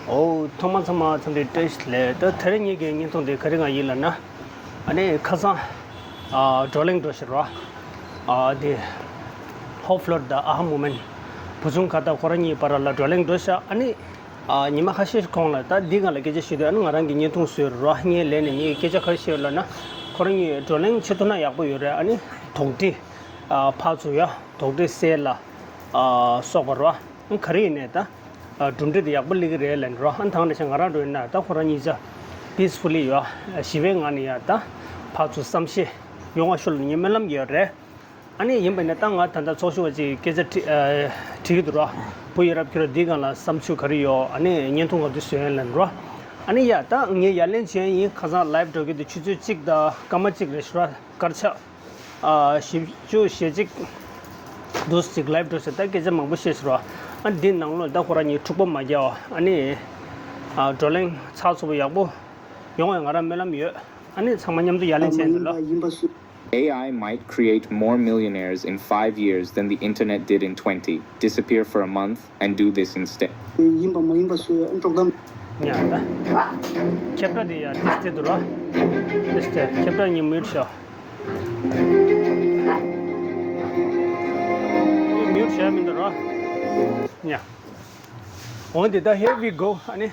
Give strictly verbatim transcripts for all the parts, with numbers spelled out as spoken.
ཨོ། ཐོག་མ་ཚང་མ་འཚམས་འདྲི་བཀྲ་ཤིས་བདེ་ལེགས། ད་དེ་རིང་ངེད་ཀྱི་བརྙན་ཐུང་འདི་ག་རེ་གང་ཡིན་ལབ་ན། ཨ་ནི་ཁ་སང་ཨ་བགྲོ་གླེང་འགྲོ་ཞིག་རོ། ཨ་དེ་ཧོབ་ཕློར་དང་ཨ་ཧ་མུ་མེན། བུ་ཆུང་ཁ་བཏགས། ཁོ་རང་གཉིས་བར་ལ་བགྲོ་གླེང་འགྲོ་ཤག་ཨ་ནི་ཨ་ཉི་མ་ཁ་ཤས་ཤིག་གོང་ལ་ད་འདི་སྒང་ལ་སྐད་ཆ་བཤད་དུས། ཨ་ནི་ང་རང་གི་བརྙན་ཐུང་བཟོས་རོ། ངས་ལན་ནས་ངས་སྐད་ཆ་ག་རེ་བཤད་ཡོད་ལབ་ན། ཁོ་རང་གཉིས་བགྲོ་གླེང་བྱེད་ཐུབ་ན་ཡག་པོ་ཡོད་རེད། ཨ་ནི་དོགས་འདྲི་ཨ་ཕར་ཚུར་ཡ་དོགས་འདྲི་སེལ་ལ་ཨ་སོགས་པ་རོ། ག་རེ་ཡིན་ནའི་ད་ཨ་གྲུབ་འབྲས་དེ་ཡག་པོ་སླེབས་ཀྱི་རེད་ལབ་ནས་རོ། ཨ་ནི་ད་ག་ནང་བཞིན་ང་རང་འགྲོ་ཡིན་ན་ད་ཁོ་རང་གཉིས་ཆ་པིས་ཕུ་ལི་ཡོད་ཞི་བའི་ངང་ནས་ཡ་ད་ཕར་ཚུར་བསམ་ཤེས་ཡོང་བ་ཤོག་ལབ་ངས་སྨོན་ལམ་ཡོད་རེད། ཨ་ནི་ཡིན་པ་ཡིན་ན་ད་ང་ད་ལྟ་ཚོགས་ཞུགས་པ་ཅིག་སྐད་ཆ་དྲི་ཨ་དྲི་གི་འདུག་རོ། བུ་ཡ་རབས་ཁྱོད་རང་འདི་སྒང་ལ་བསམ་ཚུལ་ག་རེ་ཡོད། ཨ་ནི་བརྙན་ཐུང་ག་དུས་བཟོ་ཡིན་ལབ་ནས་རོ། ཨ་ནི་ཡ་ད་ངས་ཡ་ལན་བྱས་ཡིན། ཁ་སང་ལའིབ་འགྲོ་གི་འདུག་ཆུ་ཚོད་གཅིག་དང་སྐར་མ་གཅིག་རེད་ཤག་རོ། སྐར་ཆ་ཨ་བཞི་བཅུ་ཞེ་གཅིག་འདུག་ཅིག་ལའིབ་འགྲོ་ཟེར། ད་སྐད་ཆ་མང་པོ་བཤད་ཟེར་བ། ཨ་འདི་ནང་ལོགས་ད་ཁོ་རང་གཉིས་འཁྲུག་པ་མ་རྒྱག་བ། ཨ་ནི་ཨ་བགྲོ་གླེང་ཚགས་ཚུད་པོ་ཡག་པོ་ཡོང་བའི་ང་རང་སྨོན་ལམ་ཡོད། ཨ་ནི་ཚང་མ་མཉམ་དུ་ཡ་ལན་བྱས་འདུག་ལ། A I might create more millionaires in five years than the internet did in twenty. Disappear for a month and do this instead. ཡིན་པ་མ་ཡིན་པ་སུ་ཡང་དཀྲོག་གཏམ། ཡ་ད། ཁྱབ་བསྒྲགས་དེ་ཡ་ཏིས་ཏི་འདུག་ར། ཏིས་ཏི་ཁྱབ་བསྒྲགས་གཉིས་མིའུཊ་བྱ། མིའུཊ་བྱ་མི་འདུག་ར། ཡ། འོན་ཏེ་ད་here we go། ཨ་ནི།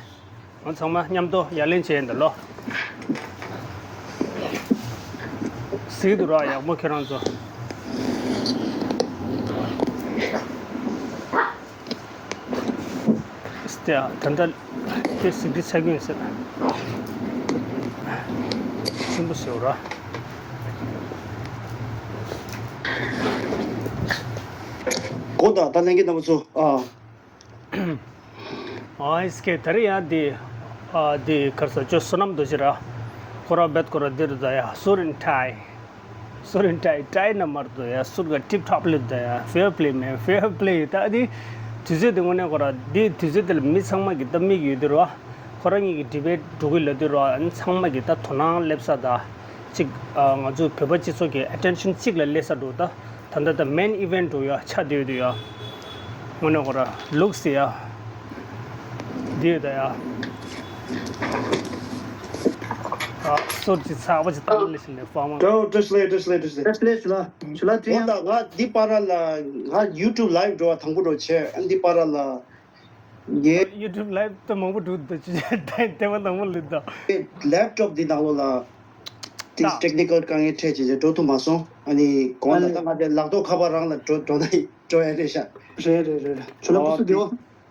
ང་ཚང་མ་མཉམ་དུ་ཡ་ལན་བྱས་འདི་ལོ། གཟིགས་འདུག་ར་ཡག་པོ་ཁྱེད་རང་ཚོ། སྟེ་ད་ལྟ་ཁྱེད་གཟིགས་འདི་ཚ་གིན་ཟེར། ཆེན་པོ་ཟེར་ར། གོ་ད་ད་ལན་གྱི་རྣམ་པ་ཚོ་ཨ། ཨ་ཨིས་ཀེ་ད་རེ་ཡ་འདི་ཨ་འདི་གར་ས་ཅོ་བསོད་ནམས་རྡོ་རྗེ་ར། ཁོ་ར་བེད་ཁོ་ར་འདིར་ད་ཡ་སུར་ཨིན་ཏྲའི། སུར་ཨིན་ཏྲའི་ཏྲའི་ན་མར་ད་ཡ་སུར་ག་ཊིབ་ཊོབ་ལི་ད་ཡ་ཕེར་པི་ལེ་མེན་ཕེར་པི་ལེ། ད་འདི་དུས་ཚོད་འདི་དངོས་གནས་ཁོ་ར་འདི་དུས་ཚོད་འདི་ལ་མི་ཚང་མ་གི་ད་མིག་ཡོད་དུས་ར། ཁོ་ར་གཉིས་ཀྱི་ཌི་བེཊ་འགྲོ་གི་ལ་དུས་ར། ཨ་ནི་ཚང་མ་གི་ད་དོ་སྣང་སླེབས་ས་ད་ཅིག་ཨ་ང་ཚོ་བོད་པ་སྤྱི་ཚོགས་ཀྱི་ཨེ་ཊེན་ཤན་གཅིག་ལ་སླེབས་ས་འགྲོ་ད། ད་ལྟ་ད་མེན་ཨི་ཝེན་ཊི་འགྲོ་ཡ་ཆ་དེ་ཡོད་དུ་ཡ། དངོས་གནས་ཁོ་ར་ལུགས་སི་ཡ། དེ་ཡོད་ད་ཡ། ཨ་སོར་ཅི་ཚ་བ་ཅི་ཏང་ལེ་ཤི་ལེ་ཕ་མ། བཀྲ་བཀྲ་ཤིས་བཀྲ་ཤིས་བཀྲ་ཤིས། བཀྲ་ཤིས་ཞུ་ལ་ཞུ་ལ། དྲན་ཡང་ད་ང་འདི་པར་ལ་ང་ཡུ་ཊུབ་ལའིབ་འགྲོ་བ་དང་པོ་འགྲོ་བྱས། ཨ་འདི་པར་ལ་ངའི་ཡུ་ཊུབ་ལའིབ་ད་མང་པོ་འགྲོ་འདུག་ཅི་ལྟད་མོ་དང་པོ་ལེ་ད། ལེབ་ཊོབ་འདི་ནང་ལོགས་ལ། ཏིས་ཊེག་ནི་ཀལ་དཀའ་ངལ་འཕྲད་བྱས་བྱས་འགྲོ་ཐུབ་མ་སོང་། ཨ་ནི་གོང་ལ་ད་ང་དེ་ལག་ཐོག་ཁ་པར་རང་ལ་འགྲོ་འགྲོ་ན་འགྲོ་ཡ་རེད་ཤག་རེད་རེད་རེད་རེད། ཞུ་ལ་ཨོ་སུ་དེའོ།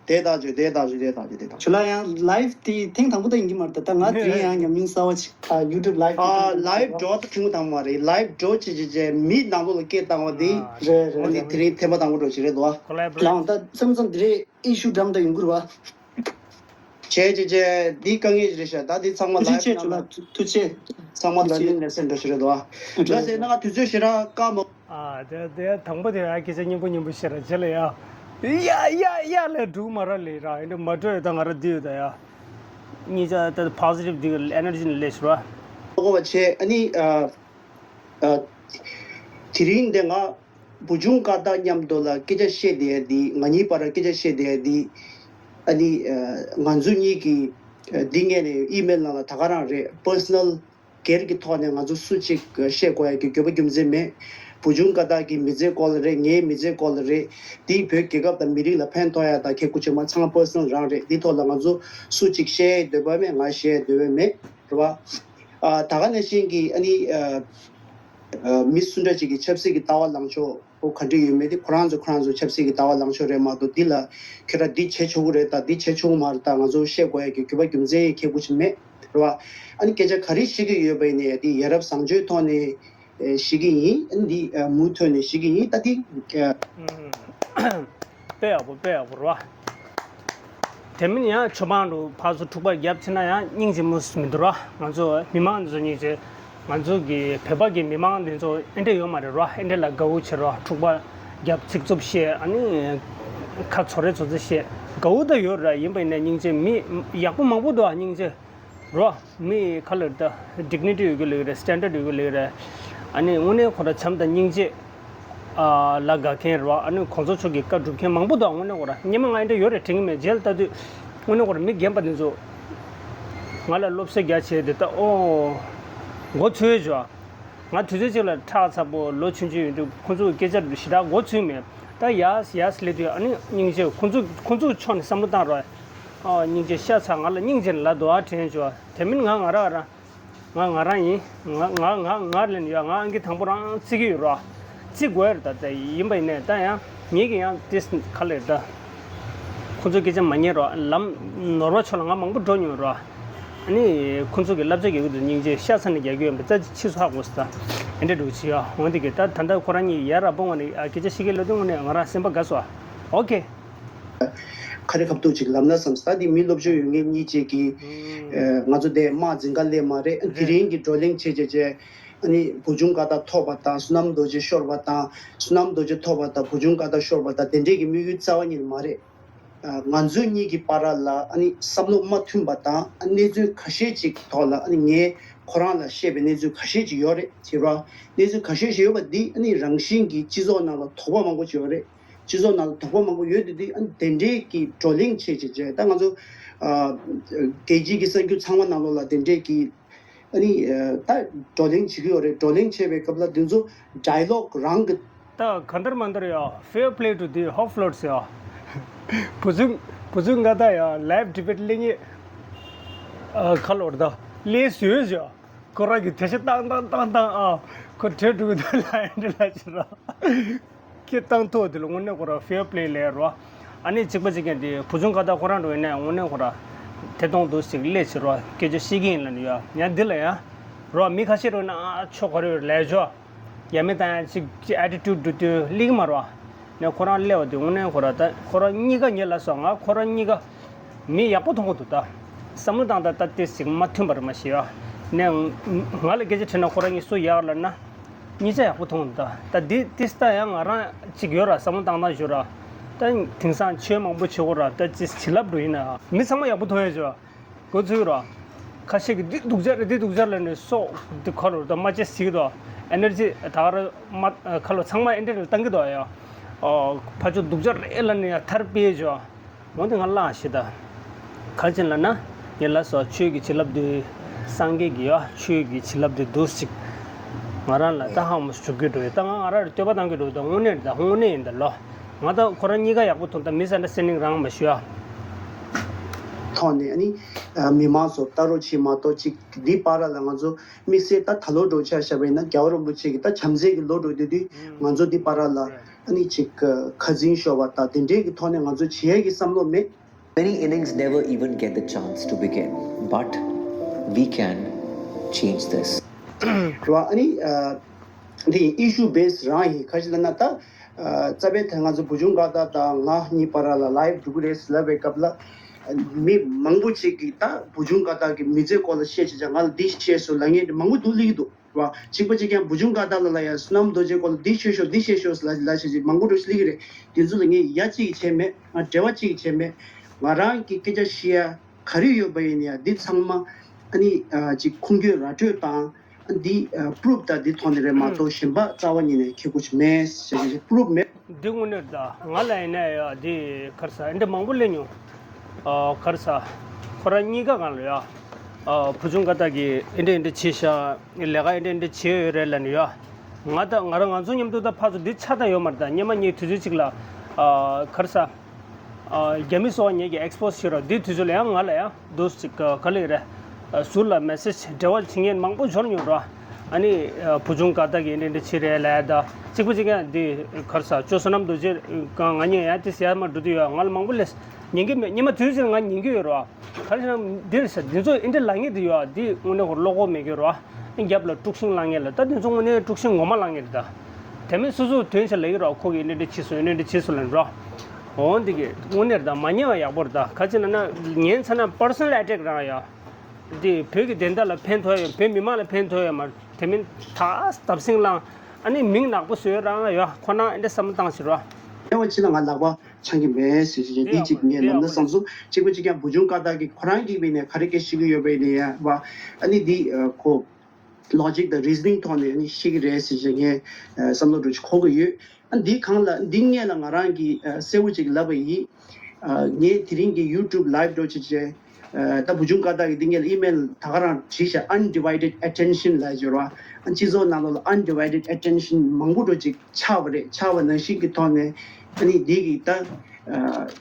དེ་ལྟ་བྱོས་དེ་ལྟ་བྱོས་དེ་ལྟ་བྱོས་དེ་ལྟ་བྱོས། ཞུ་ལ་ཡང་ལའིབ་དེ་ཐེངས་དང་པོ་ད་ཡིན་གྱི་མ་རེད། ད་ད་ང་དེ་རིང་ཡང་ཉམས་མྱོང་གསར་བ་ཅིག་ཨ་ཡུ་ཊུབ་ལའིབ་ཨ་ལའིབ་འགྲོ་ད་ཐེངས་དང་པོ་མ་རེད། ལའིབ་འགྲོ་བྱས་བྱས་བྱས་མི་ནང་ལོགས་ལ་སྐད་བཏང་བ་དེ་ཨ་རེད་རེད་འོ་དེ་རེད། དེ་རིང་ཐེངས་མ་དང་པོ་འགྲོ་བྱས་རེད་དོ། ཁོ་ལའིབ་རེད། ལའང་ད་མཚམས་མཚམས་དེ་རེད། ཨི་ཤུ་འདྲ་མི་འདྲ་ཡོང་གི་རེད་བ། བྱས་བྱས་བྱས་འདི་དཀའ་ངལ་ཞིག་རེད་ཤག་ད་འདི་ཚང་མ་ཐུགས་རྗེ་ཆེ། ལའིབ་ཞུ་ལ་ཐུགས་རྗེ་ཆེ། ཚང་མ་ལ་ནི་ལེ་སན་འགྲོ་ཞིག་རེད་དོ། ལ་ཟེར་ན་ང་དུས་ཚོད་ཞེ་དྲག་བཀག་མ། ཨ་དེ་དེ་དང་པོ་དེ་ཨ་སྐད་ཆ་སྙན་པོ་སྙན་པོ་བཤད་ར་བྱེད་ལ་ཡ། ཡ་ཡ་ཡ་ལས་འགྲུག་མ་ར་ལས་ར་ཨེ་འདྲ་མ་འགྲོ་ཡ་ད་ང་ར་འདི་ཡོད་ད་ཡ། གཉིས་ཆ་ད་པོ་ཟི་ཊིབ་འདི་གི་ཨེ་ནར་ཇི་ནི་ལས་ཞུ་ར། ཨོ་བ་ཆེ། ཨ་ནི་ཨ་ཨ་དེ་རིང་འདི་ང་བུ་ཆུང་ཀ་དག་མཉམ་དུ་ལ་སྐད་ཆ་བཤད་བསྡད་ཡ་འདི། ང་གཉིས་བར་སྐད་ཆ་བཤད་བསྡད་ཡ་འདི། ཨ་ནི་ཨ་ང་ཚོ་གཉིས་ཀྱིས་ཨ་འདི་སྔོན་ནས་ཨི་མེལ་ནང་ལ་ད་ག་རང་རེད། པར་སོ་ནལ་སྒེར་གྱི་ཐོག་ནས་ང་ཚོ་སུ་གཅིག་བཤད་དགོས་ཡ་གི་དགོས་པ་རྒྱུ་མཚན་མེད། བུ་ཆུང་ཀ་དག་གི་མི་ཚེའི་སྐོར་ལ་རེད། ངའི་མི་ཚེའི་སྐོར་ལ་རེད། འདི་བོད་རྒྱལ་ཁབ་དང་མི་རིགས་ལ་ཕན་ཐོགས་ཡ་དང་ཁེ་ཁུ་ཆེ་མ་ཚང་མ་པར་སོ་ནལ་རང་རེད། འདི་ཐོག་ལ་ང་ཚོ་སུ་གཅིག་བཤད་འདོད་པ་མེད། ང་བཤད་འདོད་པ་མེད་རེད་བ། ཨ་ད་ག་ནང་བཞིན་གྱི་ཨ་ནི་ཨ་ཨ་མི་སུ་འདྲ་ཅིག་གི་ཆབ་སྲིད་ཀྱི་ལྟ་བ་ལངས་ཕྱོགས་ཨོ་ག་འདྲ་ཡོད་མེད་དེ་ཁོ་རང་ཚོ་ཁོ་རང་ཚོ་ཆབ་སྲིད་ཀྱི་ལྟ་བ་ལངས་ཕྱོགས་རེད་མ་གཏོགས། འདི་ལ་ཁྱོད་རང་འདི་བྱེད་ཆོག་གི་རེད་ད་འདི་བྱེད་ཆོག་གི་མ་རེད་ད་ང་ཚོ་བཤད་དགོས་ཡ་གི་དགོས་པ་རྒྱུ་མཚན་ཡང་ཁེ་གུ་ཅིག་མེད་རེད་བ། ཨ་ནི་སྐད་ཆ་ག་རེ་བཤད་ཀྱི་ཡོད་པ་ཡིན་ནའི་འདི་ཡ་རབས་བཟང་སྤྱོད་ཐོག་ནས་ཨེ་བཤད་ཀྱི་ཡིན། ཨ་ནི་འདི་ཨ་མུ་མཐུད་ནས་བཤད་ཀྱི་ཡིན། ད་འདི་ཨ། དཔེ་ཡག་པོ་དཔེ་ཡག་པོ་རེད་བ། དེ་མིན་ཡང་ཆོས་འབངས་འགྲོ་ཕར་ཚུར་འཁྲུག་པ་རྒྱབ་ཕྱིན་ན་ཡང་སྙིང་རྗེ་མོ་མི་འདུག་ར། ང་ཚོ་མི་མང་འདི་ཚོ་སྙིང་རྗེ། ང་ཚོ་གི་བོད་པ་གི་མི་མང་འདི་ཚོ་ཨེ་འདྲ་ཡོད་མ་རེད་ར། ཨེ་འདྲ་ལ་དགའ་བོ་བྱེད་ར། འཁྲུག་པ་རྒྱབ་ཚིག་རྩུབ་བཤད། ཨ་ནི་ཁ་ཚོ་རེ་ཚོ་ཚོ་བཤད། དགའ་བོ་ད་ཡོད་ར། ཡིན་པ་ཡིན་ན་སྙིང་རྗེ། མི་ཡག་པོ་མང་པོ་འདུག་ཨ་སྙིང་རྗེ་ར། མི་ཁ་ལ་ད་ཌིག་ནི་ཊི་ཡོད་གི་ལོས་རེད། སི་ཊན་ཌར་ཌི་ཡོད་གི་ལོས་རེད། ཨ་ནི་དངོས་གནས་ཁོ་ར་བྱམས་དང་སྙིང་རྗེ། ཨ་ལ་དགའ་མཁན་རེད་བ། ཨ་ནི་གོང་ས་མཆོག་གི་བཀའ་སྒྲུབ་མཁན་མང་པོ་འདུག་དངོས་གནས་ཁོ་ར་སྔོན་མ་ང་ཨེ་འདྲ་ཡོད་རེད་དྲན་གི་མེད། རྗེས་ལ་ལྟ་དུས་ དངོས་གནས་ཁོ་རང་མི་རྒན་པ་འདི་ཚོ་ང་ལ་སློབ་གསོ་རྒྱག་བྱས་དེ་ལྟ་ཨོ། མགོ་ཚོས་བྱོས། ང་དུས་ཚོད་གཅིག་ལ་ཁྲག་ཚ་པོ་ལོ་ཆུང་ཆུང་ཡོད་དུས་ཁོང་ཚོ་གི་སྐད་ཆ་ཞེ་དྲག་མགོ་ཚོས་མེད། ད་ཡས་ཡས་སླེབས་དུས་ཨ་ནི་སྙིང་རྗེ་ཁོང་ཚོ་ཁོང་ཚོ་ཕྱོགས་ནས་བསམ་བློ་བཏང་རོགས། ཨ་སྙིང་རྗེ་ཤ་ཚ་ང་ལ་སྙིང་རྗེ་ལ་དོ་ཨ་དྲན་བྱོས། དེ་མིན་ང་ང་རང་རང་ང་ང་རང་ཡིན། ང་ང་ང་ང་ལེན་ཡོད། ང་ཨང་ཀི་དང་པོ་རང་བརྩི་གི་ཡོད་རོགས། བརྩི་དགོས་ཡོད་རེད། ད་ད་ཡིན་པ་ཡིན་ནས་ད་ཡང་ངེད་ཀྱི་ཡང་ཏིས་ག་ལེར་ད། ཁོང་ཚོ་སྐད་ཆ་མ་ཉན་རོགས། ལམ་ནོར་བ་ཕྱོགས་ལ་ང་མང་པོ་འགྲོ་མྱོང་རོགས། ཨ་ནི་ཁོང་ཚོ་གི་བསླབ་བྱ་རྒྱག་གི་འདུག་སྙིང་རྗེ་ཤ་ཚ་ནས་རྒྱག་གི་ཡོད་པ་ད་ཕྱིས་སུ་ཧ་གོ་སོང་། ད་ཨེ་འདྲ་འདུག་ཅི་ཡོད་འོང་དེ་གི་ད་ད་ལྟ་ཁོ་རང་གཉིས་ཡར་ར་སྤོང་བ་ནི་ཨ་སྐད་ཆ་བཤད་ཀྱི་ལོ་དུས་དངོས་གནས་ང་རང་སེམས་པ་དགའ་སོང་། ཨོ་ཁེ། ཁ་རི་ཁ་ཐུག་ཅིག་ལབ་ན་བསམ་ས། འདི་མི་སློབ་སྦྱོང་ཡོད་མཁན་གཉིས་ཅིག་གིས་ཨ་ང་ཚོ་འདི་དམག་འཛིང་ག་སླེབས་མ་རེད། དེ་རིང་གི་བགྲོ་གླེང་བྱས་བྱས་བྱས་ཨ་ནི་བུ་ཆུང་ཀ་དག་ཐོབ་པ་དང་བསོད་ནམས་རྡོ་རྗེ་ཤོར་བ་དང་བསོད་ནམས་རྡོ་རྗེ་ཐོབ་པ་དང་བུ་ཆུང་ཀ་དག་ཤོར་བ་དང་དེ་འདྲས་ཀྱི་དམིགས་ཡུལ་རྩ་བ་ཉིད་མ་རེད། ཨ་ང་ཚོ་གཉིས་ཀྱི་བར་ལ་ཨ་ནི་བསམ་བློ་མ་མཐུན་པ་དང་ཨ་གནས་ཚུལ་ཁ་ཤས་ཅིག་ཐོག་ལ་ཨ་ནི་ངས་ཁོ་རང་ལ་བཤད་པའི་གནས་ཚུལ་ཁ་ཤས་ཅིག་ཡོད་རེད། བྱས་པ་གནས་ཚུལ་ཁ་ཤས་ཤིག་ཡོད་པ་འདི་ཨ་ནི་རང་བཞིན་གྱིས་སྤྱི་ཚོགས་ནང་ལ་དོགས་པ་མང་པོ་ཅིག་ཡོད་རེད། སྤྱི་ཚོགས་ནང་ལ་དོགས་པ་མང་པོ་ཡོད་དེ་དུས་ཨ་ནི་དེ་འདྲས་ཀྱི་བགྲོ་གླེང་བྱེད་བྱེད་བྱེད་ད་ང་ཚོ་ཨ་རྒྱལ་སྤྱིའི་གི་གསར་འགྱུར་ཚང་མ་ནང་ལོགས་ལ་དེ་འདྲས་ཀྱི་ཨ་ནི་ཨ་ད་བགྲོ་གླེང་བྱེད་ཀྱི་ཡོད་རེད། བགྲོ་གླེང་བྱེད་པའི་སྐབས་ལ་དེ་ཚོ་ཌའི་ལོག་རང་གི་ད་ག་འདར་མ་འདར་ཡ། Fair play to the Hot Floats ཡ། བུ་ཆུང་བུ་ཆུང་ཀ་ད་ཡ་ལའེབ་ཌི་བེཊ་ལེན་ཉེ་ཨ་ཁ་ལོར་ད་ལས་བཟོས་ཡ། ཁོ་རང་གི་དེ་ཤ་ཏང་ཏང་ཏང་ཏང་ཨ་ཁོ་བྲོས་འགྲོ་གི་འདུག་ལ་ཡ་འདྲ་ལ་ཅི་ར། ཁྱེད་བཏང་ཐུབ་དེ་ལ་དངོས་གནས་ཁོ་ར་ཧྥེར་པི་ལེ་ལས་རོ། ཨ་ནི་གཅིག་པ་གཅིག་རྐྱང་དེ་བུ་ཆུང་ཁ་བརྡ་ཁོ་རང་འགྲོ་ཡིན་ན་དངོས་གནས་ཁོ་ར་དེ་གཏོང་འདུག་ཅིག་སླེབས་ཕྱིར་རོ་སྐད་ཆ་བཤད་ཀྱི་ཡིན་ལབ་ནས་ཡོད། ཡང་འདི་ལ་ཡང་རོ་མི་ཁ་ཤས་རོ་ན་ཨ་ཆོ་ག་རེ་ལས་ཆོ་ཡ་མི་ད་ཡང་གཅིག་གཅིག་ཨེ་ཊི་ཊུཌ་འགྲོ་དུས་སླེབས་ཀྱི་མ་རོ། ནས་ཁོ་རང་སླེབས་པ་དེ་དངོས་གནས་ཁོ་ར་ད་ཁོ་ར་གཉིས་ཀ་ངས་ལབ་སོང་ང་ཁོ་ར་གཉིས་ཀ་མི་ཡག་པོ་མཐོང་གི་འདུག་ད། བསམ་བློ་བཏང་ད་ད་ཏིས་ཅིག་མ་མཐུན་པ་རེད་མ་ཤེས་ཡ། ནས་ང་ལ་སྐད་ཆ་དྲིས་ན་ཁོ་ར་གཉིས་སུ་ཡག་ལབ་ན། གཉིས་ཆ་ཡག་པོ་མཐོང་འདུག་ད། ད་འདི་ཏིས་ད་ཡང་ང་རང་ཅིག་ཡོད་ར་བསམ་བློ་བཏང་སྟངས་ཞུ་ར། ད་དེང་སང་ཆོས་མང་པོ་བྱེད་དགོས་ར་ད་ཅི་བྱིན་རླབས་འགྲོ་ཡིན་ན་མི་ཚང་མ་ཡག་པོ་མཐོང་ཡ་ཞུ་ར། འགོ་ཚུགས་ར། ཁ་ཤས་ཀྱིས་འདི་སྡུག་ཅག་རེད་འདི་སྡུག་ཅག་ལབ་ནས་སྲོག་འདི་ཁ་ལོ་ད་མ་ཅེ་ཟིག་དོ། ཨེ་ནར་ཇི་ད་ག་ར་མ་ཁ་ལོ་ཚང་མ་ཨེ་འདྲ་རེ་བཏང་གི་འདུག་ཡ། ཨོ་ཕ་ཆོ་སྡུག་ཅག་རེད་ལབ་ནས་ཡ་ཐར་པས་ཞོ། འོན་ཏེ་ང་བླངས་ཤི་ད། ག་ཅིན་ལབ་ན། ངས་ལབ་སོ་ཆོས་ཀྱི་བྱིན་རླབས་འདི། སངས་རྒྱས་ཀྱི་ཡ་ཆོས་ཀྱི་བྱིན་རླབས་འདི་འདུག་ཅིག་ང་རང་ལ་ད་ཧང་མོ་ཞུགས་ཀྱི་འགྲོ་ཡོད་ད་ང་ང་རང་ལ་བསྟོད་པ་བཏང་གི་འགྲོ་ཡོད་ད་དངོས་གནས་ད་དངོས་གནས་ཡིན་ད་ལོ། ང་ད་ཁོ་རང་གཉིས་ཀ་ཡག་པོ་མཐོང་ད་མི་ས་འདྲ་སེ་ནིང་རང་མ་ཞུ་ཡ། ཐོག་ནས་ཨ་ནི་མི་མང་ཚོ་ལྟ་རོགས་བྱེད་མ་གཏོགས་ཅིག་འདི་བར་ལ་ང་ཚོ་དམིགས་བསལ་ད་ད་ལོ་འགྲོ་ཆ་བཞག་པ་ཡིན་ན་རྒྱལ་བ་རིན་པོ་ཆེ་གི་ད་བྱམས་བརྩེ་གི་ལོ་འགྲོ་དུས་དུས་ང་ཚོ་འདི་བར་ལ་ཨ་ནི་ཅིག་ཁ་འཛིང་ཤོར་བ་དང་དེ་འདྲའི་གི་ཐོག་ནས་ང་ཚོ་བྱེད་ཡས་ཀྱི་བསམ་བློ་མེད། Many innings never even get the chance to begin, but we can change this. ར་ཨ་ནི་འདི་ཨི་ཤུ་བེ་སི་རང་ཡིན་ག་ཅི་ལབ་ན་ད་རྩ་བའི་ཐད་ང་ཚོ་བུ་ཆུང་ཀ་ད་དང་ང་གཉིས་བར་ལ་ལའིབ་འགྲོ་གི་རེད་ལབ་པའི་སྐབས་ལ། མི་མང་པོ་ཅིག་གིས་ད་བུ་ཆུང་ཀ་དག་གི་མི་ཚེ་སྐོར་ལ་བཤད་བྱས་ཙང་ང་ལ་འདི་བཤད་སོང་ལབ་མཁན་དེ་མང་པོ་འདུག་སླེབས་ཀྱི་འདུག་ར། གཅིག་པ་གཅིག་ཀྱང་བུ་ཆུང་ཀ་དག་ལ་ལ་ཡ་བསོད་ནམས་རྡོ་རྗེ་སྐོར་ལ་འདི་བཤད་ཤོག་འདི་བཤད་ཤོག་ལ་ལ་བྱས་བྱས་མང་པོ་འགྲོ་ཞིག་སླེབས་ཀྱི་རེད། དེ་ཚོ་ལ་ངས་ཡ་གཅིག་བྱས་མེད། ང་འབྲེལ་བ་གཅིག་བྱས་མེད། ང་རང་གི་སྐད་ཆ་བཤད་ཡ་ག་རེ་ཡོད་པ་ཡིན་ཡ་འདི་ཚང་མ་ཨ་ནི་ཅིག་ཁུངས་སྐྱེལ་ར་སྤྲོད་དང་། འདི་པུ་རུབ་དང་འདི་ཐོག་ནས་རེད་མ་གཏོགས་གཞན་པ་རྩ་བ་ཉིད་ནས་ཁྱེད་ཀུ་ཅི་མེད་ཞེས་ཞེས་པུ་རུབ་མེད། འདི་དངོས་གནས་ད་ང་ལ་ཡིན་ན་ཡ་འདི་ག་རེ་ཟ་འདི་མང་པོ་སླེབས་མྱོང་། ག་རེ་ཟ་ཁོ་རང་གཉིས་ཀ་ང་ལ་ཡ་བུ་ཆུང་ཀ་ད་གི་འདི་འདྲ་འདི་འདྲ་བྱས་ཤག་ལས་ཀ་འདི་འདྲ་འདི་འདྲ་བྱས་ཡོད་རེད་ལབ་ནས་ཡ་ང་ད་ང་རང་ང་ཚོ་མཉམ་དུ་ད་ཕར་ཚུར་འདི་ཆ་ད་ཡོད་མ་རེད། ད་སྙེ་མ་གཉིས་དུས་ཚོད་གཅིག་ལ་ག་རེ་ཟ། རྒྱ་མི་སོགས་ངེད་ཀྱི་ཨེག་སི་པོ་ཟི་བྱེད་རོགས་འདི་དུས་ཚོད་ལ་ཡང་ང་ལ་ཡང་འདུག་ཅིག་ག་ལེ་རེད། ཟུར་ལ་མེ་སེ་ཇི་འབྲེལ་བ་བྱེད་མཁན་མང་པོ་འབྱོར་མྱོང་རོགས། ཨ་ནི་བུ་ཆུང་ཀ་ད་གི་འདི་འདི་བྱེད་རེད་ལབ་ད་གཅིག་པ་གཅིག་ཡང་འདི་གར་ས་ཅོ་བསོད་ནམས་རྡོ་རྗེ་ང་ཉན་ཡང་དེ་ཟེར་མ་འགྲོ་དུས་ཡོད་ང་ལ་མང་པོ་ལས་ཉན་གི་མེད། སྙེ་མ་དུས་ཚོད་ང་ཉན་གི་ཡོད་རོགས། ག་རེ་ཟེར་ན་འདིར་ཟེར་འདི་ཚོ་འདི་འདྲ་ལབ་མཁན་འདི་ཡོད་འདི་དངོས་གནས་ཁོ་བློ་ཁོག་མེད་གི་རོགས། རྒྱབ་ལ་དཀྲུག་ཤིང་བསླང་ངེས་ལ་ད་དེ་ཚོ་དངོས་གནས་དཀྲུག་ཤིང་ངོ་མ་བསླང་ངེས་རེད་ད། དེ་མིན་སོ་སོ་དོན་ཆེ་ལ་ཡིན་རོགས་ཁོ་གིས་འདི་འདྲ་བྱས་སོང་འདི་འདྲ་བྱས་སོང་ལབ་རོགས། འོ་འདི་གི་དངོས་གནས་རེད་ད་མ་ཉན་པ་ཡག་པོ་རེད་ད་ག་ཅི་ལབ་ན་ཉན་ཚར་ན་པར་སོ་ནལ་ཨེ་ཊེག་རང་ཡ། འདི་བོད་ཀྱི་བདེན་མཐའ་ལ་ཕན་ཐོགས་ཡོད་བོད་མི་མང་ལ་ཕན་ཐོགས་ཡོད་མ་རེད་དེ་མིན་ད་བརྡབ་གསིག་བསླང་ཨ་ནི་མིང་ནག་པོ་བཟོས་རང་ཡ་ཁོ་ན་འདི་འདྲ་བསམ་བློ་བཏང་ཟེར་རོགས། ཡང་བ་ཕྱི་ལ་ང་ལག་པ་འཆང་གི་མེད་ཟེར་ཞིག་འདི་གཅིག་ངས་ནམ་ན་བསམ་སོང་གཅིག་པ་གཅིག་ཀྱང་བུ་ཆུང་ཀ་དག་གིས་ཁོ་རང་གིས་བས་ནས་ག་རེ་སྐད་ཤེས་ཀྱི་ཡོད་པས་ནས་ཡ་བ་ཨ་ནི་འདི་ཁོ། ལོ་ཇིག་དང་རི་ཛི་ནིང་ཐོག་ནས་ནི་ཤེས་ཀྱི་རེད་ཟེར་བྱས་ངས་བསམ་བློ་འདྲ་ཅིག་འཁོར་གྱི་ཡོད། ཨ་འདི་གང་ལ་འདི་སྔས་ལ་ང་རང་གིས་གསལ་བོ་ཅིག་ལབ་པ་ཡིན། ངས་དེ་རིང་གི་YouTube live འགྲོ་བྱེད་བྱས། ད་བུ་ཆུང་ཀ་དག་གི་འདི་ངས་ལ་ཨི་མེལ་ད་ག་རང་བྲིས་ཤག undivided attention ལབ་བྱས་རོ། སྤྱི་ཚོགས་ནང་ལོགས་ལ་undivided attention མང་པོ་འགྲོ་ཅིག་ཆགས་པ་རེད། ཆགས་པ་ནང་བཞིན་གྱི་ཐོག་ནས་ཨ་ནི་འདི་གི་ད་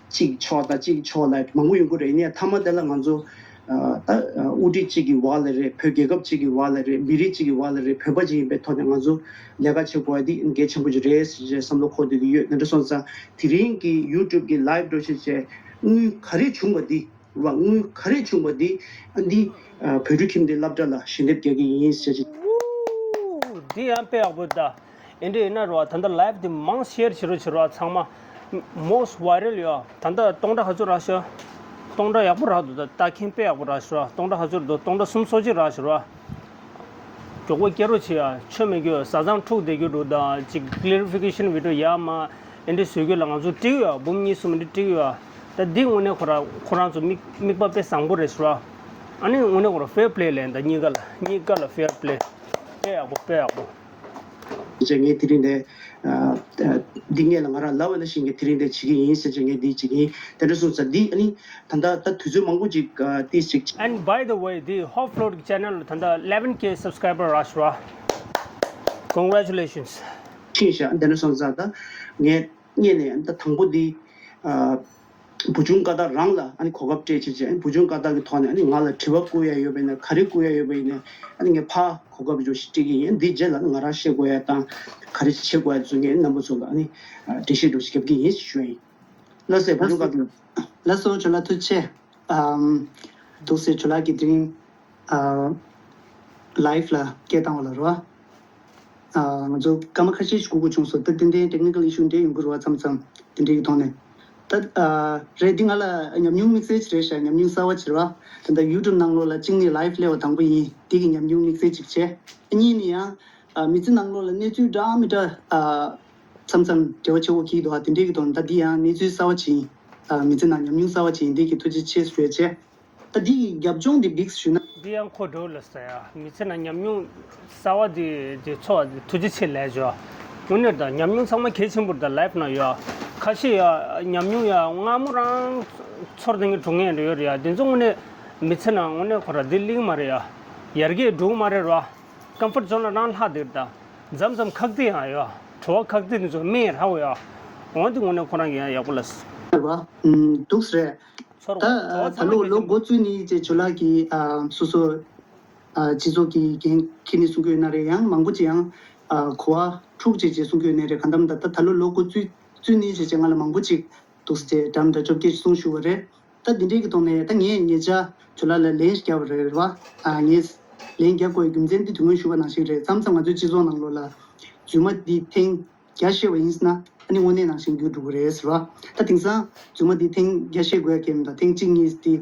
གཅིག་ཕྱོགས་དང་གཅིག་ཕྱོགས་ལ་མང་པོ་ཡོང་གི་རེད། ཡིན་ཡང་མཐའ་མ་དེ་ལ་ང་ཚོ་ད་དབུ་ཁྲིད་གཅིག་གི་འོག་ལ་རེད། བོད་རྒྱལ་ཁབ་གཅིག་གི་འོག་ལ་རེད། མི་རིགས་གཅིག་གི་འོག་ལ་རེད། བོད་པ་གཅིག་ཡིན་པའི་ཐོག་ནས་ང་ཚོ་ལས་ཀ་བྱེད་དགོས་པ་འདི་གལ་ཆེན་པོ་ཅིག་རེད་ཟེར་བྱས་བསམ་བློ་འཁོར་སྡོད་ཀྱི་ཡོད། དེ་འདྲ་སོང་ཙང་དེ་རིང་གི་YouTube གི་live འགྲོ་བྱེད་བྱས་དངུལ་ག་རེ་བྱུང་བ་འདི། ར་དངུལ་ག་རེ་བྱུང་བ་འདི་ཨ་འདི་ཨ་བོད་ཕྲུག་ཁྱིམ་སྡེའི་སློབ་གྲྭ་ལ་ཞལ་འདེབས་རྒྱག་གི་ཡིན་ཟེར་གྱི། འདི་ཡང་དཔེ་ཡག་པོ་ད། ཨེ་འདྲ་ཡིན་ན་རོ། ད་ལྟ་live འདི་མང་share བྱེད་རོགས་བྱེད་རོགས། ཚང་མ་most viral ཡོད། ད་ལྟ་སྟོང་ཕྲག་ག་ཚོད་རག་ཤག་སྟོང་ཕྲག་ཡག་པོ་རག་འདུག་ད་ལྟ་མཁན་དཔེ་ཡག་པོ་རག་ཤག་སྟོང་ཕྲག་ག་ཚོད་འདུག་སྟོང་ཕྲག་གསུམ་སོ་གཅིག་རག་ཤག་རོ། མགྱོགས་པོ་སྐྱེལ་རོགས་བྱེད་ཡ། ཆོ་མེད་རྒྱུ་བཟའ་ཚང་འཁྲུག་བསྡད་རྒྱུ་འགྲོ། ད་ཅིག་clarification video ཡ་མ་ཨེ་འདྲ་བཟོས་རྒྱུ་ལ་ང་ཚོ་འགྲིག་ཡོད། འབུམ་གཉིས་གསུམ་འདྲ་འགྲིག་ཡོད། ད་འདི་དངོས་གནས་ཁོ་རང་ཁོ་རང་ཚོ་དམིགས་དམིགས་པ་དཔེ་བཟང་པོ་རེད་ཟེར་བ། ཨ་ནི་དངོས་གནས་ཁོ་རང་fair play ལེན། ད་གཉིས་ཀ་ལ་གཉིས་ཀ་ལ་fair play དཔེ་ཡག་པོ་དཔེ་ཡག་པོ། ཅེས་ངས་དེ་རིང་འདི་ཨ་ཨ་འདི་ངས་ལ་ང་རང་ལབ་པ་ནང་བཞིན་གྱི་དེ་རིང་འདི་བྱེད་ཀྱི་ཡིན་ཟེར་ཅེས་ངས་འདི་བྱེད་ཀྱི་ཡིན། དེ་འདྲ་སོང་ཙང་འདི་ཨ་ནི་ད་ལྟ་ད་དུས་ཚོད་མང་པོ་ཅིག་ཨ་ཏིས་ཅིག And by the way, the Hope Float channel ད་ལྟ eleven K subscriber རག་ཤག་ར། Congratulations. ཤེས་བཞག་འདི་འདྲ་སོང་ཙང་ད་ངས་ངས་ནས་ད་དང་པོ་འདི་ཨ། བུ་ཆུང་ཀ་དག་རང་ལ་ཨ་ནི་གོ་སྐབས་སྤྲད་བྱས་བྱས། ཨ་ནི་བུ་ཆུང་ཀ་དག་གི་ཐོག་ནས་ཨ་ནི་ང་ལ་དྲི་བ་བསྐུར་ཡ་ཡོད་པ་ཡིན་ན། ག་རེ་བསྐུར་ཡ་ཡོད་པ་ཡིན་ན་ཨ་ནི་ངས་ཕར་གོ་སྐབས་འགྲོ་ཞིག་སྤྲད་ཀྱི་ཡིན། འདིའི་རྗེས་ལ་ང་རང་བཤད་དགོས་ཡ་དང་ག་རེ་བྱེད་དགོས་ཡ་ཚོ་ངས་རྣམ་པ་ཚོ་ལ་ཨ་ནི་འགྲེལ་བཤད་འགྲོ་ཞིག་རྒྱབ་ཀྱི་ཡིན་ཞུ་ཡ་ཡིན། ལགས་སོ་བུ་ཆུང་ཀ་དག་ལགས་སོ་ཇོ་ལགས་ཐུགས་རྗེ་ཆེ། ཨམ། འདུག་སེ་ཇོ་ལགས་ཀྱིས་དེ་རིང་ཨ། live ལ་སྐད་བཏང་བ་ལ་རོ། ཨ། ང་ཚོ་སྐར་མ་ཁ་ཤས་ཤིག་སྒུག་དགོས་བྱུང་སོང་། ད་ཏན་ཏན་technical issue འདྲ་ཡོང་གི་རེད་བ། མཚམས་མཚམས་དེ་འདྲའི་གི་ཐོག་ནས། ད་ཨ། རེད། འདི་ང་ལ་ཉམས་མྱོང་དམིགས་བསལ་ཅིག་རེད་ཤག་ཉམས་མྱོང་གསར་བ་ཅིག་རེད་བ། ད་ལྟ་YouTube ནང་ལོགས་ལ་གཅིག་ནས་live སླེབས་པ་དང་པོ་ཡིན། འདི་གི་ཉམས་མྱོང་དམིགས་བསལ་ཅིག་བྱས། གཉིས་ནས་ཡང་ཨ། མི་ཚེ་ནང་ལོགས་ལ་གནས་ཚུལ་འདྲ་མི་འདྲ་ཨ། མཚམས་མཚམས་འབྲེལ་བ་བྱེད་དགོས་ཀྱི་འདུག་བ། དེ་འདྲའི་གི་ཐོག་ནས་ད་འདི་ཡང་གནས་ཚུལ་གསར་བ་ཅིག་ཡིན། ཨ། མི་ཚེ་ནང་ཉམས་མྱོང་གསར་བ་ཅིག་ཡིན། འདི་གི་ཐུགས་རྗེ་ཆེ་ཞུ་ཡ་བྱས། ད་འདི་ཡི་རྒྱབ་ལྗོངས་འདི་འགྲིག་ཞུས་ན། འདི་ཡང་ཁོ་འགྲོ་ལ་ཟེར་ཡ། མི་ཚེ་ན་ཉམས་མྱོང་གསར་བ་འདི་འདི་ཚོ་ཐུགས་རྗེ་ཆེ་ལབ་ཞུ། དངོས་གནས་ད་ཉམས་མྱོང་ཚང་མ་གལ་ཆེན་པོ་རེད། ད་live ནང་ཡོད། ཁ་ཤས་ཡ་ཉམས་མྱོང་ཡ་སྔ་མོ་རང་ཚོར་དེ་འདྲ་གྲུང་ངེས་འདྲ་ཡོད་རེད་ཡ། འདི་ཚོ་དངོས་གནས་མི་ཚེ་ན་དངོས་གནས་ཁོ་ར་འདི་ལིང་མ་རེད་ཡ། ཡར་རྒྱས་འགྲོ་གི་མ་རེད་ར། comfort zone ལ་རང་ལྷག་འདིར་ད། མཚམས་མཚམས་ཁག་ཏིག་ཡང་ཡོད། བྲོ་བ་ཁག་ཏིག་འདི་ཚོ་མེད་ར་བ་ཡ། འོན་ཏེ་དངོས་གནས་ཁོ་རང་གི་ཡང་ཡག་པོ་ལ། རེད་བ། ཨུམ། འདུག་སེ་རེད། ཚོར་ད་བ་ཚོར་བ་ད་ཚང་མ་ལོ་གལ་ལོ་ཆེན་པོ། འགོ་བཙུགས་ནས་ཅེས་ཇོ་ལགས་ཀྱིས་ཨ། སོ་སོ་ཨ། སྤྱི་ཚོགས་ཀྱི་འགན་འཁྱེར་ནས་གསུང་གི་ཡོད་ན་རེད། ཡང་མང་པོ་ཅིག་ཡང་ཨ། གོ་བ་འཁྲུག་ཅེས་ཅེས་གསུང་གི་ཡོད་ན་རེད། གང་ལྟར་ད་ད་ད་ལོ་ལོ་འགོ་བཙུགས་བཙུགས་ནས་ཅེས་ཅེས་ང་ལ་མང་པོ་ཅིག་འདུག་སེ་འགྲམ་འདྲ་བཅོ་བརྒྱད་གསུང་ཞུ་བ་རེད། ད་འདི་འདྲའི་གི་ཐོག་ནས་ད་ངས་ཉེ་ཆར་ཇོ་ལགས་ལ་ལན་ཞིག་བརྒྱབ་པ་རེད་བ། ཨ། ངས་ལན་རྒྱག་དགོས་རྒྱུ་མཚན་འདི་དུས་སྔོན་ཞུས་པ་ནང་བཞིན་རེད། མཚམས་མཚམས་ང་ཚོའི་སྤྱི་ཚོགས་ནང་ལོགས་ལ་རྫུན་མ་འདི་ཐེངས་བརྒྱ་བཤད་པ་ཡིན་ཟེར་ན་ཨ་ནི་དངོས་གནས་ནང་བཞིན་འགྱུར་འགྲོ་གི་རེད་ཟེར་བ། ད་དེང་སང་རྫུན་མ་འདི་ཐེངས་བརྒྱ་བཤད་དགོས་ཡ་གལ་མི་འདུག་ཐེངས་གཅིག་གཉིས་འདི་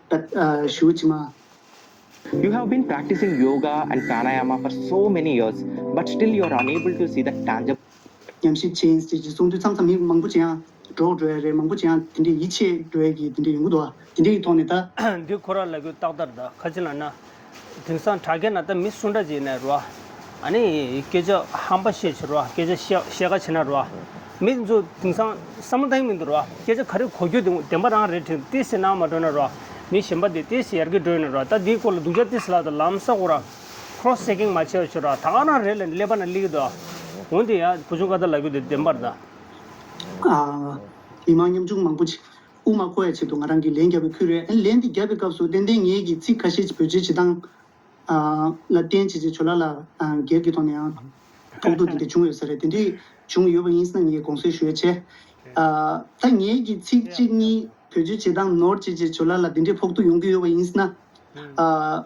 ད་ཨ། ཞུ་ཅི་མ། You have been practicing yoga and pranayama for so many years, but still you are unable to see the tangible ཉམས་ཞིབ་བྱེད་ཡིན་ཟེར་གྱི་གསུང་དུས་མཚམས་མཚམས་མི་མང་པོ་ཅིག་ཡང་འདྲོག་འགྲོ་ཡ་རེད། མང་པོ་ཅིག་ཡང་དེ་འདྲའི་ཡིད་ཆེས་འགྲོ་ཡ་གི་དེ་འདྲའི་ཡོང་གི་འདུག་དེ་འདྲའི་ཐོག་ནས་ད། འདི་ཁོ་རང་ལ་གུ་ཏག་ཏག་ད་ཁ་ཅིག་ལ་ན། དེང་སང་དྲ་རྒྱ་ན་ད་མི་སུ་འདྲ་ཅིག་ཡིན་ན་རོ། ཨ་ནི་སྐད་ཆ་ཧམ་པ་བཤད་ཆེ་རོ། སྐད་ཆ་བཤད་བཤད་ཁ་ཆེ་ན་རོ། མི་ཚོ་དེང་སང་བསམ་བློ་བཏང་གི་མི་འདུག་རོ། སྐད་ཆ་ག་རེ་གོ་རྒྱུ་དེ་བདེན་པ་རང་རེད་དྲན། ཏིས་སེ་ནང་མ་འགྲོ་ན་རོ། མི་གཞན་པ་དེ་ཏིས་སེ་ཡར་རྒྱས་འགྲོ་ཡོད་ན་རོ། ད་འདིའི་སྐོར་ལ་སྡུག་ཅག་ཏིས་ལ་ད་ལམ་སང་ཁོ་རང་cross checking མ་བྱས་པ་ཆོད་ར། ད་ག་རང་རེད་ལ་ཀླད་པ་ན་སླེབས་ཀྱི་འདུག་འོན་ཏེ་ཡང་བུ་ཆུང་ཀ་ད་ལབ་རྒྱུ་དེ་བདེན་པར་ད། ཨ། མི་མང་ཉམ་ཆུང་མང་པོ་ཅིག་དབུ་མ་ཁོ་ཡ་ཆེད་དུ་ང་རང་གིས་ལན་བརྒྱབ་པའི་ཁུལ་རེད། ཨ་ནི་ལན་དེ་བརྒྱབ་པའི་སྐབས་སུ་ཏན་ཏན་ངེད་ཀྱི་ཚིག་ཁ་ཤས་ཅིག་བེད་སྤྱོད་བྱེད་སྟངས་ཨ། ལ་བརྟེན་བྱས་བྱས་ཇོ་ལགས་ལ་ཨ། སྒེར་གྱི་ཐོག་ནས་ཡང་ཕོག་ཐུག་དེ་འདྲ་བྱུང་ཡོད་ས་རེད། དེ་འདྲའི་བྱུང་ཡོད་པ་ཡིན་ན་ངས་དགོངས་སེལ་ཞུ་ཡ་བྱས། ཨ། ད་ངེད་ཀྱི་ཚིག་གཅིག་གཉིས་བེད་སྤྱོད་བྱེད་སྟངས་ནོར་བྱས་བྱས་ཇོ་ལགས་ལ་དེ་འདྲའི་ཕོག་ཐུག་ཡོང་གི་ཡོད་པ་ཡིན་ན། ཨ།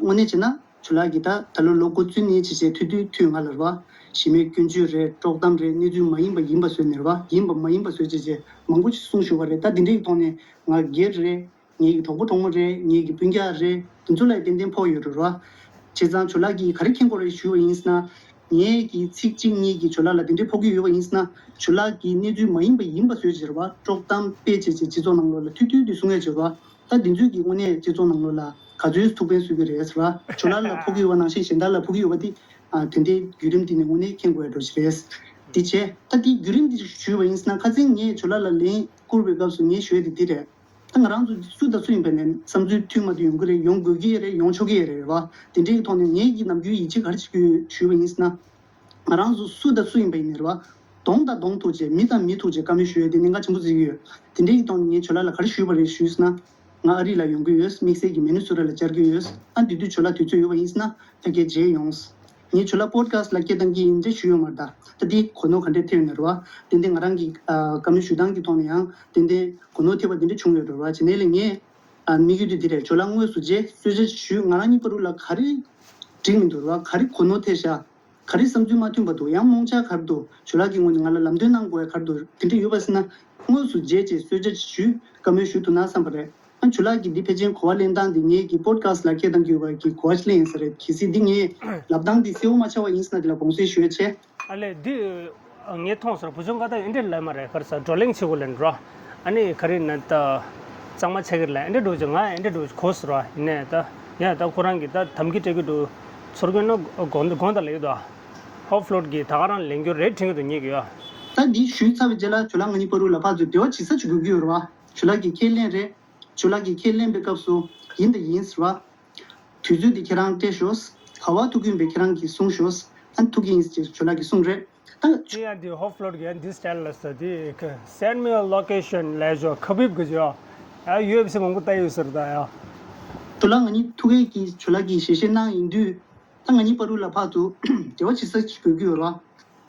དངོས་གནས་བྱས་ན། ཇོ་ལགས་ཀྱིས་ད་ད་ལོ་ལོ་འགོ་བཙུགས་ནས་བྱས་བྱས་ཐུག་དུས་ཐུག་ང་ལ་རེད་བ། གཞི་མེད་སྐྱོན་བརྗོད་རེད། དཀྲོག་གཏམ་རེད། གནས་ཚུལ་མ་ཡིན་པ་ཡིན་པ་བཟོས་ནས་རེད་བ། ཡིན་པ་མ་ཡིན་པ་བཟོས་བྱས་བྱས་མང་པོ་ཞིག་གསུངས་བཞུགས་པ་རེད། ད་འདི་འདྲའི་ཐོག་ནས་ང་སྒེར་རེད། ངེད་ཀྱི་གྲོགས་པོ་གྲོགས་མོ་རེད། ངེད་ཀྱི་སྤུན་ཀྱག་རེད། དེ་ཚོ་ལ་ཏན་ཏན་ཕོག་ཡོད་རེད་བ། བྱས་ཙང་ཇོ་ལགས་ཀྱིས་ག་རེ་མཁྱེན་དགོས་རེད་ཞུས་པ་ཡིན་ན། ངེད་ཀྱི་ཚིག་གཅིག་གཉིས་ཀྱིས་ཇོ་ལགས་ལ་འདི་འདྲའི་ཕོག་གི་ཡོད་པ་ཡིན་ན། ཇོ་ལགས་ཀྱིས་གནས་ཚུལ་མ་ཡིན་པ་ཡིན་པ་བཟོས་བྱས་རེད་བ། དཀྲོག་གཏམ་སྤེལ་བྱས་བྱས་སྤྱི་ཚོགས་ནང་ལོགས་ལ་ཐུག་ཐུག་དེ་གསུང་ཡས་བྱས་རེད་བ། ད་འདི་ཚོས་ཀྱིས་དངོས་གནས་སྤྱི་ཚོགས་ནང་ལོགས་ལ་ག་ཚོད་ཐུག་ཕན་གསོས་ཀྱི་རེད་ཟེར་བ། ཇོ་ལགས་ལ་ཕོག་གི་ཡོད་པ་ནང་བཞིན་གཞན་དག་ལ་ཕོག་གི་ཡོད་པ་དེ། ཨ། དེ་འདྲའི་བརྒྱུད་རིམ་དེ་ནས་དངོས་གནས་མཁྱེན་དགོས་ཡ་འགྲོ་ཞིག་རེད། དེ་བྱས་ད་དེའི་བརྒྱུད་རིམ་དེ་ཞུས་པ་ཡིན་ན། ཁ་སང་ངས་ཇོ་ལགས་ལ་ལན་བསྐུར་བའི་སྐབས་སུ་ངས་ཞུ་ཡ་དེ་འདི་རེད། ད་ང་རང་ཚོ་སུ་དང་སུ་ཡིན་པ་ནས་བསམ་ཚུལ་མཐུན་མ་མཐུན་ཡོང་གི་རེད། ཡོང་དགོས་ཀྱི་རེད། ཡོང་ཆོག་གི་རེད་རེད་བ། དེ་འདྲའི་ཐོག་ནས་ངེད་ཀྱི་ནམ་རྒྱུན་ཡིད་ཆེས་ག་རེ་བྱེད་ཀྱི་ཡོད་ཞུས་པ་ཡིན་ཟེར་ན། ང་རང་ཚོ་སུ་དང་སུ་ཡིན་པ་ཡིན་ནའི་རེད་བ། གདོང་དང་གདོང་ཐུག་བྱས། མི་དང་མི་ཐུག་བྱས་བཀའ་མོལ་ཞུ་ཡས་དེ་གནད་འགག་ཆེན་པོ་བརྩི་གི་ཡོད། དེ་འདྲའི་ཐོག་ནས་ངས་ཇོ་ལགས་ལ་ག་རེ་ཞུས་པ་རེད་ཞུས་ཟེར་ན། ང་ཨ་རི་ལ་ཡོང་གི་ཡོད། དམིགས་བསལ་གྱི་མི་ནི་སོ་ཊ་ལ་བཅར་གྱི་ཡོད། ཨ་འདི་དུས་ཇོ་ལགས་དུས་ཚོད་ཡོད་པ་ཡིན་ཟེར་ན་ཕ་གིར་མཇལ་ཡོང་། ངས་ཇོ་ལགས་པོ་ཌི་ཁ་སི་ཊི་ལ་སྐད་བཏང་གི་ཡིན་འདྲ་ཞུས་ཡོད་མ་རེད་ད། ད་འདི་གོ་ནོར་ག་འདྲས་ཐེབས་ཡོད་ན་རེད་བ། ཏན་ཏན་ང་རང་གི་ཨ་བཀའ་མོལ་ཞུ་སྟངས་ཀྱི་ཐོག་ནས་ཡང་ཏན་ཏན་གོ་ནོར་ཐེབས་པ་འདི་འདྲ་བྱུང་ཡོད་རེད་བ། བྱས་ནའི་ལས་ངས་ཨ་དམིགས་ཡུལ་དེ་འདི་རེད། ཇོ་ལགས་དངོས་སུ་མཇལ། གསོལ་ཇ་ཞུས། ང་རང་གཉིས་བར་དུ་ལ་ག་རེ་འགྲིག་མི་འདུག་རེད་བ། ག་རེ་གོ་ནོར་ཐེབས་ཤག་ག་རེ་བསམ་ཚུལ་མ་མཐུན་པ་འདུག་ཡང་རྨོངས་འཆར་ག་རེ་འདུག་ཇོ་ལགས་ཀྱི་ངོས་ནས་ང་ལ་ལམ་སྟོན་གནང་དགོས་ཡ་ག་རེ་འདུག་དེ་འདྲ་ཡོད་པ་ཟེར་ན། དངོས་སུ་མཇལ་བྱས་གསོལ་ཇ་ཞུས། བཀའ་མོལ་ཞུ་ཐུབ་ན་བསམ་པ་རེད། ཨ་ཇོ་ལགས་ཀྱིས་འདི་ཕལ་ཆེར་གོ་བ་ལེན་སྟངས་འདི་ངེད་ཀྱི་པོ་ཌི་ཁ་སི་ཊི་ལ་སྐད་བཏང་གི་ཡོད་པ་གི་གོ་བ་ཞིག་ལེན་ཡིན་ས་རེད། གལ་སྲིད་འདི་ངས་ལབ་སྟངས་འདི་གསལ་བོ་མ་ཆགས་པ་ཡིན་ཟེར་ན་དེ་ལ་དགོངས་སེལ་ཞུ་ཡ་བྱས། ཨ་ལས་འདི་ངས་མཐོང་སོང་། བུ་ཆུང་ཁ་ད་ཨེ་འདྲས་ལབ་མ་རེད། ག་རེ་ཟ། བགྲོ་གླེང་བྱེད་དགོས་ལབ་འགྲོ། ཨ་ནི་ག་རེ་ན་ད་གཙང་མ་ཆགས་ཀྱི་རེད་ལབ། ཨེ་འདྲས་འགྲོ་ཅིག་ང་ཨེ་འདྲས་འགྲོ་གོ་སོང་ར། ཡིན་ནའི་ད་ཡང་ད་ཁོ་རང་གིས་ད་དམ་གི་སྤྲད་གི་འདུག་ཚོར་གི་ན་དགོངས་དགོངས་དག་ལ་ཡོད་དོ། ཧོབ་ཕ་ལོ་ཌི་གིས་ད་ག་རང་ལེན་རྒྱུ་རེད་དྲན་གི་འདུག་ངེད་ཀྱིས་ཡ། ད་འདི་ཞུས་ཚར་བའི་རྗེས་ལ་ཇོ་ལགས་ང་གཉིས་བར་དུ་ལ་ཕར་ཚུར་འབྲེལ་བ་བྱེད་ས་ཅིག་དགོས་ཀྱི་ཡོད་རེད་བ། ཇོ་ལགས་ཀྱིས་ཁས་ལེན་རེད། ཇོ་ལགས་ཀྱིས་ཁས་ལེན་པའི་སྐབས་སུ་ཡིན་དང་ཡིན་ཟེར་བ། དུས་ཚོད་འདི་ཁྱེད་རང་སྤྲད་ཤོག་ག་བ་ཐུག་གི་ཡིན་པའི་ཁྱེད་རང་གིས་གསུང་ཤོག་ཨ་ཐུག་གི་ཡིན་ཟེར་ཇོ་ལགས་ཀྱིས་གསུངས་རེད། ད་ཅི་ཡང་འདི་ཧོབ་ཕ་ལོ་ཌི་གིས་འདི་སི་ཊལ་ལ་ཟེར་དེ་send me a location ལས་ཞོ་ཁ་བིབ་གི་ཇོ། ཨ་ཡོད་སེ་མང་པོ་ལྟ་ཡོད་ཟེར་ད་ཡ། ཇོ་ལགས་ང་གཉིས་ཐུག་གི་ཡིན། ཇོ་ལགས་ཀྱིས་ཞལ་བཞེས་གནང་ཡིན་དུས། ད་ང་གཉིས་བར་དུ་ལ་ཕར་ཚུར་འབྲེལ་བ་བྱེད་ས་ཅིག་དགོས་ཀྱི་ཡོད་རེད་བ།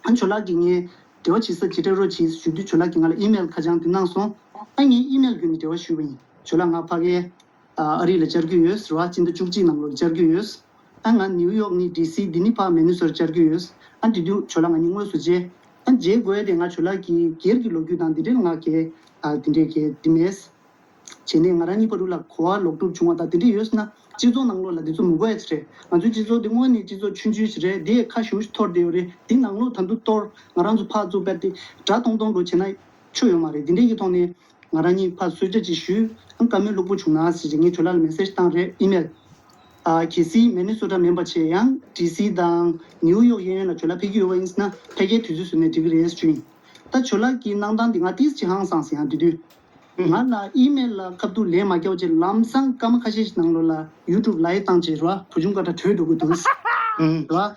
ཨ་ཇོ་ལགས་ཀྱིས་ངས་འབྲེལ་བ་བྱེད་ས་ཅིག་སྤྲད་རོགས་གྱིས་ཞུ་དུས་ཇོ་ལགས་ཀྱིས་ང་ལ་ཨི་མེལ་ཁ་བྱང་དེ་གནང་སོང་། ཨ་ངས་ཨི་མེལ་བརྒྱུད་ནས་འབྲེལ་བ་ཞུས་པ་ཡིན། ཇོ་ལགས་ང་ཕ་གིར་ཨ་རི་ལ་བཅར་གྱི་ཡོད་ཟེར་བ། སྤྱི་ཟླ་བཅུ་གཅིག་ནང་ལོགས་བཅར་གྱི་ཡོད། ཨ་ང་ནིའུ་ཡོག་ནས་ཌི་སི། འདི་ནས་ཕར་མི་ནི་སོ་ཊ་བཅར་གྱི་ཡོད། ཨ་འདི་དུས་ཇོ་ལགས་ང་གཉིས་དངོས་སུ་མཇལ། ཨ་མཇལ་དགོས་ཡ་དེ་ང་ཇོ་ལགས་ཀྱི་སྒེར་གྱི་ལོ་རྒྱུས་དང་འདི་འདྲའི་ང་གི་ཨ་འདི་འདྲའི་གི་འདི་མེད། བྱས་ནས་ང་རང་གཉིས་བར་དུ་ལ་གོ་བ་ལོག་སྒྲུབ་བྱུང་བ་དང་དེ་འདྲ་ཡོད་ཟེར་ན། སྤྱི་ཚོགས་ནང་ལོགས་ལ་འདི་ཚོ་མི་དགོས་ཡ་ཅིག་རེད། ང་ཚོའི་སྤྱི་ཚོགས་འདི་དངོས་གནས་སྤྱི་ཚོགས་ཆུང་ཆུང་ཞིག་རེད། འདི་ཁ་ཞེ་པོ་ཞིག་འཐོར་བསྡད་ཡོད་རེད། འདི་ནང་ལོགས་ད་དུང་གཏོར། ང་རང་ཚོ་ཕར་ཚུར་བལྟས་ཏེ་དགྲ་མཐོང་མཐོང་འགྲོ་བྱས་ན་ཆོ་ཡོད་མ་རེད། འདི་འདྲའི་གི་ཐོག་ནས་ང་རང་གཉིས་ཕར་གསོལ་ཇ་ཅིག་ཞུས། ཨང་བཀའ་མོལ་ལྷུག་པོ་བྱུང་ན་ཟེར་བྱས་ངས་ཇོ་ལགས་ལ་མེ་སེ་ཇི་བཏང་རེད། ཨི་མེལ། ཨ་གལ་སྲིད་མི་ནི་སོ་ཊ་མིན་པ་བྱས་ཡང་ཌི་སི་དང་ནིའུ་ཡོག་གཡས་གཡོན་ལ་ཇོ་ལགས་ཕེབས་ཀྱི་ཡོད་པ་ཡིན་ཟེར་ན་ཕ་གིར་དུས་ཚོད་བཟོས་ནས་འགྲིག་གི་རེད་ཞུས་ཡིན། ད་ཇོ་ལགས་ཀྱི་གནང་སྟངས་འདི་ང་ཏིས་ཅིག་ཧང་སངས་ཟེར་ཡང་དེ་དུས། ང་ལ་ཨི་མེལ་ལ་ཁ་ཐུག་ལན་མ་རྒྱག་བྱས་ལམ་སང་སྐར་མ་ཁ་ཤས་ཤིག་ནང་ལོགས་ལ་ཡུ་ཊུབ་ལའིབ་བཏང་བྱས་ར་བུ་ཆུང་ཀ་ཏྲ་བྲོས་འགྲོ་གི་འདུག་ཟེར། ར།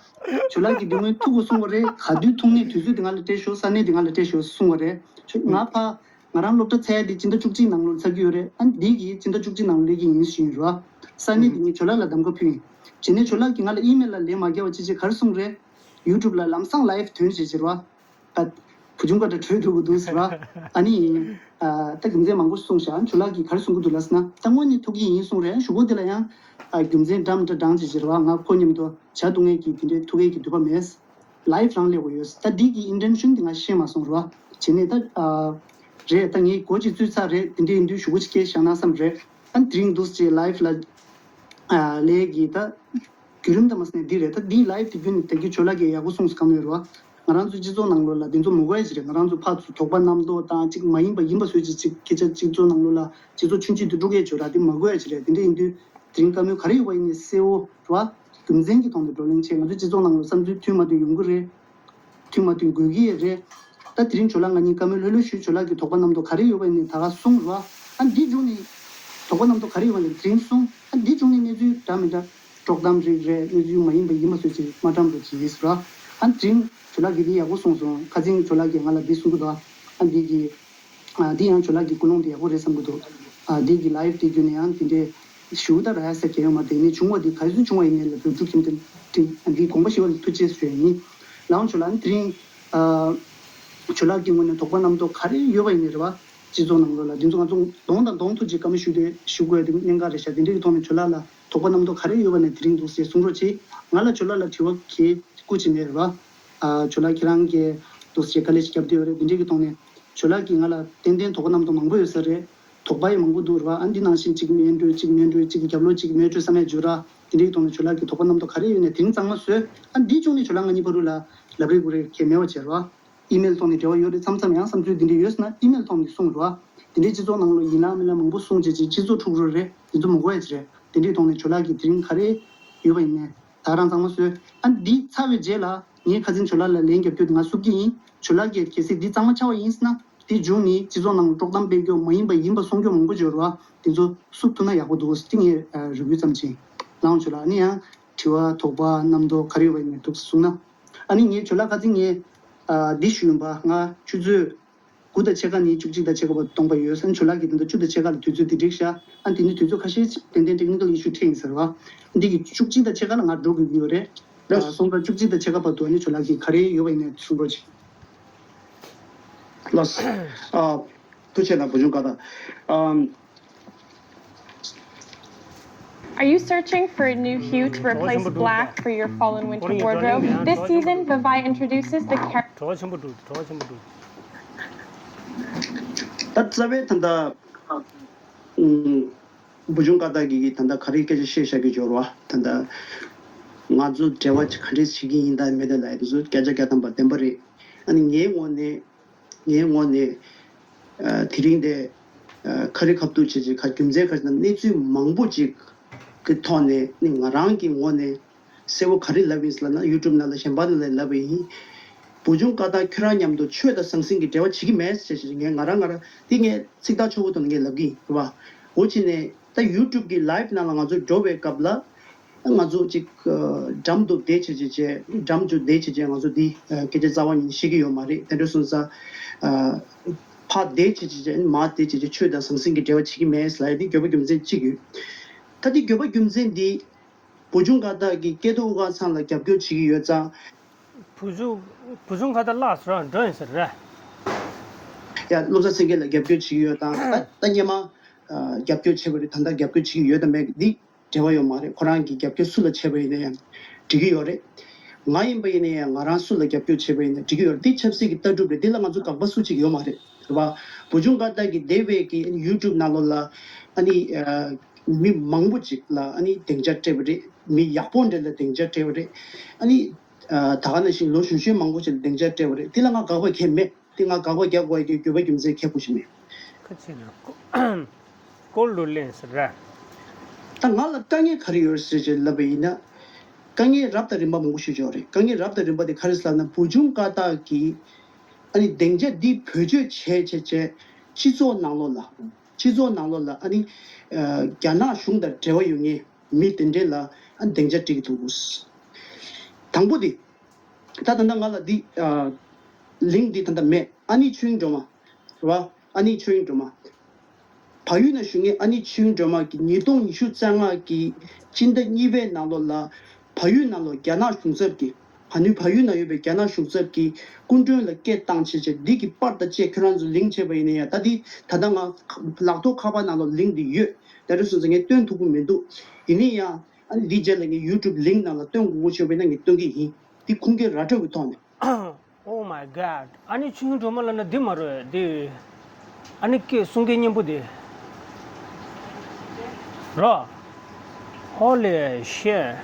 ཇོ་ལགས་ཀྱིས་འདི་སྔོན་ཐུག་དགོས་གསུང་བ་རེད། ག་དུས་ཐུག་ནས་དུས་ཚོད་འདི་ང་ལ་སྤྲད་ཤོག་ས་གནས་འདི་ང་ལ་སྤྲད་ཤོག་གསུང་བ་རེད། ང་ཕ། ང་རང་སློབ་གྲྭ་ཚར་ཡ་འདི་སྤྱི་ཟླ་བཅུ་གཅིག་ནང་ལོགས་ཚར་གྱི་ཡོད་རེད། ཨ་འདི་གིས་སྤྱི་ཟླ་བཅུ་གཅིག་ནང་སླེབས་ཀྱི་ཡིན་ཞུས་ཡིན་ར། ས་གནས་འདི་ངས་ཇོ་ལགས་ལ་གདམ་ཁ་ཕུལ་ཡིན། བྱས་ནས་ཇོ་ལགས་ཀྱིས་ང་ལ་ཨི་མེལ་ལ་ལན་མ་རྒྱག་པ་ཅི་བྱེད་ག་རེ་གསུངས་རེད། ཡུ་ཊུབ་ལ་ལམ་སང་ལའིབ་ཐོན་བྱས་ཟེར་བ། ད། བུ་ཆུང་ཀ་ཏྲ་བྲོས་འགྲོ་གི་འདུག་ཟེར་བ། ཨ་ནི། ཨ་ད་རྒྱུ་མཚན་མང་པོ་གསུངས་ཤག་ཇོ་ལགས་ཀྱིས་ག་རེ་གསུང་གི་འདུག་ལབ་ཟེར་ན། ད་དངོས་གནས་ཐུག་གི་ཡིན་གསུངས་རེད། གཞུག་གུ་དེ་ལ་ཡང་། ཨ་རྒྱུ་མཚན་འདྲ་མི་འདྲ་བགྲངས་བྱས་ཟེར་བ། ང་ཁོ་མཉམ་དུ་ཇ་འཐུང་མཁན་གྱི་དེ་འདྲའི་ཐུག་མཁན་གྱི་འདོད་པ་མེད། ལའིབ་རང་སླེབས་དགོས་ཡོད། ད་འདི་གི་ཨིན་ཊེན་ཤན་དེ་ང་ཤེས་མ་སོང་ར། བྱས་ནས་ད། ཨ་རེད། ད་ངས་སྒོ་གཅིག་བཙུད་ཚར་རེད། དེ་འདྲ་ཡིན་དུས་གཞུག་གུ་ཅིག་སྐད་བཞག་ན་བསམ་རེད། ཨ་དེ་རིང་འདུག་སེ་ལའིབ་ལ། ཨ་ལས་ཀྱི་ད། བརྒྱུད་རིམ་དང་མ་ཟིན་ནས་འདི་རེད། ད་འདིའི་ལའིབ་དེ་བརྒྱུད་ནས་ད་གི་ཇོ་ལགས་ཀྱིས་ཡག་པོ་གསུངས་སོང་གང་ཡོད་རེད་བ། ང་རང་ཚོ་སྤྱི་ཚོགས་ནང་ལོགས་ལ་འདི་ཚོ་མི་དགོས་ཡ་ཅིག་རེད། ང་རང་ཚོ་ཕར་ཚུར་དོགས་པ་རྣམ་རྟོག་དང་གཅིག་མ་ཡིན་པ་ཡིན་པ་བཟོས་ཅིག་ཅིག་སྐད་ཆ་སྤྱི་ཚོགས་ནང་ལོགས་ལ་སྤྱི་ཚོགས་ཆུང་ཆུང་དུ་འགྲོ་གི་ཡོད་ཅོ་ར། དེ་མི་དགོས་ཡ་ཅིག་རེད། དེ་འདྲ་ཡིན་དུས་དེ་རིང་བཀའ་མོལ་ག་རེ་ཡོད་པ་ཡིན་ནའི་གསལ་བོ་རེད་བ། རྒྱུ་མཚན་གྱི་ཐོག་ནས་བགྲོ་གླེང་བྱས། ང་ཚོ་སྤྱི་ཚོགས་ནང་ལོགས་བསམ་ཚུལ་མཐུན་མ་མཐུན་ཡོང་གི་རེད། མཐུན་མ་མཐུན་དགོས་ཀྱི་ཡོད་རེད། ད་དེ་རིང་ཇོ་ལགས་ང་གཉིས་བཀའ་མོལ་ལྷོད་ལྷོད་ཞུས། ཇོ་ལགས་ཀྱིས་དོགས་པ་རྣམ་རྟོག་ག་རེ་ཡོད་པ་ཡིན་ནའི་ད་ག་གསུངས་རེད་བ། ཨ་འདི་བྱུང་ནས་དོགས་པ་རྣམ་རྟོག་ག་རེ་ཡོད་པ་ཡིན་ནའི་དེ་རིང་གསུངས། ཨ་འདི་བྱུང་ནས་གནས་ཚུལ་འདྲ་མི་འདྲ། དཀྲོག་གཏམ་རིགས་རེད། གནས་ཚུལ་མ་ཡིན་པ་ཡིན་པ་བཟོས་ཅིག་མ་བཀྲམ་རོགས་གྱིས་ཟེར་བ། ཨ་དེ་རིང་ཇོ་ལགས་ཀྱིས་འདི་ཡག་པོ་གསུངས་སོང་། ཁ་སང་ཇོ་ལགས་ཀྱིས་ང་ལ་འདི་གསུང་གི་འདུག་ཨ་འདི་གི། ཨ་འདི་ཡང་ཇོ་ལགས་ཀྱི་ཀུན་སློང་འདི་ཡག་པོ་རེད་བསམ་གི་འདུག་ཨ་འདི་གི་ལའིབ་དེ་བརྒྱུད་ནས་ཡང་དེ་འདྲའི་ཞུ་ད་ར་ཡ་ས་གལ་ཡོད་མ་རེད། ངས་བྱུང་བ་འདི་ག་ཚོད་བྱུང་བ་ཡིན་ནའི་ལ་བོད་ཕྲུག་ཁྱིམ་སྟོན་འདི་དགོངས་པ་ཞུ་བ་ལ་ཐུགས་རྗེ་ཆེ་ཞུ་ཡ་ཡིན། ལའང་ཇོ་ལགས་དེ་རིང་ཨ་ཇོ་ལགས་ཀྱི་ངོས་ནས་དོགས་པ་རྣམ་རྟོག་ག་རེ་ཡོད་པ་ཡིན་ནའི་རེད་བ། སྤྱི་ཚོགས་ནང་ལོགས་ལ་འདི་ཚོ་ང་ཚོ་གདོང་དང་གདོང་ཐུག་ཅིག་བཀའ་མོལ་ཞུ་དེ་ཞུ་དགོས་དེ་གནད་འགག་རེད་ཤག་དེ་འདྲའི་གི་ཐོག་ནས་ཇོ་ལགས་ལ་དོགས་པ་རྣམ་རྟོག་ག་རེ་ཡོད་པ་ནས་དེ་རིང་འདུག་ཟེར་གསུང་རོགས་གྱིས། ང་ལ་ཇོ་ལགས་ལ་དྲི་བ་གི་སྐུ་ཅི་མེད་རེད་བ། ཨ་ཇོ་ལགས་ཁྱེད་རང་གིས་འདུག་ཟེར་དཀའ་ལས་ཤིག་བརྒྱབ་བསྡད་ཡོད་རེད། འདི་འདྲའི་གི་ཐོག་ནས་ཇོ་ལགས་ཀྱིས་ང་ལ་ཏན་ཏན་དོགས་པ་རྣམ་རྟོག་མང་པོ་ཡོད་ས་རེད། དོགས་པ་ཡང་མང་པོ་འདུག་རེད་བ། ཨ་འདི་ནང་བཞིན་གཅིག་མེད་འགྲོ་གཅིག་མེད་འགྲོ་གཅིག་རྒྱབ་ལོགས་གཅིག་མེད་འགྲོ་བསམ་ཡས་བརྗོད་ར། འདི་འདྲའི་གི་ཐོག་ནས་ཇོ་ལགས་ཀྱིས་དོགས་པ་རྣམ་རྟོག་ག་རེ་ཡོད་ནས་དེ་རིང་གཙང་མ་བཟོས། ཨ་འདི་བྱུང་ནས་ཇོ་ལགས་ང་གཉིས་བར་དུ་ལ་ལབ་རེས་དགོད་རེས་གལ་མེད་པ་བྱས་རེད་བ། ཨི་མེལ་ཐོག་ནས་འབྲེལ་བ་ཡོད་རེད། མཚམས་མཚམས་ཡང་བསམ་ཚུལ་འདི་འདྲ་ཡོད་ཟེར་ན་ཨི་མེལ་ཐོག་ནས་གསུངས་རོགས། དེ་འདྲའི་སྤྱི་ཚོགས་ནང་ལ་ཡིན་ལ་མིན་ལ་མང་པོ་གསུངས་བྱས་ཅིག་སྤྱི་ཚོགས་འཁྲུག་རོགས་རེད། དེ་ཚོ་མི་དགོས་ཡ་ཅིག་རེད། དེ་འདྲའི་ཐོག་ནས་ཇོ་ལགས་ཀྱིས་དེ་རིང་ག་རེ་ཡོད་པ་ཡིན་ནའི་ད་རང་གཙང་མ་བཟོས། ཨ་འདི་ཚར་བའི་རྗེས་ལ་ངས་ཁ་སང་ཇོ་ལགས་ལ་ལན་རྒྱབ་རྒྱུ་དེ་ང་བསུབ་ཀྱི་ཡིན། ཇོ་ལགས་ཀྱིས་གལ་སྲིད་འདི་གཙང་མ་ཆགས་པ་ཡིན་ཟེར་ན་ དེ་བྱུང་ནས་སྤྱི་ཚོགས་ནང་དཀྲོག་གཏམ་སྤེལ་རྒྱུ་མ་ཡིན་པ་ཡིན་པ་གསུང་རྒྱུ་མང་པོ་ཡོད་རེད་བ། དེ་ཚོ་བསུབ་ཐུབ་ན་ཡག་པོ་འདུག་ཟེར་ངས་རེ་སྐུལ་ཙམ་བྱས། ལགས་འོང་ཞུ་ལགས། ཨ་ནི་ཡང་དྲི་བ་དོགས་པ་རྣམ་རྟོག་ག་རེ་ཡོད་པ་ཡིན་ན་འདུག་གསུངས་ན། ཨ་ནི་ངས་ཇོ་ལགས་ཁ་རྩང་ངས་འདི་ཞུ་ཡིན་པ། ང་ཆུ་ཚོད་དགུ་དང་ཕྱེད་ཀ་ནས་བཅུ་གཅིག་དང་ཕྱེད་ཀ་བར་སྟོང་པ་ཡོད། ཨ་ནི་ཇོ་ལགས་ཀྱིས་ད་ལྟ་བཅུ་དང་ཕྱེད་ཀ་ལ་དུས་ཚོད་དེ་འགྲིག་ཤག་ཨ་ནི་དེ་ནས་དུས་ཚོད་ཁ་ཤས་ཏན་ཏན་technical issue འཕྲད་ཡིན་ཟེར་བ། འདི་གི་བཅུ་གཅིག་དང་ཕྱེད་ཀ་ལ་ང་འགྲོ་དགོས་ཀྱི་ཡོད་རེད། ལགས། སོང་ཙང་བཅུ་གཅིག་དང་ཕྱེད་ཀ་བར་དུ་ཨ་ནི་ཇོ་ལགས་ཀྱིས་ག་རེ་ཡོད་པ་ཡིན་ནའི་གསུང་རོགས་གྱིས། ལགས། ཨ། ཐུགས་རྗེ་གནང་བུ་ཆུང་ཀ་ད། ཨམ། Are you searching for a new hue to replace black for your fall and winter wardrobe? This season, Vivai introduces the car- གྲོགས་ཆེན་པོ་འདུག་གྲོགས་ཆེན་པོ་འདུག་ད་རྩ་བའི་ད་ལྟ། ཨུམ། བུ་ཆུང་ཀ་ད་གིས་ད་ལྟ་ག་རེ་སྐད་ཆ་བཤད་བཞག་གི་འབྱོར་བ་ད་ལྟ། ང་ཚོ་འབྲེལ་བ་ག་འདྲས་བྱེད་ཀྱི་ཡིན་ད་མེད་ད་ལབ་ཡ་དེ་ཚོ་བརྒྱ་ཆ་བརྒྱ་ཐམ་པ་བདེན་པ་རེད། ཨ་ནི་ངའི་ངོས་ནས། ངའི་ངོས་ནས། ཨ། དེ་རིང་དེ། ཨ། ག་རེ་ཁ་ཐུག་བྱས་བྱས་ཁ་རྒྱུ་མཚན་ག་རེ་ཟེར་ན་གནས་ཚུལ་མང་པོ་ཅིག་གི་ཐོག་ནས་ནི་ང་རང་གི་ངོས་ནས་གསལ་པོ་ག་རེ་ལབ་ཡིན་ཟེར་ལབ་ན་ཡུ་ཊུབ་ནང་ལ་གཞན་པ་ནང་ལ་ལབ་པ་ཡིན། བུ་ཆུང་ཀ་ད་ཁྱོད་རང་མཉམ་དུ་ཆོས་དང་ཟང་ཟིང་གི་འབྲེལ་བ་བྱེད་ཀྱི་མེད་ཟེར་བྱས་ངས་ང་རང་ང་རང་འདི་ངས་ཚིག་ཐག་ཆོད་པོ་ཐོག་ནས་ངས་ལབ་ཀྱི་ཡིན་རེད་བ། འོ་བྱས་ནས་ད་ཡུ་ཊུབ་ཀྱི་ལའིབ་ནང་ལ་ང་ཚོ་འགྲོ་བའི་སྐབས་ལ། ང་ཚོ་ཅིག་འགྲམ་དུ་བསྡད་བྱས་བྱས་བྱས་འགྲམ་དུ་བསྡད་བྱས་བྱས་ང་ཚོ་འདི་སྐད་ཆ་རྩ་བ་ཉིད་བཤད་ཀྱི་ཡོད་མ་རེད། དེ་འདྲ་སོང་ཙང་ཕར་བསྡད་བྱས་བྱས་བྱས་མར་བསྡད་བྱས་བྱས་ཆོས་དང་ཟང་ཟིང་གི་འབྲེལ་བ་བྱེད་ཀྱི་མེད་ལབ་ཡ་འདི་དགོས་པ་རྒྱུ་མཚན་གཅིག་ཡོད། ད་འདི་དགོས་པ་རྒྱུ་མཚན་འདི་བུ་ཆུང་ཀ་ད་གིས་སྐལ་རྡོར་དབུ་དཀར་ཚང་ལ་རྒྱབ་སྐྱོར་བྱེད་ཀྱི་ཡོད་ཙང་། བུ་ཆུང་བུ་ཆུང་ཀ་ད་ལགས་སོ་འགྲོ་ཡིན་ཟེར་རེད། ཡ། བློ་བཟང་སེང་གེ་ལ་རྒྱབ་སྐྱོར་བྱེད་ཀྱི་ཡོད་དང་ད་ད་སྔོན་མ་རྒྱབ་སྐྱོར་བྱས་པ་རེད། ད་ལྟ་རྒྱབ་སྐྱོར་བྱེད་ཀྱི་ཡོད་དང་མེད་འདི་འབྲེལ་བ་ཡོད་མ་རེད། ཁོ་རང་གིས་རྒྱབ་སྐྱོར་སུ་ལ་བྱས་པ་ཡིན་ན་ཡང་འགྲིག་གི་ཡོད་རེད། ང་ཡིན་པ་ཡིན་ན་ཡང་ང་རང་སུ་ལ་རྒྱབ་སྐྱོར་བྱས་པ་ཡིན་ན་འགྲིག་གི་ཡོད་རེད། འདི་ཆབ་སྲིད་ཀྱི་ལྟ་གྲུབ་རེད། འདི་ལ་ང་ཚོ་དགག་པ་སུ་གཅིག་ཡོད་མ་རེད། རེད་བ། བུ་ཆུང་ཀ་ད་གིས་འདས་པའི་གི་ཡུ་ཊུབ་ནང་ལོགས་ལ་ཨ་ནི་མི་མང་པོ་ཅིག་ལ་ཨ་ནི་སྡིངས་ཆ་སྤྲད་པ་རེད། མི་ཡག་པོ་འདྲ་ལ་སྡིངས་ཆ་སྤྲད་པ་རེད། ཨ་ནི་ད་ག་ནང་བཞིན་ལོ་གཞོན་གཞོན་མང་པོ་ཅིག་ལ་སྡིངས་ཆ་སྤྲད་པ་རེད། འདི་ལ་ང་དགག་པ་གང་ཡང་མེད། དེ་ང་དགག་པ་རྒྱག་དགོས་ཀྱི་དགོས་པ་རྒྱུ་མཚན་གལ་པོ་ཞིག་མེད། ཁ་ཆེ་ན་ཀོ་ཀོལ་ལོ་ལེན་ཟེར་ར། ད་ང་ལ་དཀའ་ངལ་ག་རེ་ཡོད་ཟེར་ཅེས་ལབ་པ་ཡིན་ན། དཀའ་ངལ་རབ་དང་རིམ་པ་མང་པོ་ཞིག་ཡོད་རེད། དཀའ་ངལ་རབ་དང་རིམ་པ་དེ་ག་རེ་ཟེར་ན་བུ་ཆུང་ཀ་དག་གིས་ཨ་ནི་སྡིངས་ཆ་འདི་བེད་སྤྱོད་བྱས་བྱས་བྱས་སྤྱི་ཚོགས་ནང་ལོགས་ལ་སྤྱི་ཚོགས་ནང་ལོགས་ལ་ཨ་ནི་རྒྱ་ནག་གཞུང་དང་འབྲེལ་བ་ཡོད་ངེས་མི་དེ་འདྲས་ལ་ཨ་ནི་སྡིངས་ཆ་སྤྲད་ཀྱི་འདུག་ད་ལྟ་འདི། ད་ད་ལྟ་ང་ལ་འདི། ཨ། ལིང་ཀི་འདི་ད་ལྟ་མེད། ཨ་ནི་ཆོས་དབྱིངས་སྒྲོལ་མ། རེད་བ། ཨ་ནི་ཆོས་དབྱིངས་སྒྲོལ་མ། བལ་ཡུལ་ན་བཞུགས་མཁན་ཨ་ནི་ཆོས་དབྱིངས་སྒྲོལ་མ་གིས་ཉིས་སྟོང་ཉི་ཤུ་རྩ་ལྔ་གི་སྤྱི་ཟླ་གཉིས་པའི་ནང་ལོགས་ལ་བལ་ཡུལ་ནང་ལོགས་རྒྱ་ནག་གཞུང་ཚབ་ཀྱིས་ག་ནུས་བལ་ཡུལ་ན་ཡོད་པའི་རྒྱ་ནག་གཞུང་ཚབ་ཀྱིས་སྐུ་མགྲོན་ལ་སྐད་བཏང་བྱས་བྱས་འདི་གི་པར་དང་བཅས་ཁྱོད་རང་ཚོ་ལིང་ཀི་བྱས་པ་ཡིན་ན་ཡང་ད་འདི་ད་ལྟ་ང་ལག་ཐོག་ཁ་པར་ནང་ལོགས་ལིང་ཀི་འདི་ཡོད། དེ་འདྲ་སོང་ཙང་ངས་སྟོན་ཐུབ་ཀྱི་མི་འདུག་ཡིན་ན་ཡང་། ཨ་ནི་འདི་རྗེས་ལ་ངས་ཡུ་ཊུབ་ལིང་ཀི་ནང་ལ་སྟོན་དགོས་དགོས་བྱུང་བས་ན་ངས་སྟོན་གྱི་ཡིན། འདི་ཁུངས་སྐྱེལ་ར་སྤྲོད་ཀྱི་ཐོག་ནས། Oh my god. ཨ་ནི་ཆོས་དབྱིངས་སྒྲོལ་མ་ལབ་ན་འདི་མ་རེད་འདི། ཨ་ནི་སྐད་གསུང་སྐད་སྙན་པོ་འདི། རོ། Holy shit.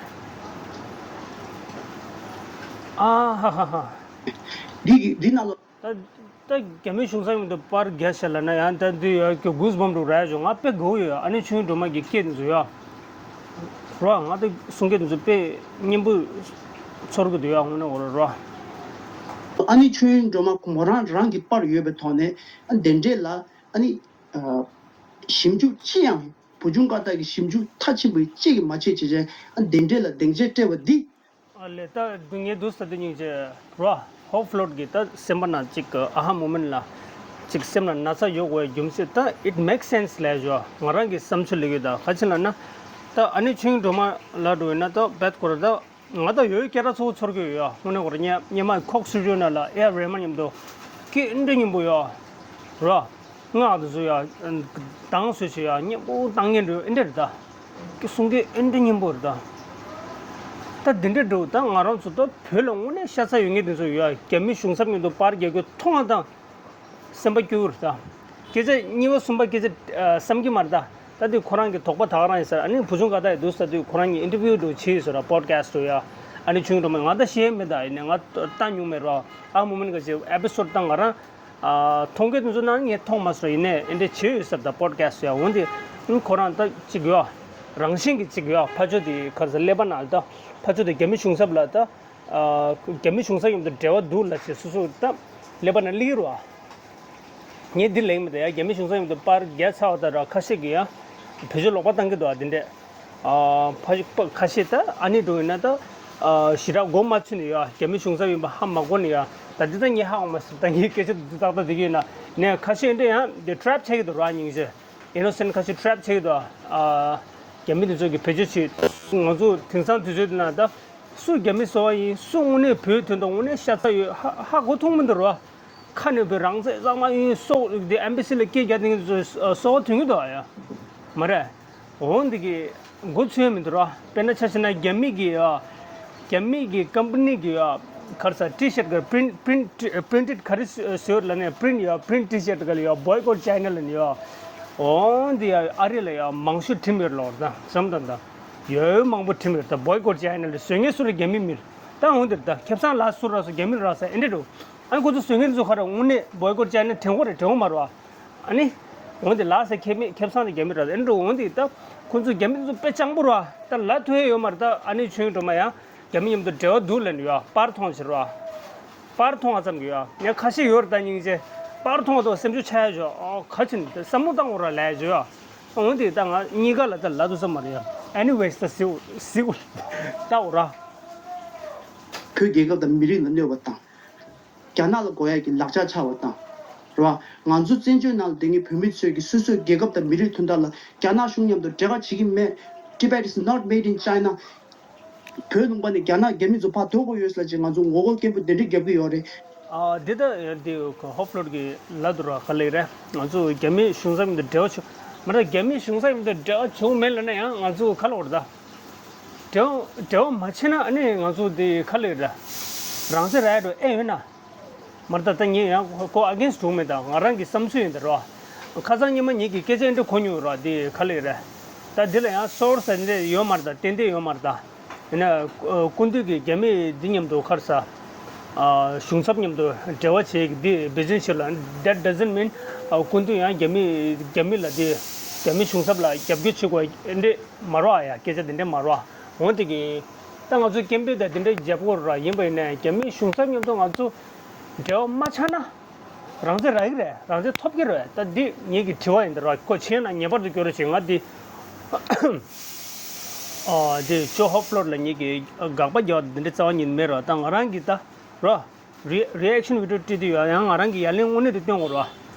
ཨ་ཧ་ཧ་ཧ། འདི་གི་འདི་ནང་ལ། ད་ད་རྒྱ་མི་གཞུང་ཚབ་མཉམ་དུ་པར་རྒྱག་བྱས་ལབ་ན་ཡང་ད་འདི་ཡ་གི་གུས་བམ་རུ་ར་བྱུང་ང་དཔེ་དགའ་བོ་ཡོད། ཨ་ནི་ཆོས་དབྱིངས་སྒྲོལ་མ་གི་སྐད་འདི་ཚོ་ཡ། རོ་ང་ད་གསུང་སྐད་འདི་ཚོ་དཔེ་སྙན་པོ་ཚོར་གི་འདུག་ཡ་དངོས་གནས་འོ་རོ་རོ། ཨ་ནི་ཆོས་དབྱིངས་སྒྲོལ་མ་མོ་རང་རང་གི་པར་ཡོད་པའི་ཐོག་ནས་ཨ་འདི་འདྲས་ལ་ཨ་ནི་ཞིབ་འཇུག་ཅི་ཡང་བུ་ཆུང་ཀ་དག་གི་ཞིབ་འཇུག་མཐའ་ཕྱིན་པ་ཅིག་གིས་མ་བྱེད་བྱས་བྱས་ཨ་འདི་འདྲས་ལ་སྡིངས་ཆ་སྤྲད་པ་འདི། ཨ་ལས་ད་ངས་འདུག་ས་དེ་སྙིང་རྗེ་རོ། ཧོབ་ཕློད་ཀྱི་ད་སེམས་པ་ནང་གཅིག་གི་ཨ་ཧ་མོ་མེན་ལ་གཅིག་སེམས་ལ་ན་ཚ་ཡོད་དགོས་རྒྱུ་མཚན་ད་it makes sense ལས་ཞོ། ང་རང་གི་བསམ་ཚུལ་ལས་ཡོད་ད་ག་ཅི་ལབ་ན། ད་ཨ་ནི་ཆོས་དབྱིངས་སྒྲོལ་མ་ལ་འགྲོ་ཡིན་ན་ད་བེད་ཁོ་ར་ད་ང་ད་ཡོད་སྐད་གྲགས་ཚ་བོ་ཚོར་གི་ཡོད་ཡ། དངོས་གནས་ཁོ་ར་སྙེ་སྙེ་མ་ཁོག་སུ་ཞོ་ན་ལ་ཨེ་རེ་མ་མཉམ་དུ་སྐད་འདྲ་སྙན་པོ་ཡོད་རོ། ངག་དེ་ཚོ་ཡ། དང་སུ་ཞིག་ཡ་སྙན་པོ་བཏང་ངེས་འགྲོ་ཨེ་འདྲ་རེད་ད། ཀྱི་གསུང་སྐད་ཨེ་འདྲ་སྙན་པོ་རེད་ད། ད་འདི་འདྲ་འགྲོ་ད་ང་རང་ཚོ་ད་བོད་ལ་དངོས་གནས་ཤ་ཚ་ཡོད་ངེས་དེ་ཚོ་ཡ་རྒྱ་མི་གཞུང་ཚབ་མཉམ་དུ་པར་རྒྱག་རྒྱུ་མཐོང་བ་དང་། སེམས་པ་སྐྱོ་གི་རེད་ད། སྐད་ཆ་གཉིས་པ་གསུམ་པ་སྐད་ཆ་བསམ་གྱི་མ་རེད་ད། ད་དུས་ཁོ་རང་གི་དོགས་པ་ད་ག་རང་ཡིན་ཟེར་ཨ་ནི་བུ་ཆུང་ག་ད་ཡི་འདུག་ཟེར་དུས་ཁོ་རང་གཉིས་ཨིན་ཊར་བིའུ་འགྲོ་བྱས་ཡོད་ཟེར་ར་པོ་ཌི་ཁ་སི་ཊི་འགྲོ་ཡ། ཨ་ནི་ཆུང་འགྲོ་མ་ང་ད་ཤེས་མེད་ད་ཡིན་ནས་ང་ལྟ་མྱོང་མེད་ར། ཨ་མོ་མིན་ག་ཅེ་ཨེ་པི་སོ་ཌི་ད་ང་རང་། ཨ། མཐོང་གི་དེ་ཚོ་ནང་ངས་མཐོང་མ་སོང་ཡིན་ནའི་ཨེ་འདྲ་བྱེད་ཡོད་ཟེར་ད་པོ་ཌི་ཁ་སི་ཊི་ཡ་འོན་ཏེ་ཁོ་རང་ད་ཅིག་ཡོད་རང་བཞིན་གྱི་ཅིག་ཡོད་ཕ་ཆོས་དེ་ག་ཚོད་ཀླད་པ་ནང་ད་ཕ་ཆོས་དེ་རྒྱ་མི་གཞུང་ཚབ་ལ་ད་ཨ། རྒྱ་མི་གཞུང་ཚབ་མཉམ་དུ་འབྲེལ་བ་འདུག་ལ་ཞེས་སོ་སོ་ད་ཀླད་པ་ནང་སླེབས་ཀྱི་རེད་བ། ངས་འདི་ལེགས་མི་འདུག་ཡ། རྒྱ་མི་གཞུང་ཚབ་མཉམ་དུ་པར་རྒྱག་ཚར་བ་དང་ར། ཁ་ཤས་ཀྱིས་ཡ་བེད་སྤྱོད་ལོག་པ་བཏང་གི་འདུག་ཨ། འདི་འདྲས། ཨ། ཕ་ཕ་ཁ་ཤས་ད་ཨ་ནི་འགྲོ་ཡིན་ན་ད། ཨ། ཞེ་དྲག་མགོ་མ་ཚོས་ནས་ཡ། རྒྱ་མི་གཞུང་ཚབ་ཡིན་པ་ཧ་མ་གོ་ནས་ཡ། ད་འདི་ད་ངས་ཧ་གོ་མ་སོང་། ད་ངའི་སྐད་ཆ་འདི་ཏག་ཏག་འདི་གི་ཡིན་ན་ནས། ཁ་ཤས་འདྲ་ཡང་འདི་ཊེབ་བྱེད་ཀྱི་འདུག་ར། སྙིང་རྗེ། ཨི་ནོ་སེན་ཊི་ཁ་ཤས་ཊེབ་བྱེད་ཀྱི་འདུག་ཨ། རྒྱ་མི་དེ་ཚོ་གིས་བེད་སྤྱོད་བྱེད། ང་ཚོ་དེང་སང་དུས་ཚོད་འདི་ན་ད་སུ་རྒྱ་མི་བཟོ་བ་ཡིན། སུ་དངོས་གནས་བོད་དོན་དང་དངོས་གནས་ཤ་ཚ་ཡོད། ཧ་ཧ་གོ་ཐུབ་མི་འདུག་ར། ཁ་ནས་བོད་རང་བཙན་གཙང་མ་ཡིན་སོགས་དེ་ཨེམ་བྷ་སི་ལ་སྐད་རྒྱག་དེ་ཚོ་སོ་བ་དོན་གྱི་འདུག་ཨ། ཡ་མ་རེད། འོ་འདི་གི་མགོ་ཚོས་མི་འདུག་ར། དཔེར་ན་ཆ་བཞག་ན་རྒྱ་མི་གི་ཡ། རྒྱ་མི་གི་ཀམ་པ་ནི་གི་ཡ། ག་རེ་ཟ། ཊི་ཤར་ག་པི་རིན་པི་རིན་པི་རིན་ཊེཌ་ག་རེ་ཟེར་ལ་ནས། པི་རིན་ཡ། པི་རིན་ཊི་ཤར་ག་ལ་ཡ། བོའི་ཀོཊ་ཅའི་ན་ལ་ནི་ཡ། འོ་འདི་ཡ་ཨ་རི་ལ་ཡ་མང་ཤོས་བྲིས་མེད་ལོར་ད་བསམ་ད་ད། ཡོད་མང་པོ་བྲིས་མེད་ད། བོའི་ཀོཊ་ཅའི་ན་ལ་བཟོ་མཁན་སུ་རེད། རྒྱ་མི་མི་རེད། ད་འོ་འདིར་ད་ཁེ་བཟང་ལ་སུ་རག་སོང་། རྒྱ་མི་རག་སོང་། ཨེ་འདྲ་འགྲོ། ཨ་ནི་ཁོ་ཚོ་བཟོ་མཁན་ཚོ་ག་རེ་དངོས་གནས་བོའི་ཀོཊ་ཅའི་ན་དྲན་གོ་རེད། དྲན་གོ་མ་རེད་བ། ཨ་ནི། འོན་ཏེ་ལགས་སེ་ཁེ་མེད་ཁེ་བཟང་དེ་རྒྱ་མི་ར་ཨེ་འགྲོ། འོན་ཏེ་ད་ཁོ་ཚོ་རྒྱ་མི་ཚོ་དཔེ་སྤྱང་པོ་ར། ད་ལ་ཐོས་ཡོད་མ་རེད། ད་ཨ་ནི་ཆོས་སྒྲོལ་མ་ཡང་རྒྱ་མི་མཉམ་དུ་འབྲེལ་བ་འདུག་ལབ་ནས་ཡོད། པར་མཐོང་ཕྱིར་ར། པར་མཐོང་བ་ཙམ་གྱིས་ཡོད། ངས་ཁ་ཤས་ཡོད་རེད། ད་སྙིང་རྗེ། པར་མཐོང་བ་དང་སེམས་ཤུགས་ཆག་ཡ་ཞོག་ཨོ་ག་ཅིན་བསམ་བློ་བཏང་འོ་ར་ལས་ཞོག་འོན་ཏེ་ད་ང་གཉིས་ཀ་ལ་ད་ལ་འདུག་ས་མ་རེད་ཡ། Anyways ད་ཟིའུ་ཟིའུ་ལྟ་འོ་ར། བོད་རྒྱལ་ཁབ་དང་མི་རིགས་ལ་གནོད་པ་དང་། རྒྱ་ནག་ལ་དགོས་ཡག་གི་ལག་ཆ་ཆགས་པ་དང་། རེད་བ། ང་ཚོ་བཙན་བྱོལ་ནང་ལ་བསྡད་མཁན་བོད་མི་ཚོས་ཀྱི་སོ་སོའི་རྒྱལ་ཁབ་དང་མི་རིགས་དོན་དག་ལ་རྒྱ་ནག་གཞུང་མཉམ་དུ་འབྲེལ་བ་བྱེད་ཀྱི་མེད། Tibet is not made in China། བོད་ལུང་པ་ནས་རྒྱ་ནག་རྒྱ་མི་ཚོ་ཕར་ཐོན་དགོས་ཡོད་ཟེར་ལ་ཅིག་ང་ཚོ་ངོ་རྒོལ་སྐད་འབོད་དེ་འདྲ་རྒྱབ་ཀྱི་ཡོད་རེད། ཨ་འདི་ལྟ་འདི་ཧོབ་ལོར་གྱི་ལ་དུ་ར་ག་ལེ་རེད། ང་ཚོ་རྒྱ་མི་གཞུང་ཚབ་མཉམ་དུ་འབྲེལ་བ་བྱུང་མ་རེད། རྒྱ་མི་གཞུང་ཚབ་མཉམ་དུ་འབྲེལ་བ་བྱུང་མེད་ལ་ན་ཡང་ང་ཚོ་ག་ལ་འོར་ད། འབྲེལ་བ་འབྲེལ་བ་མ་བྱས་ན་ཨ་ནི་ང་ཚོ་འདི་ག་ལེ་ར། རང་བཙན་རག་འགྲོ་ཨེ་ཡོད་ན། མར་ད་ལྟ་ངས་ཡང་ཁོ་ཨ་གེན་སི་འགྲོ་མེད། ད་ང་རང་གི་བསམ་ཚུལ་ཡིན་ད་རོ། ཁ་སང་ཉི་མ་ངེད་ཀྱི་སྐད་ཆ་འདྲ་གོ་མྱོང་རོ། འདི་ག་ལེ་ར། ད་འདི་ལ་ཡང་སོར་ས་འདྲ་ཡོད་མ་རེད། ད་ཏན་ཏན་ཡོད་མ་རེད། ད་ཡིན་ན་སྐུ་མདུན་གྱི་རྒྱ་མི་འདི་མཉམ་དུ་ག་རེ་ཟ། གཞུང་ཚབ་མཉམ་དུ་འབྲེལ་བ་བྱེད་ཀྱི་འདི་བེ་ཅིན་ཕྱིར་ལ། That doesn't mean སྐུ་མདུན་ཡང་རྒྱ་མི་རྒྱ་མི་ལ་འདི་རྒྱ་མི་གཞུང་ཚབ་ལ་རྒྱབ་སྐྱོར་བྱེད་དགོས་འདྲ་མ་རོ། ཨ་ཡ་སྐད་ཆ་འདི་འདྲ་མ་རོ། འོན་ཏེ་གི་ད་ང་ཚོ་སྐད་འབོད་ད་འདི་འདྲ་རྒྱབ་དགོས་ར། ཡིན་པ་ཡིན་ནའི་རྒྱ་མི་གཞུང་ཚབ་མཉམ་དུ་ང་ཚོ་འབྲེལ་བ་མ་ཆགས་ན་རང་བཙན་རག་གི་རེད། རང་བཙན་ཐོབ་ཀྱི་རེད། ད་འདི་ངེད་ཀྱི་དྲི་བ་ཡིན་ད་ར། ཁོ་ཆེན་ན་ངེས་པར་དུ་སྐྱོར་རོགས་བྱེད། ང་འདི་ཨ་འདི་ཅོ་ཧོབ་ལོར་ལ་ངེད་ཀྱི་དགག་པ་རྒྱག་འདི་འདྲ་རྩ་བ་ཉིད་མེད་ར། ད་ང་རང་གི་ད་ར། རི་རི་ཨེག་ཤན་བི་ཌི་ཡོ་བྲིས་དུས་ཡང་ཡང་ང་རང་གི་ཡ་ལན་དངོས་གནས་དེ་སྟོན་དགོས་རེད་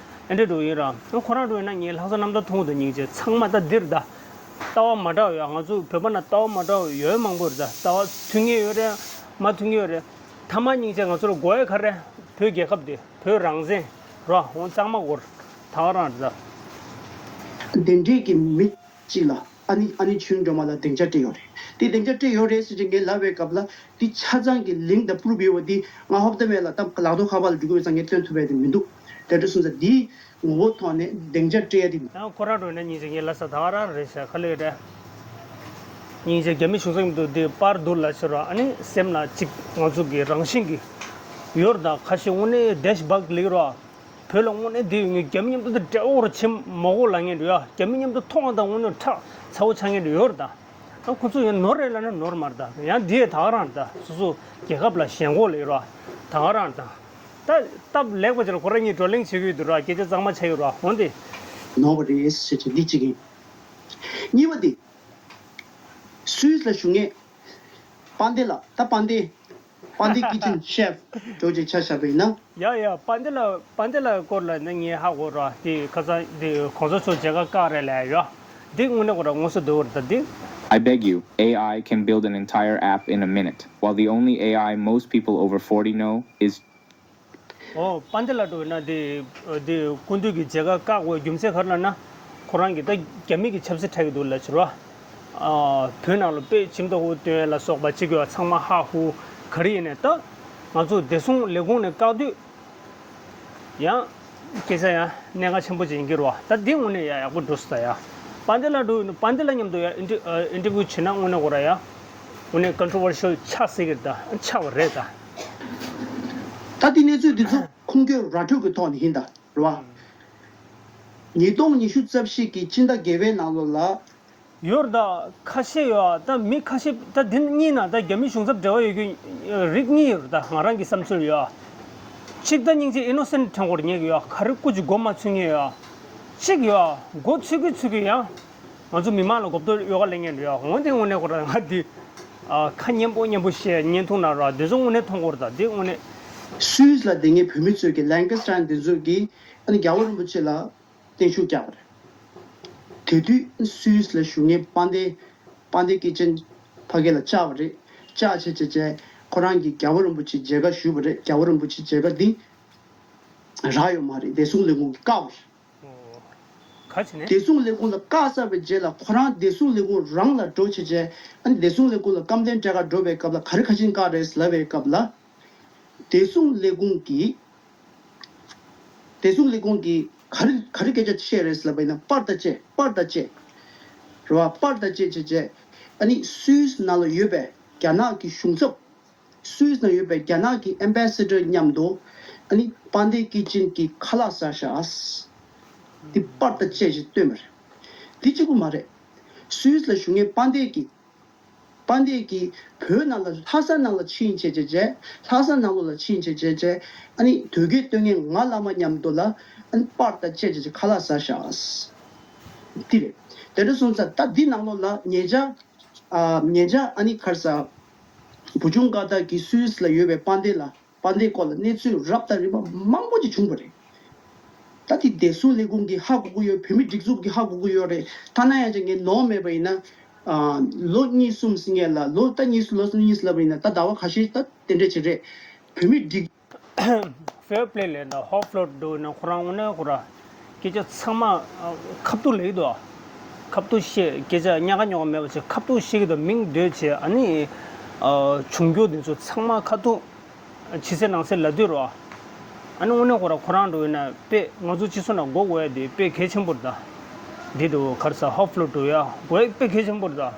བ། ཨེ་འདྲ་འགྲོ་ཡིན་ར། ཁོ་རང་འགྲོ་ཡིན་ན་ངའི་ལྷག་བསམ་རྣམ་དག་མཐོང་དུ་སྙིང་རྗེ། ཚང་མ་ད་འདིར་ད་ལྟ་བ་མ་འདྲ་བ་ཡོད། ང་ཚོ་བོད་པ་ན་ལྟ་བ་མ་འདྲ་བ་ཡོད་མང་པོ་རེད། ད་ལྟ་བ་མཐུན་ངེས་ཡོད་རེད། མ་མཐུན་ངེས་ཡོད་རེད། ཐ་མ་སྙིང་རྗེ་ང་ཚོར་དགོས་ཡ་ག་རེ། བོད་རྒྱལ་ཁབ་དེ་བོད་རང་བཙན་ར་འོང་གཙང་མ་དགོས་རེད། ད་ག་རང་རེད་ད། དེ་འདྲས་ཀྱི་མི་གཅིག་ལ་ཨ་ནི་ཨ་ནི་ཆོས་སྒྲོལ་མ་ལ་སྡིངས་ཆ་སྤྲད་ཡོད་རེད། དེ་སྡིངས་ཆ་སྤྲད་ཡོད་རེད་ཟེར་གྱི་ངས་ལབ་པའི་སྐབས་ལ་དེ་ཆ་ཚང་གི་ལིང་དང་པུ་རུབ་ཡོད་པ་དེ་ང་ཧོབ་ཏེ་མེད་ལ་ད་ལག་ཐོག་ཁ་པར་ལ་འགྲོ་གི་ཡོད་ཙང་ངས་སྟོན་ཐུབ་པ་དེ་མི་འདུག་དེ་འདྲ་སོང་ཙང་དེའི་ངོ་བོ་ཐོག་ནས་སྡིངས་ཆ་སྤྲད་ཡ་དེ་མི། ཡང་ཁོ་རང་འགྲོ་ན་སྙིང་རྗེ། ངས་ལབ་ས་ད་ག་རང་རེད་ཤག་ག་ལེ་རེད། སྙིང་རྗེ། རྒྱ་མི་གཞུང་ཚབ་མཉམ་དུ་དེ་པར་བསྡུར་ལ་ཕྱིར་རོ། ཨ་ནི་སེམས་ལ་གཅིག་ང་ཚོ་གི་རང་བཞིན་གྱི་ཡོད་རེད། ད་ཁ་ཤས་དངོས་གནས་དེ་ཤ་བག་ལིག་རོ། བོད་ལ་དངོས་གནས་དེ་ཡོད་ངེས་རྒྱ་མི་མཉམ་དུ་དེ་འབྲེལ་བ་རུ་ཕྱིན་མ་གོ་ལ་ངེས་འགྲོ་ཡ། རྒྱ་མི་མཉམ་དུ་མཐོང་བ་དང་དངོས་གནས་ཁྲག་ཚ་བོ་ཆགས་ངེས་འགྲོ་ཡོད་རེད། ད་ཁོ་ཚོ་ཡང་ནོར་རེད་ལ་ན་ནོར་མ་རེད། ད་ཡང་དེ་ཡས་ད་ག་རང་རེད། ད་སོ་སོ་རྒྱལ་ཁབ་ལ་ཞེན་ཁོག་ལས་རོ། ད་ག་རང་རེད། ད་ད་སྟབས་ལེགས་པ་ཅིག་ལ་ཁོ་རང་གཉིས་བགྲོ་གླེང་བྱེད་ཀྱི་ཡོད་འདུག་ར། སྐད་ཆ་གཙང་མ་ཆགས་ཡོད་ར། འོན་ཏེ། ནོར་བ་རེད་ཟེར་གྱི་འདི་གཅིག་ཡིན། གཉིས་པ་དེ། སུད་སི་ལ་བཞུགས་མཁན། པཱན་ཏེ་ལགས། ད་པཱན་ཏེ། པཱན་ཏེ་ཀི་ཅན་ཤེཕ་འགྲོ་ཅིག་ཆ་བཞག་པ་ཡིན་ན། ཡ་ཡ། པཱན་ཏེ་ལགས། པཱན་ཏེ་ལགས་སྐོར་ལ་ནི་ངས་ཧ་གོ་ར། དེ་ཁ་སང་དེ་གོང་ས་མཆོག་མཇལ་ཁ་བཀག་རེད་ལབ་ཡོད། འདི་དངོས་གནས་ཁོ་ར་ངོ་སོ་བསྡུར་བར་ད་འདི། I beg you, A I can build an entire app in a minute, while the only A I most people over forty know is ཨོ། པཱན་ཏེ་ལགས་འགྲོ་ན་དེ་དེ་སྐུ་མདུན་གྱི་མཇལ་ཁ་བཀག་དགོས་རྒྱུ་མཚན་ག་རེ་ལབ་ན། ཁོ་རང་གིས་ད་རྒྱ་མི་གི་ཆབ་སྲིད་འཁྲབ་ཀྱི་འདུག་ལབ་ཕྱིར་རོ། ཨ། བོད་ནང་ལ་དཔེ་ཁྱིམ་ཐོག་ཧུ་སྟོན་ལ་སོགས་པ་ཅིག་ཡོད། ཚང་མ་ཧ་ཧུ་ག་རེ་ཡིན་ནས་ད་ང་ཚོ་བདེ་སྲུང་ལས་ཁུངས་ནས་བཀག་དུས་ཡང་སྐད་ཆ་ཡང་གནད་འགག་ཆེན་པོ་ཅིག་ཡིན་གྱི་རོ། ད་འདི་དངོས་གནས་ཡ་ཡག་པོ་འགྲོ་སོང་ད་ཡ། པཱན་ཏེ་ལགས་འགྲོ་ཡིན་ན། པཱན་ཏེ་ལགས་མཉམ་དུ་ཡ་ཨིན་ཊི་ཨ་ཨིན་ཊར་བིའུ་བྱེད་ན་དངོས་གནས་ཁོ་ར་ཡ་དངོས་གནས་ཀོན་ཊོ་ཝར་ཤལ་ཆགས་སྲིད་ཀྱི་རེད། ད་ཆགས་པ་རེད་ད། ད་འདི་གནས་ཚུལ་འདི་ཚོ་ཁུངས་སྐྱེལ་ར་འཕྲོད་ཀྱི་ཐོག་ནས་ཡིན་ད་རེད་བ། ཉིས་སྟོང་ཉི་ཤུ་རྩ་བཞི་གི་སྤྱི་ཟླ་བརྒྱད་པའི་ནང་ལོགས་ལ། ཡོད་རེད་ད། ཁ་ཤས་ཡོད་ད། མི་ཁ་ཤས་ད་འདི་གཉིས་ནང་ད་རྒྱ་མི་གཞུང་ཚབ་འབྲེལ་བ་ཡོད་རྒྱུ་རིགས་གཉིས་ཡོད་རེད་ད། ང་རང་གི་བསམ་ཚུལ་ཡོད། གཅིག་ད་སྙིང་རྗེ་ཨི་ནོ་སེན་ཊི་ཐོན་སྐོར་ཉེ་གི་ཡོད། ག་རེ་སྐུ་ཅིག་མགོ་མ་ཚོས་ངེས་ཡོད། གཅིག་ཡོད་མགོ་ཚོས་ཀི་ཚོས་ཀི་ཡང་། ང་ཚོ་མི་མང་ལ་གོ་བསྡུར་ཡོ་ག་ལེན་མཁན་རེད་ཡ། འོན་ཏེ་དངོས་གནས་ཁོ་རང་ང་འདི་ཁ་སྙན་པོ་སྙན་པོ་བཤད་བརྙན་ཐུང་ནང་ར་འདི་ཚོ་དངོས་གནས་མཐོང་གི་རེད། ད་འདི་དངོས་གནས། སུད་སི་ལ་བསྡད་མཁན་བོད་མི་ཚོས་ཀྱི་ལན་ཀ་སི་ཊར་འདི་ཚོས་ཀྱི་ཨ་ནི་རྒྱལ་བ་རིན་པོ་ཆེ་ལ་བརྟན་བཞུགས་བསྐྱངས་པ་རེད། དེ་དུས་སུད་སི་ལ་བཞུགས་མཁན་དཔལ་ལྡན་དཔལ་ལྡན་སྐྱེས་ཆེན་ཕ་གི་ལ་བཅར་བ་རེད། བཅར་བྱས་བྱས་བྱས་ཁོ་རང་གིས་རྒྱལ་བ་རིན་པོ་ཆེ་མཇལ་ཁ་ཞུས་པ་རེད། རྒྱལ་བ་རིན་པོ་ཆེ་མཇལ་ཁ་འདི་རག་ཡོད་མ་རེད། བདེ་སྲུང་ལས་ཁུངས་ཀྱིས་བཀག་པ་རེད། ག་བྱས་ནས། བདེ་སྲུང་ལས་ཁུངས་ལ་བཀག་ཚར་བའི་རྗེས་ལ་ཁོ་རང་བདེ་སྲུང་ལས་ཁུངས་རང་ལ་འགྲོ་བྱས་བྱས་ཨ་ནི་བདེ་སྲུང་ལས་ཁུངས་ལ་བཀའ་བློན་སྤྲད་ག་འགྲོ་བའི་སྐབས་ལ་ག་རེ་ག་ཅིན་བཀག་རེད་ལབ་པའི་སྐབས་ལ། བདེ་སྲུང་ལས་ཁུངས་ཀྱིས། བདེ་སྲུང་ལས་ཁུངས་ཀྱིས་ག་རེ་ག་རེ་སྐད་ཆ་བཤད་རེད་ལབ་པ་ཡིན་ན་པར་དང་བཅས་པར་དང་བཅས། རེད་བ། པར་དང་བཅས་བྱས་བྱས་ཨ་ནི་སུད་སི་ནང་ལ་ཡོད་པའི་རྒྱ་ནག་གི་གཞུང་ཚབ། སུད་སི་ནང་ཡོད་པའི་རྒྱ་ནག་གི་ཨེམ་བྷེ་སི་ཌར་མཉམ་དུ་ཨ་ནི་དཔལ་ལྡན་སྐྱེས་ཆེན་གྱི་ཁ་ལག་ཟ་ཤག་འདི་པར་དང་བཅས་ཤིག་བཏོན་པ་རེད། འདི་གཅིག་པུ་མ་རེད། སུད་སི་ལ་བཞུགས་མཁན་དཔལ་ལྡན་གྱི་དཔལ་ལྡན་གྱི་བོད་ནང་ལ་ལྷ་ས་ནང་ལ་ཕྱིན་བྱས་བྱས་བྱས་ལྷ་ས་ནང་ལོགས་ལ་ཕྱིན་བྱས་བྱས་བྱས་ཨ་ནི་དོལ་རྒྱལ་སྟོན་མཁན་ང་བླ་མ་མཉམ་དུ་ལ་ཨ་ནི་པར་དང་བཅས་བྱས་བྱས་ཁ་ལག་ཟ་ཤག་འདི་རེད། དེ་འདྲ་སོང་ཙང་ད་འདི་ནང་ལོགས་ལ་ཉེ་ཆར། ཨ། ཉེ་ཆར་ཨ་ནི་ག་རེ་ཟ། བུ་ཆུང་ཀ་ཏ་གིས་སུད་སི་ལ་ཡོད་པའི་དཔལ་ལྡན་ལ་དཔལ་ལྡན་སྐོར་ལ་གནས་ཚུལ་རབ་དང་རིམ་པ་མང་པོ་ཅིག་བྱུང་བ་རེད། ད་དེ་བདེ་སྲུང་ལས་ཁུངས་ཀྱིས་ཧ་གོ་གི་ཡོད། བོད་མི་སྒྲིག་འཛུགས་ཀྱིས་ཧ་གོ་གི་ཡོད་རེད། ཐ་ན་ཡང་ཅིག་ངས་ནོར་མེད་པ་ཡིན་ན། ཨ། ལོ་གཉིས་གསུམ་ཟིན་ངེས་ལ་ལོ་ད་གཉིས་ལོ་གཉིས་ལབ་པ་ཡིན་ན་ད་ཟླ་བ་ཁ་ཤས་ད་དེ་འདྲ་ཅིག་རེད། བོད་མི་སྒྲིག་ཧྥེ་ཕ་ལེ་ལས་ད་ཧོབ་ལོ་འགྲོ་ན་ཁོ་རང་དངོས་གནས་ཁོ་ར་སྐད་ཆ་ཚང་མ་ཁ་ཐུག་ལེགས་འདུག་ཁ་ཐུག་བཤད། སྐད་ཆ་རྙོག་ག་རྙོག་ག་མེད་པ་བྱས་ཁ་ཐུག་བཤད་ཀྱི་འདུག་མིང་འདོད་བྱས་ཨ་ནི་ཨ་འབྱུང་འགྱུར་འདི་ཚོ་ཚང་མ་ཁ་ཐུག་ཕྱི་གསལ་ནང་གསལ་ལབ་དུས་རོ། ཨ་ནི་དངོས་གནས་ཁོ་ར་ཁོ་རང་འགྲོ་ཡིན་ན་དཔེ་ང་ཚོ་སྤྱི་ཚོགས་ནང་གོ་དགོས་ཡ་དེ་དཔེ་གལ་ཆེན་པོ་རེད་ད། འདི་འདུག་ག་རེ་ཟ་ཧོབ་ལོ་འགྲོ་ཡ་དགོས་ཡ་དཔེ་གལ་ཆེན་པོ་རེད་ད།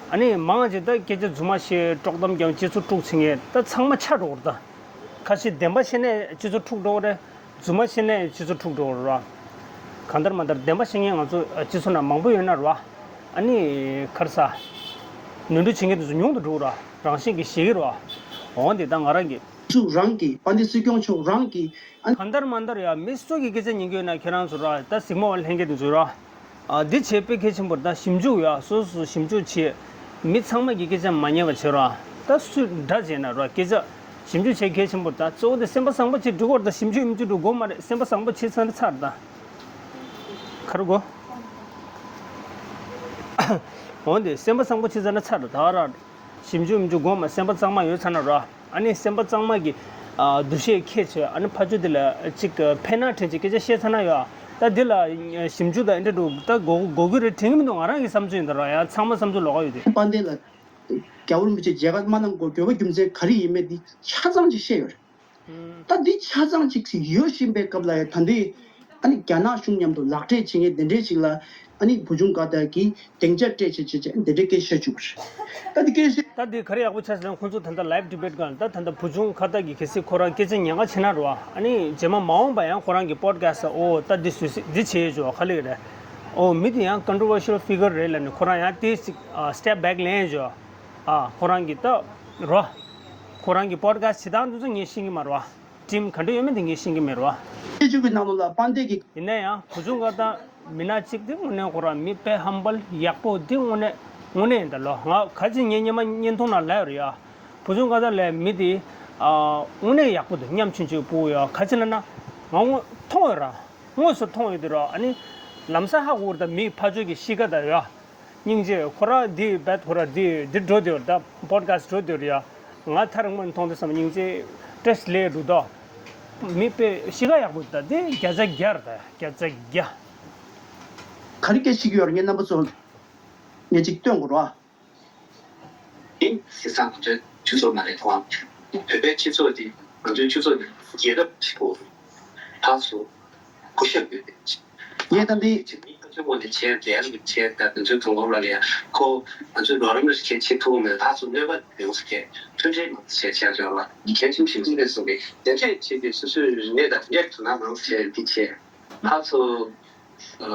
ཨ་ནི་མང་ཆེ་ད་སྐད་ཆ་རྫུན་མ་བཤད་དཀྲོག་གཏམ་རྒྱག་སྤྱི་ཚོགས་དཀྲུག་བྱེད་མཁན་ད་ཚང་མ་ཆགས་འགྲོ་གི་རེད་ད། ཁ་ཤས་བདེན་པ་བཤད་ནས་སྤྱི་ཚོགས་འཁྲུག་འགྲོ་གི་རེད། རྫུན་མ་བཤད་ནས་སྤྱི་ཚོགས་འཁྲུག་འགྲོ་གི་རེད་བ། གང་ལྟར་མ་ལྟར་བདེན་པ་བཤད་མཁན་ང་ཚོ་སྤྱི་ཚོགས་ནང་མང་པོ་ཡོད་ན་རེད་བ། ཨ་ནི་ག་རེ་ཟ། ནོར་འཁྲུལ་བྱེད་མཁན་དེ་ཚོ་ཉུང་དུ་འགྲོ་གི་རེད་བ། རང་བཞིན་གྱིས་ཤེས་ཀྱི་རེད་བ། འོ་འདི་ད་ང་རང་གི་སུ་རང་གི་དཔལ་ལྡན་སྲིད་སྐྱོང་མཆོག་རང་གི་ཨ་ནི། གང་ལྟར་མ་ལྟར་ཡ་མི་སུ་གི་སྐད་ཆ་ཉན་གྱི་ཡོད་ན་ཁྱེད་རང་ཚོ་ར་ད་གཟིགས་མོ་བ་ལྷན་རྒྱས་དེ་ཚོ་ར། ཨ་འདི་བྱས་དཔེ་གལ་ཆེན་པོ་རེད་ད། ཞིབ་འཇུག་ཡ་སོ་སོ་ཞིབ་འཇུག་བྱས། མི་ཚང་མ་གི་སྐད་ཆ་མ་ཉན་པ་བྱེད་རོགས། ད་སུས་འདྲ་བྱས་ན་རོགས་སྐད་ཆ་ཞིབ་འཇུག་བྱས་གལ་ཆེན་པོ་རེད་ད། གཙོ་བོ་དེ་སེམས་པ་བཟང་པོ་བྱེད་འགྲོ་དགོས་རེད་ད། ཞིབ་འཇུག་ཡིན་འཇུག་འགྲོ་དགོས་མ་རེད། སེམས་པ་བཟང་པོ་བྱེད་ཚར་ན་ཚར་རེད་ད། ག་རེ་དགོས། འོན་ཏེ་སེམས་པ་བཟང་པོ་བྱེད་ཚར་ན་ཚར་རེད་ད་ར། ཞིབ་འཇུག་མི་འཇུག་དགོངས་མ་སེམས་པ་གཙང་མ་ཡོད་ཚར་ན་ར། ཨ་ནི་སེམས་པ་གཙང་མ་གི་ཨ་འདུ་ཤེས་ཁྱེར་བྱས་ཨ་ནི་ཕར་ཕྱོགས་འདི་ལ་ཅིག་ཕན་ན་དྲན་ཅིག་སྐད་ཆ་བཤད་ཚར་ན་ཡོད། ད་འདི་ལ་ཞིབ་འཇུག་དང་ཨེ་འདྲ་འདུག་ད་གོ་གོ་གི་རེད་དྲན་གི་མི་འདུག་ང་རང་གི་བསམ་ཚུལ་ཡིན་ད་ར། ཡང་ཚང་མ་བསམ་ཚུལ་ལོགས་ཀ་ཡོད་དེ། དཔལ་ལྡན་ལ་རྒྱལ་བ་རིན་པོ་ཆེ་མཇལ་ཁ་མ་གནང་དགོས་དགོས་པ་རྒྱུ་མཚན་ག་རེ་ཡིན་མེད་འདི་ཆ་ཚང་ཅིག་བཤད་ཡོད་རེད། ད་འདི་ཆ་ཚང་ཅིག་ཡོད་བཞིན་པའི་སྐབས་ལ་ཡང་ད་འདི་ཨ་ནི་རྒྱ་ནག་གཞུང་མཉམ་དུ་ལག་འབྲེལ་བྱེད་མཁན་དེ་འདྲས་ཅིག་ལ་ཨ་ནི་བུ་ཆུང་ཀ་ཏ་གིས་སྡིངས་ཆ་སྤྲད་བྱས་བྱས་བྱས་འདི་འདྲས་སྐད་བཤད་བཅུག་པ་རེད། ད་འདི་སྐད་བཤད། ད་འདི་ག་རེ་ཡག་པོ་ཆགས་ཟེར་ན་ཁོང་ཚོ་ད་ལྟ་ལའིབ་ཌི་བེ་ཊི་སྒང་ད་ད་ལྟ་བུ་ཆུང་ཀ་ཏ་གིས་གལ་སྲིད་ཁོ་རང་སྐད་ཆ་ཉན་ག་བྱེད་ན་རོ། ཨ་ནི་རྗེས་མ་མ་འོངས་པ་ཡང་ཁོ་རང་གི་པོ་ཌི་ཁ་སི་ཊི་ལ་ཨོ་ད་འདི་བཟོས་སྲིད་འདི་བྱས་ཡོད་ཅོ་ག་ལེ་རེད། ཨོ་མི་དེ་ཡང་ཀོན་ཊོ་བར་ཤལ་ཕི་གར་རེད་ལབ་ནས་ཁོ་རང་ཡང་དེ་ཅིག་སི་ཊེབ་བེག་ལེན་ཡོད་ཅོ། ཨ་ཁོ་རང་གི་ད་རོ། ཁོ་རང་གི་པོ་ཌི་ཁ་སི་ཊི་བྱེད་སྟངས་དེ་ཚོ་ངས་ཤེས་ཀྱི་མ་རེད་བ། ཊིམ་ག་འདྲ་ཡོད་མེད་དེ་ངས་ཤེས་ཀྱི་མེད་རེད་བ། སྐད་ཅིག་གི་ནང་ལོགས་ལ་དཔལ་ལྡན་གྱི། ཡིན་ན་ཡང་བུ་ཆུང་ཀ་ཏ་མི་སྣ་གཅིག་དེ་དངོས་གནས་ཁོ་རང་མི་དཔེ་ཧམ་བལ་ཡག་པོ་དེ་དངོས་གནས་དངོས་གནས་ཡིན་ད་ལོ། ང་ག་ཅིག་ངས་སྙན་མ་བརྙན་ཐུང་ནང་ལབ་ཡོད་རེད་ཡ། བུ་ཆུང་ཀ་ཏ་ལབ་མི་དེ་ཨ་དངོས་གནས་ཡག་པོ་འདུག་སྙམ་ཆུང་ཆུང་སྤུ་གུ་ཡ་ག་ཅིག་ལབ་ན་ང་དངོས་མཐོང་ཡོད་ར། དངོས་སུ་མཐོང་ཡོད་དེ་ར། ཨ་ནི་ལམ་སང་ཧ་གོ་ར་ད་མི་ཕར་ཕྱོགས་ཀྱི་གཤིས་ཀ་ད་ཡ། སྙིང་རྗེ། ཁོ་རང་འདི་བད་ཁོ་རང་འདི་འདི་འགྲོ་དེ་ད་པོ་ཌི་ཁ་སི་ཊི་འགྲོ་དེ་ཡ། ང་ཐག་རིང་མོ་ནས་མཐོང་དུས་ཙམ་སྙིང་རྗེ་བཀྲ་ཤིས་བདེ་ལེགས་འདུག་ད། མི་དཔེ་གཤིས་ཀ་ཡག་པོ་ད་དེ་བརྒྱ་ཆ་བརྒྱ་རེད་ད་བརྒྱ་ཆ་བརྒྱ། ག་རེ་སྐད་ཆ་ཞིག་ཡོད་རེད་ངས་རྣམ་པ་ཚོ་ངས་ཅིག་སྟོན་དགོས་རེད་བ། དེ་སྲིད་སང་ང་ཚོའི་སྤྱི་ཚོགས་མ་རེད་དོ། བོད་པའི་སྤྱི་ཚོགས་འདི་ང་ཚོའི་སྤྱི་ཚོགས་འདི་རྒྱལ་རབས་ཆེ་པོ་ཕར་ཚུར་སྐུ་ཞབས་ཡོད་པའི་ངས་ད་འདི་ཅི་མི་ཁ་ཚོད་ངོ་ནས་བྱས་རྒྱལ་རབས་བྱས་ད་དེ་ཚོའི་དུས་འཁོར་ལ་ལ་ཡ་ཁོ་ང་ཚོའི་ལོ་རིམ་རེ་བྱས་བྱེད་ཐུབ་མེད། ཕར་ཚུར་གནོད་པ་ཡོང་ས་བྱས་མཐུན་སྒྲིལ་མང་ཙམ་བྱས་བྱས་བྱས་ལ་གལ་ཆེན་ཞིག་འདུག་ལས་སོང་གི་དེ་འདྲས་བྱས་ཏེ་སོ་སོའི་རིག་གནས་དང་དེ་འདྲས་དོ་སྣང་མང་ཙམ་བྱས་འདི་བྱས། ཕར་ཚུར་ཨ་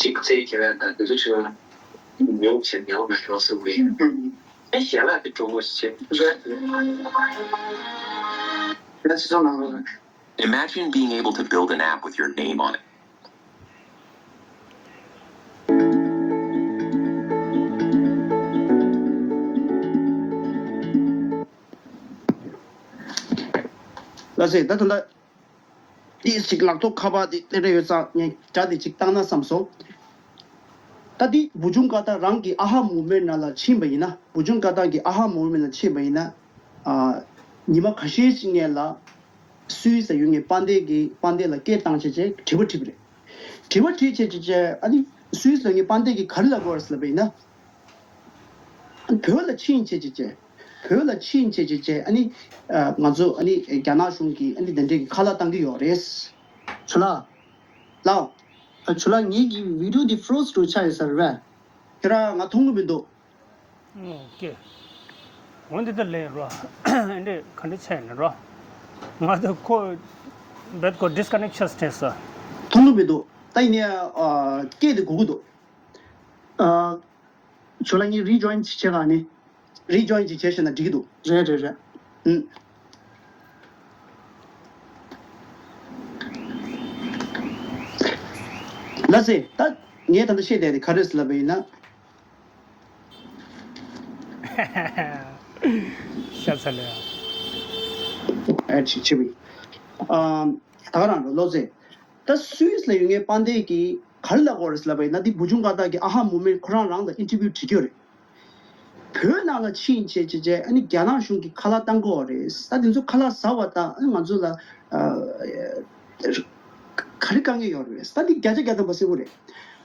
གཅིག་རྩེད་ཁྱེར་བ་དང་དེ་ཚོ་བྱུང་ན་ཉུང་བྱེད་ཉག་མ་ཤོར་སྲིད་པས། ཨེ་ཞལ་ལག་དེ་གྲོགས་པོ་ཞིག་བྱེད། ང་ཚོ་ནང་ལོགས་ལ་ Imagine being able to build an app with your name on it. ལགས་སེ། ད་ད་ལྟ་ཏིས་ཅིག་ལག་ཐོག་ཁ་པར་དེ་དེ་འདྲ་ཡོད་ཙང་ངས་སྒྲ་དེ་ཅིག་བཏང་ན་བསམ་སོང་། ད་འདི་བུ་ཆུང་ཀ་ཏ་རང་གི་ཨ་ཧ་མུ་མེན་ནང་ལ་ཕྱིན་པ་ཡིན་ན། བུ་ཆུང་ཀ་ཏ་གི་ཨ་ཧ་མུ་མེན་ལ་ཕྱིན་པ་ཡིན་ན། ཨ། ཉི་མ་ཁ་ཤས་ཤིག་སྔོན་ལ་སུད་སི་ལ་ཡོད་མཁན་དཔལ་ལྡན་གྱི་དཔལ་ལྡན་ལ་སྐད་བཏང་བྱས་བྱས་དྲི་བ་དྲིས་པ་རེད། དྲི་བ་དྲིས་བྱས་བྱས་བྱས། ཨ་ནི་སུད་སི་ལ་ཡོད་མཁན་དཔལ་ལྡན་གྱིས་ག་རེ་ལབ་དགོས་རེད་ཟེར་ལབ་པ་ཡིན་ན། བོད་ལ་ཕྱིན་བྱས་བྱས་བྱས། བོད་ལ་ཕྱིན་བྱས་བྱས་བྱས། ཨ་ནི་ཨ། ང་ཚོ་ཨ་ནི་རྒྱ་ནག་གཞུང་གིས་ཨ་ནི་དེ་འདྲའི་གི་ཁ་ལག་བཏང་གི་ཡོད་རེད། ཇོ་ལགས། ལགས། ཨ། ཇོ་ལགས། ངེད་ཀྱི་བི་ཌིའོ་འདི་ཕོ་རོ་སི་འགྲོ་ཆགས་ཡོད་ས་རེད་པས། ཁྱེད་རང་ང་མཐོང་གི་མི་འདུག་ཨོ་ཀེ། འོན་ཏེ་ད་ལན་རོ། ཨེ་འདྲས་ག་འདྲ་བྱས་ནས་རོ། ང་ད་ཁོ་བེད་ཁོ་ཌིས་ཀ་ནེག་ཆགས་བསྡད་སོང་། མཐོང་གི་མི་འདུག་ད་ཡིན་ནའི་ཨ། སྐད་དེ་གོ་གི་འདུག་ཨ། ཇོ་ལགས། ངས་རི་ཇོ་ཡིན་བྱེད་ག་ནི། རི་ཇོ་ཡིན་བྱེད་བྱས་ན་འགྲིག་གི་འདུག་རེད་རེད་རེད། ཨུམ། ལགས་སེ། ད་ངས་ད་ལྟ་བཤད་བསྡད་དེ་ག་རེ་ཟེར་ལབ་པ་ཡིན་ན། ཤ་ཚ་ལེ། ཨ། ཅིག་ཅིག་བི། ཨ། ད་ག་རང་རེད་ལོ་ཟེ། ད་སུད་སི་ལ་ཡོད་མཁན་དཔལ་ལྡན་གྱིས་ག་རེ་ལབ་དགོས་རེད་ལབ་པ་ཡིན་ན། འདི་བུ་ཆུང་ཀ་ཏ་གི་ཨ་ཧ་མུ་མེན་ཁོ་རང་རང་ལ་ཨིན་ཊར་བིའུ་བྱེད་ཀྱི་ཡོད་རེད། བོད་ནང་ལ་ཕྱིན་བྱས་བྱས་བྱས། ཨ་ནི་རྒྱ་ནག་གཞུང་གིས་ཁ་ལག་བཏང་གི་ཡོད་རེད། ད་དེ་ཚོ་ཁ་ལག་ཟ་བ་དང་། ཨ་ནི་ང་ཚོ་ལ་ཨ། ག་རེ་དཀའ་ངལ་ཡོད་རེད། ད་འདི་བརྒྱ་ཆ་བརྒྱ་ཐམ་པ་གསལ་པོ་རེད།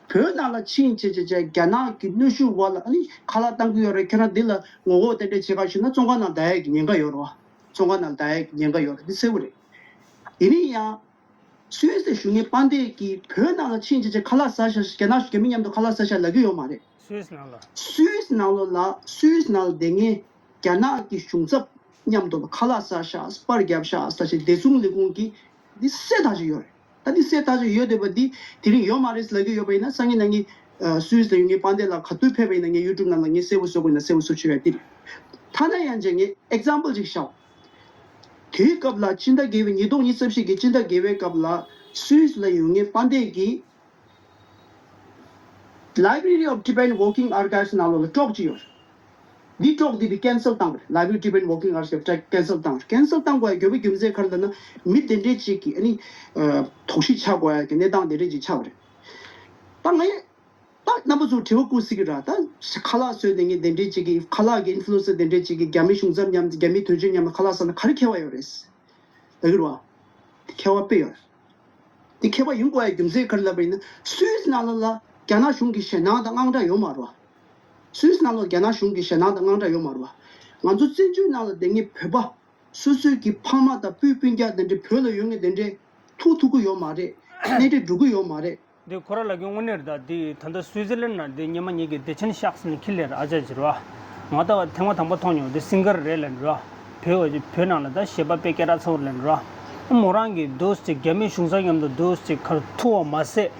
བོད་ནང་ལ་ཕྱིན་བྱས་བྱས་བྱས། རྒྱ་ནག་གི་གནོན་ཤུགས་འོག་ལ་ཨ་ནི་ཁ་ལག་བཏང་གི་ཡོད་རེད། ཁྱེད་རང་འདི་ལ་ངོ་རྒོལ་དེ་འདྲ་བྱེད་ག་ཞུས་ན་བཙོན་ཁང་ནང་བསྡད་ཡག་གི་ཉེན་ཁ་ཡོད་རེད་བ། བཙོན་ཁང་ནང་བསྡད་ཡག་གི་ཉེན་ཁ་ཡོད་རེད། འདི་གསལ་པོ་རེད། ཡིན་ན་ཡང་། སུད་སི་གཞུང་གི་དཔལ་ལྡན་གྱིས་བོད་ནང་ལ་ཕྱིན་བྱས་བྱས་ཁ་ལག་ཟ་ཤག་རྒྱ་ནག་རྒྱ་མི་མཉམ་དུ་ཁ་ལག་ཟ་ཤག་ལབ་ཀྱི་ཡོད་མ་རེད། སུད་སི་ནང་ལ། སུད་སི་ནང་ལོགས་ལ། སུད་སི་ནང་ལ་བསྡད་མཁན་རྒྱ་ནག་གི་གཞུང་ཚབ་མཉམ་དུ་ཁ་ལག་ཟ་ཤག་པར་བརྒྱབ་ཤག་ཟེར་བྱས་བདེ་སྲུང་ལས་ཁུངས་ཀྱིས་འདི་གསལ་ཐག་ཆོད་ཡོད་རེད། ད་འདི་གསལ་ཐག་ཆོད་ཡོད་བསྡད་པ་འདི་དེ་རིང་ཡོད་མ་རེད་ལབ་ཀྱི་ཡོད་པ་ཡིན་ན། སང་ཉིན་གནངས་ཉིན་ཨ། སུད་སི་ལ་ཡོད་མཁན་དཔལ་ལྡན་ལགས་ག་དུས་ཕེབས་པ་ཡིན་ན་ངས་ཡུ་ཊུབ་ནང་ལ་ངས་གསལ་པོ་བཟོ་དགོས་ན་གསལ་པོ་བཟོ་ཆོག་ཡ་འདི་རེད། ཐ་ན་ཡང་བྱས་ངས་ཨེག་ཛམ་པལ་ཅིག་བཞག་དེའི་སྐབས་ལ་ཕྱི་ཟླ་བརྒྱད་པའི། ཉིས་སྟོང་ཉི་ཤུ་རྩ་བཞི་གི་ཕྱི་ཟླ་བརྒྱད་པའི་སྐབས་ལ་སུད་སི་ལ་ཡོད་མཁན་དཔལ་ལྡན་གྱིས་Library of Tibetan Working Archives ནང་ལོགས་ལ་གྲོགས་ཅིག་ཡོད། འདི་གྲོགས་འདི་གིས་ཀན་སེལ་བཏང་བ་རེད། Library of Tibetan Working Archives ཀན་སེལ་བཏང་བ་རེད། ཀན་སེལ་བཏང་དགོས་ཡ་དགོས་པའི་རྒྱུ་མཚན་ག་རེ་ལབ་ན། མི་དེ་འདྲས་ཅིག་གིས་ཨ་ནི་ཨ། དོགས་གཞི་ཆགས་དགོས་ཡ་གི་གནས་སྟངས་དེ་འདྲས་ཅིག་ཆགས་པ་རེད། ད་ངས་ད་རྣམ་པ་ཚོར་དྲི་བ་བསྐུར་སྲིད་ཀྱི་ར། ད་ཁ་ལག་བཟོས་བསྡད་མཁན་དེ་འདྲས་ཅིག་གིས། ཁ་ལག་གི་ཨིན་ཕུ་ལུ་ཨེན་སར་དེ་འདྲས་ཅིག་གིས་རྒྱ་མི་གཞུང་ཚབ་མཉམ། རྒྱ་མི་དོན་གཅོད་མཉམ་ལ་ཁ་ལག་ཟ་ན་ག་རེ་ཁྱད་པར་ཡོད་རེད་ལབ་ཀྱི་རེད་བ། དེ་ཁྱད་པར་དཔེ་ཡོད་རེད། དེ་ཁྱད་པར་ཡོང་དགོས་ཡ་རྒྱུ་མཚན་ག་རེ་ལབ་པ་ཡིན་ན། སུད་སི་ནང་ལོགས་ལ་རྒྱ་ནག་གཞུང་གི་ཞེད་སྣང་དང་དངངས་སྐྲག་ཡོད་མ་རེད་བ། སུད་སི་ནང་ལོགས་རྒྱ་ནག་གཞུང་གི་ཞེད་སྣང་དང་དངངས་སྐྲག་ཡོད་མ་རེད་བ། ང་ཚོ་བཙན་བྱོལ་ནང་ལ་བསྡད་མཁན་བོད་པ་སོ་སོའི་གི་ཕ་མ་དང་སྤུན་སྤུན་ཀྱག་དེ་འདྲས་བོད་ལ་ཡོད་མཁན་དེ་འདྲས་ཐུག་ཐུབ་ཀྱི་ཡོད་མ་རེད། གནས་འདྲེན་འགྲོ་གི་ཡོད་མ་རེད། འདི་ཁོ་རང་ལབ་མཁན་དངོས་གནས་རེད་ད། འདི་ད་ལྟ་སུའི་ཙི་ལན་ནང་འདི་སྔོན་མ་ངེད་ཀྱི་བདེ་ཆེན་ཤག་ཟེར་ནས་ཁྱི་ལས་ར་ཨ་ཅག་ཅིག་རེད་བ། ང་ད་ཐེངས་མ་དང་པོ་མཐོང་མྱོང་། འདི་སིང་གར་རེད་ལབ་ནས་རེད་བ། བོད་བོད་ནང་ལ་ད་གཞས་པ་དཔེ་སྐད་གྲགས་ཚ་བོ་རེད་ལབ་ནས་རེད་བ། མོ་རང་གིས་འདུག་ཅིག་རྒྱ་མི་གཞུང་ཚབ་མཉམ་དུ་འདུག་ཅིག་ཁར་ཐུག་པ་མ་ཟད།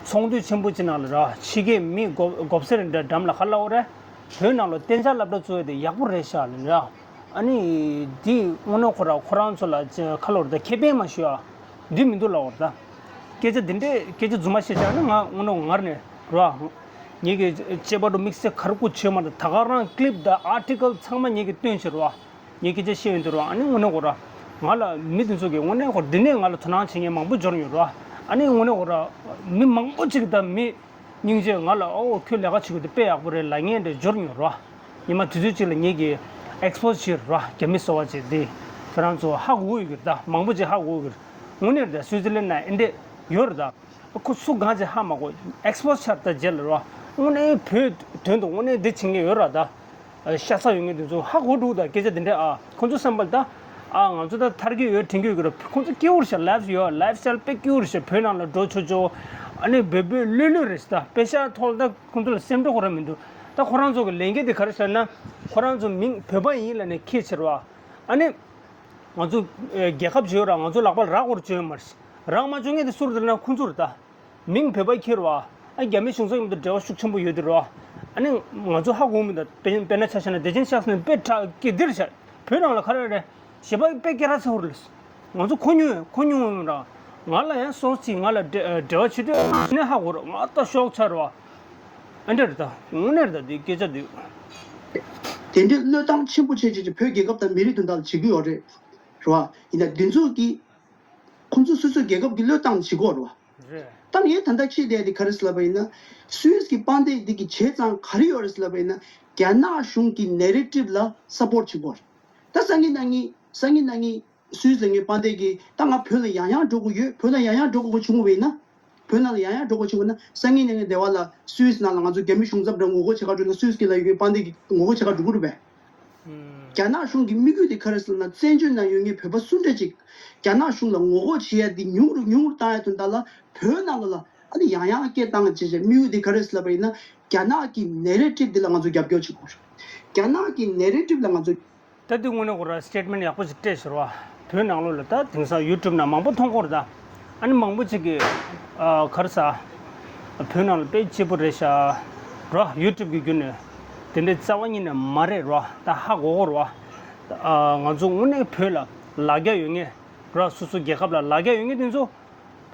ཚོགས་འདུ་ཆེན་པོ་ཅིག་ནང་ལ་རེད་བ། ཕྱི་རྒྱལ་མི་མགོ་མགོ་སེར་འདྲ་འགྲམ་ལ་ཁ་ལ་འོ་རེད། བོད་ནང་ལ་གཏན་འཇགས་སློབ་གྲྭ་བཙུགས་ཡ་དེ་ཡག་པོ་རེད་ཤག་ལབ་ནས་རེད་བ། ཨ་ནི་འདི་དངོས་གནས་ཁོ་ར་ཁོ་རང་ཚོ་ལ་ཅ་ཁ་ལོར་ད་ཁེ་ཕན་མ་ཞུ་ཨ། འདི་མི་འདུག་ལབ་པ་རེད་ད། སྐད་ཆ་འདི་འདྲས་སྐད་ཆ་རྫུན་མ་བཤད་བཞག་ན་ང་དངོས་གནས་ངར་ནས་རེད་བ། ངེད་ཀྱི་གཅེས་པ་འགྲོ་དམིགས་བསལ་ག་རེ་ཀུ་བྱོས་མ་རེད། ད་ག་རང་ཀི་ལིབ་དང་ཨར་ཊི་ཀལ་ཚང་མ་ངེད་ཀྱིས་བཏོན་ཕྱིར་བ། ངས་སྐད་ཆ་བཤད་ཡོང་དུས་རེད་བ། ཨ་ནི་དངོས་གནས་ཁོ་ར་ང་ལ་མི་འདི་ཚོ་གིས་དངོས་གནས་ཁོ་འདི་ནས་ང་ལ་དོ་སྣང་བྱེད་མཁན་མང་པོ་འབྱོར་ཡོད་རེད་བ། ཨ་ནི་དངོས་གནས་ཁོ་ར་མི་མང་པོ་ཅིག་ད་མི། སྙིང་རྗེ། ང་ལ་ཨོ་ཁྱོད་ལས་ཀ་བྱེད་དགོས་དེ་དཔེ་ཡག་པོ་རེད་ལབ་མཁན་དེ་འབྱོར་མྱོང་རོ། ཉི་མ་དུས་ཚོད་གཅིག་ལ་ངེད་ཀྱིས་ཨེགས་པོ་སི་བྱས་རོ། རྒྱ་མི་སོ་པ་ཅིག་དེ་ཁྱོད་རང་ཚོ་ཧ་གོ་གི་རེད་ད། མང་པོ་ཅིག་ཧ་གོ་གི་རེད། དངོས་གནས་རེད་ད། སུའི་ཙི་ལན་ན་ཨེ་འདྲས་ཡོད་རེད་ད། ཁོ་སུ་གང་ཅིག་ཧ་མ་གོ། ཨེགས་པོ་སི་བྱས་ད་རྗེས་ལ་རོ། དངོས་གནས་བོད་དོན་དུ་དངོས་གནས་འདི་བྱེད་མཁན་ཡོད་རེད་ད། ཤ་ཚ་ཡོད་མཁན་དེ་ཚོ་ཧ་གོ་འདུག་ད་སྐད་ཆ་དེ་འདྲས་ཨ། ཁོང་ཚོ་བསམ་པ་ལ་ད། ཨ་ང་ཚོ་ད་ཐར་གྱི་ཡོད་དྲན་གྱི་ཡོད་ཀྱི་རེད། ཁོང་ཚོ་སྐྱིད་པོ་རེད་ཤག་ལའིབ་ཡོད། ལའིབ་སི་ཊའིལ་དཔེ་སྐྱིད་པོ་རེད་ཤག་བོད་ནང་ལ་འགྲོ་ཆོག་ཆོག་ཨ་ནི་བོད་བོད་ལྷོད་ལྷོད་རེད་ཤག་ད་པེ་ཤ་ཐོག་ལ་ད་ཁོང་ཚོ་ལ་སེམས་ཁྲལ་ཁོ་རང་མི་འདུག་ད་ཁོ་རང་ཚོ་གི་ལས་འགན་དེ་ག་རེ་ཟེར་ན། ཁོ་རང་ཚོ་མིང་བོད་པ་ཡིན་ལབ་ནས་ཁྱད་ཕྱེ་རོགས་ཨ། ཨ་ནི། ང་ཚོ་རྒྱལ་ཁབ་བྱོས་ར་ང་ཚོ་ལག་པ་ལ་རག་པར་བྱོས་མ་རེད། རག་མ་བྱུང་མཁན་དེ་སུ་རེད་ལབ་ན་ཁོང་ཚོ་རེད་ད། མིང་བོད་པ་ཁྱེར་བ། ཨ་རྒྱ་མི་གཞུང་ཚབ་མཉམ་དུ་འབྲེལ་བ་ཤུགས་ཆེན་པོ་ཡོད་དུས་རོ། ཨ་ནི་ང་ཚོ་ཧ་གོ་མི་འདུག་དཔེར་དཔེར་ན་ཆ་བཞག་ན་བདེ་ཆེན་ཤག་ཟེར་ནས་དཔེ་དྲག་གི་འདིར་བཞག་བོད་ནང་ལ་ག་རེ་རེད། གཞས་པ་དཔེ་སྐད་གྲགས་ཚ་བོ་རེད། ང་ཚོ་གོ་མྱོང་ཡོད། གོ་མྱོང་ཡོད་ར། ང་ལ་ཡང་སོ་སོ་ཅིག་ང་ལ་འབྲེལ་འབྲེལ་བ་བྱེད་དུས་ནས་ཧ་གོ་ར། ང་ད་ཤོག་ཚར་བ། ཨ་འདྲ་རེད་ད། དངོས་གནས་རེད་ད། འདི་སྐད་ཆ་འདི། དེ་འདྲའི་བློས་བཏང་ཆེན་པོ་བྱས་བྱས་བྱས་བོད་རྒྱལ་ཁབ་དང་མི་རིགས་དོན་དག་ལ་བྱེད་ཀྱི་ཡོད་རེད། རེད་བ། ཡིན་ན་འདི་ཚོ་གི་ཁོང་ཚོ་སོ་སོའི་རྒྱལ་ཁབ་ཀྱི་བློས་བཏང་བྱེད་ཀྱི་ཡོད་རེད་བ། རེད། ད་ངས་ད་ལྟ་བཤད་བསྡད་དེ་ག་རེ་ཟེར་ལབ་པ་ཡིན་ན། སུད་སི་གི་དཔལ་ལྡན་འདི་གི་བྱས་ཙང་ག་རེ་ཡོད་རེད་ཟེར་ལབ་པ་ཡིན་ན། རྒྱ་ནག་གཞུང་གི་ནེ་རེ་ཊིབ་ལ་སབ་པོར་བྱེད་ཀྱི་ཡོད་རེད། ད་སང་ཉིན་གནངས་ཉིན་སང་ཉིན་གནངས་ཉིན་སུད་སི་ལ་ངའི་དཔལ་ལྡན་གྱིས་ད་ང་བོད་ལ་ཡང་ཡང་འགྲོ་དགོས་ཡོད། བོད་ལ་ཡང་ཡང་འགྲོ་དགོས་བྱུང་བ་ཡིན་ན། བོད་ནང་ལ་ཡང་ཡང་འགྲོ་དགོས་བྱུང་བ་ན་སང་ཉིན་གནངས་ཉིན་སྡེ་བ་ལ་སུད་སི་ནང་ལ་ང་ཚོ་རྒྱ་མི་གཞུང་ཚབ་འདྲ་ངོ་རྒོལ་བྱེད་ག་འགྲོ་ན་སུད་སི་ལ་ཡོད་པའི་དཔལ་ལྡན་གྱིས་ངོ་རྒོལ་བྱེད་ག་འགྲོ་གི་རེད་པས། རྒྱ་ནག་གཞུང་གི་དམིགས་ཡུལ་དེ་ག་རེ་ཟེར་ན། བཙན་བྱོལ་ནང་ཡོད་མཁན་བོད་པ་སུ་འདྲ་ཅིག་རྒྱ་ནག་གཞུང་ལ་ངོ་རྒོལ་བྱེད་ཡ་དེ་ཉུང་རུ་ཉུང་རུ་བཏང་ཡ་དོན་དག་ལ་བོད་ནང་ལ་ལ་ཨ་ནི་ཡང་ཡང་སྐད་བཏང་བྱས་བྱས་དམིགས་ཡུལ་དེ་ག་རེ་ཟེར་ལབ་པ་ཡིན་ན། རྒྱ་ནག་གི་ནེ་རེ་ཊིབ་དེ་ལ་ང་ཚོ་རྒྱབ་སྐྱོར་བྱེད་དགོས་རེད། རྒྱ་ནག་གི་ནེ་རེ་ཊིབ་ལ་ང་ཚོ། ད་དེ་དངོས་གནས་ཁོ་ར་སི་ཊེཊ་མེན་ཊི་ཡག་པོ་ཞིག་སྤྲད་ཟེར་བ། བོད་ནང་ལོགས་ལ་ད་དེང་སང་ཡུ་ཊུབ་ནང་མང་པོ་མཐོང་གི་ཡོད་རེད་ད། ཨ་ནི་མང་པོ་ཅིག་གིས་ཨ་ག་རེ་ཟ། བོད་ནང་ལ་དཔེ་སྐྱིད་པོ་རེད་ཤག་ར། ཡུ་ཊུབ་ཀྱི་བརྒྱུད་ནས་དེ་འདྲའི་རྩ་བ་ཉིད་ནས་མ་རེད་ར། ད་ཧ་གོ་གི་རེད་བ། ཨ་ང་ཚོ་དངོས་གནས་བོད་ལ་ལ་རྒྱ་ཡོད་མཁན་ར། སོ་སོ་རྒྱལ་ཁབ་ལ་ལ་རྒྱ་ཡོད་མཁན་དེ་ཚོ་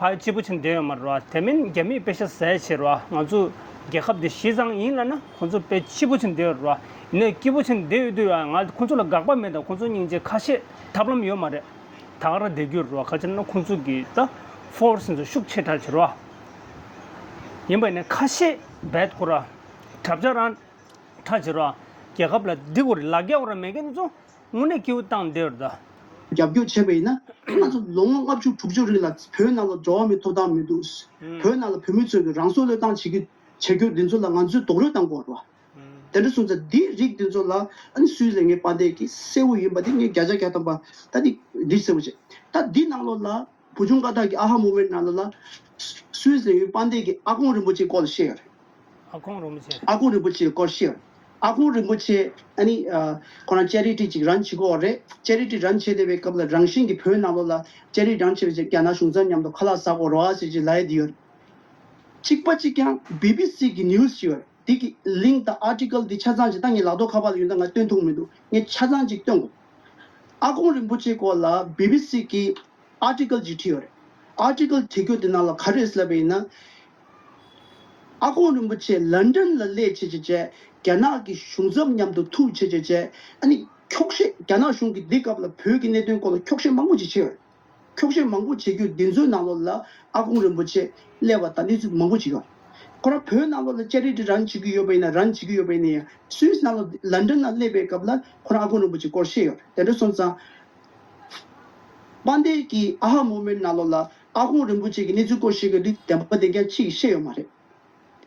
ཕར་སྐྱིད་པོ་བྱས་ནས་བསྡད་ཡོད་མ་རེད་བ། དེ་མིན་རྒྱ་མིས་དཔེ་ཆ་ཟ་ཡ་བྱས་རེད་བ། ང་ཚོ་རྒྱལ་ཁབ་འདི་གཞི་བཟང་ཡིན་ལབ་ན་ཁོང་ཚོ་དཔེ་སྐྱིད་པོ་བྱས་ནས་བསྡད་ཡོད་རེད་བ། ཡིན་ནའི་སྐྱིད་པོ་བྱས་ནས་བསྡད་ཡོད་དུས་ཡང་ང་ཁོང་ཚོ་ལ་དགག་པ་མེད་ད། ཁོང་ཚོ་སྙིང་རྗེ་ཁ་ཤས་ཐབས་ལམ་ཡོད་མ་རེད། ད་ག་རང་བསྡད་རྒྱུ་རེད་བ། ག་ཅི་ན་ཁོང་ཚོ་གི་ད་ཕོར་སི་ཚོ་ཤུགས་ཆེ་དྲགས་བྱས་རེད་བ། ཡིན་པ་ཡིན་ནའི་ཁ་ཤས་བེད་ཁོ་ར་དྲག་ཆ་རང་དྲག་བྱས་རེད་བ། རྒྱལ་ཁབ་ལ་འདི་ཁོ་ར་ལ་རྒྱ་ཁོ་ར་མེད་མཁན་ཚོ་དངོས་གནས་སྐྱིད་པོ་བཏང་བསྡད་ཡོད་རེད་ད། རྒྱབ་སྐྱོར་བྱས་པ་ཡིན་ན། ང་ཚོ་ལོ་ངོ་ལྔ་བཅུ་དྲུག་ཅུ་རིང་ལ་བོད་ནང་ལ་འགྲོ་བ་མིའི་ཐོབ་ཐང་མི་འདུག་ཨུམ། བོད་ནང་ལ་བོད་མི་ཚོས་ཀྱི་རང་སྲོག་བློས་བཏང་བྱེད་ཀྱི་བྱེད་རྒྱུ་འདི་ཚོ་ལ་ང་ཚོས་རྡོག་རོལ་བཏང་དགོས་རེད་བ། ཨུམ། དེ་འདྲ་སོང་ཙང་འདིའི་རིགས་འདི་ཚོ་ལ་ཨ་ནི་སུད་སི་ལ་ངའི་དཔལ་ལྡན་གྱིས་གསལ་བོ་ཡིན་པ་དེ་ངས་བརྒྱ་ཆ་བརྒྱ་ཐམ་པ་ད་འདི་འདི་གསལ་བོ་བྱས། ད་འདི་ནང་ལོགས་ལ་བུ་ཆུང་ཀ་དག་གི་ཨ་ཧ་མུ་ཝ་མེན་ཊི་ནང་ལོགས་ལ་སུད་སི་ལ་ཡོད་དཔལ་ལྡན་གྱི་ཨ་ཁོང་རིན་པོ་ཆེའི་སྐོར་ལ་བཤད་ཡོད་རེད། ཨ་ཁོང་རིན་པོ་ཆེ། ཨ་ཁུ་རིན་པོ་ཆེའི་སྐོར་བཤད། ཨ་ཁུ་རིན་པོ་ཆེ་ཨ་ནི་ཨ་ཁོ་རང་ཅེ་རི་ཊི་ཅིག་རན་བྱེད་ཀྱི་ཡོད་རེད། ཅེ་རི་ཊི་རན་བྱེད་བསྡད་པའི་སྐབས་ལ་རང་བཞིན་གྱིས་བོད་ནང་ལོགས་ལ་ཅེ་རི་ཊི་རན་བྱེད་པའི་ཆེད་རྒྱ་ནག་གཞུང་ཚབ་མཉམ་དུ་ཁ་ལག་ཟ་དགོས་རེད་བ་ཟེར་ཅིག་ལབ་ཡ་དེ་ཡོད་རེད། གཅིག་པ་གཅིག་ཀྱང་བི་བི་སི་གི་ནིའུ་སི་ཅིག་ཡོད་རེད། འདི་གི་ལིང་ཀི་དང་ཨར་ཊི་ཀལ་འདི་ཆ་ཚང་ཅིག་ད་ངའི་ལག་ཐོག་ཁ་པར་ལ་ཡོད། ད་ང་སྟོན་ཐུབ་མི་འདུག་ངས་ཆ་ཚང་ཅིག་སྟོན་དགོས། ཨ་ཁུ་རིན་པོ་ཆེའི་སྐོར་ལ་བི་བི་སི་གི་ཨར་ཊི་ཀལ་ཅིག་བྲིས་ཡོད་རེད། ཨར་ཊི་ཀལ་བྲིས་རྒྱུ་དེ་ནང་ལ་ག་རེ་ཟེར་ལབ་པ་ཡིན་ན། ཨ་ཁུ་རིན་པོ་ཆེ་ལན་ཌན་ལ་སླེབས་བྱས་བྱས་བྱས་རྒྱ་ནག་གི་གཞུང་ཚབ་མཉམ་དུ་ཐུག་བྱས་བྱས་བྱས་ཨ་ནི་འཁྱོག་བཤད། རྒྱ་ནག་གཞུང་གིས་འདི་སྐབས་ལ་བོད་ཀྱི་གནད་དོན་སྐོར་ལ་འཁྱོག་བཤད་མང་པོ་ཅིག་བྱས་ཡོད་རེད། འཁྱོག་བཤད་མང་པོ་བྱེད་རྒྱུ་འདི་ཚོའི་ནང་ལོགས་ལ་ཨ་ཁུ་རིན་པོ་ཆེ་སླེབས་པ་དང་གནས་ཚུལ་མང་པོ་ཅིག་ཡོད་རེད། ཁོ་རང་བོད་ནང་ལོགས་ལ་ཅེ་རི་ཊི་རན་བྱེད་ཀྱི་ཡོད་པ་ཡིན་ན་རན་བྱེད་ཀྱི་ཡོད་པ་ཡིན་ན་ཡང་སུད་སི་ནང་ལ་ལན་ཌན་ལ་སླེབས་པའི་སྐབས་ལ་ཁོ་རང་ཨ་ཁུ་རིན་པོ་ཆེའི་སྐོར་བཤད་ཡོད་རེད། དེ་འདྲ་སོང་ཙང་། དཔལ་ལྡན་གྱི་ཨ་ཧ་མུ་ཝ་མེན་ཊི་ནང་ལོགས་ལ་ཨ་ཁུ་རིན་པོ་ཆེ་གི་གནས་ཚུལ་སྐོར་བཤད་དགོས་དུས་བདེན་པ་བདེན་རྐྱང་གཅིག་བཤད་ཡོད་མ་རེད།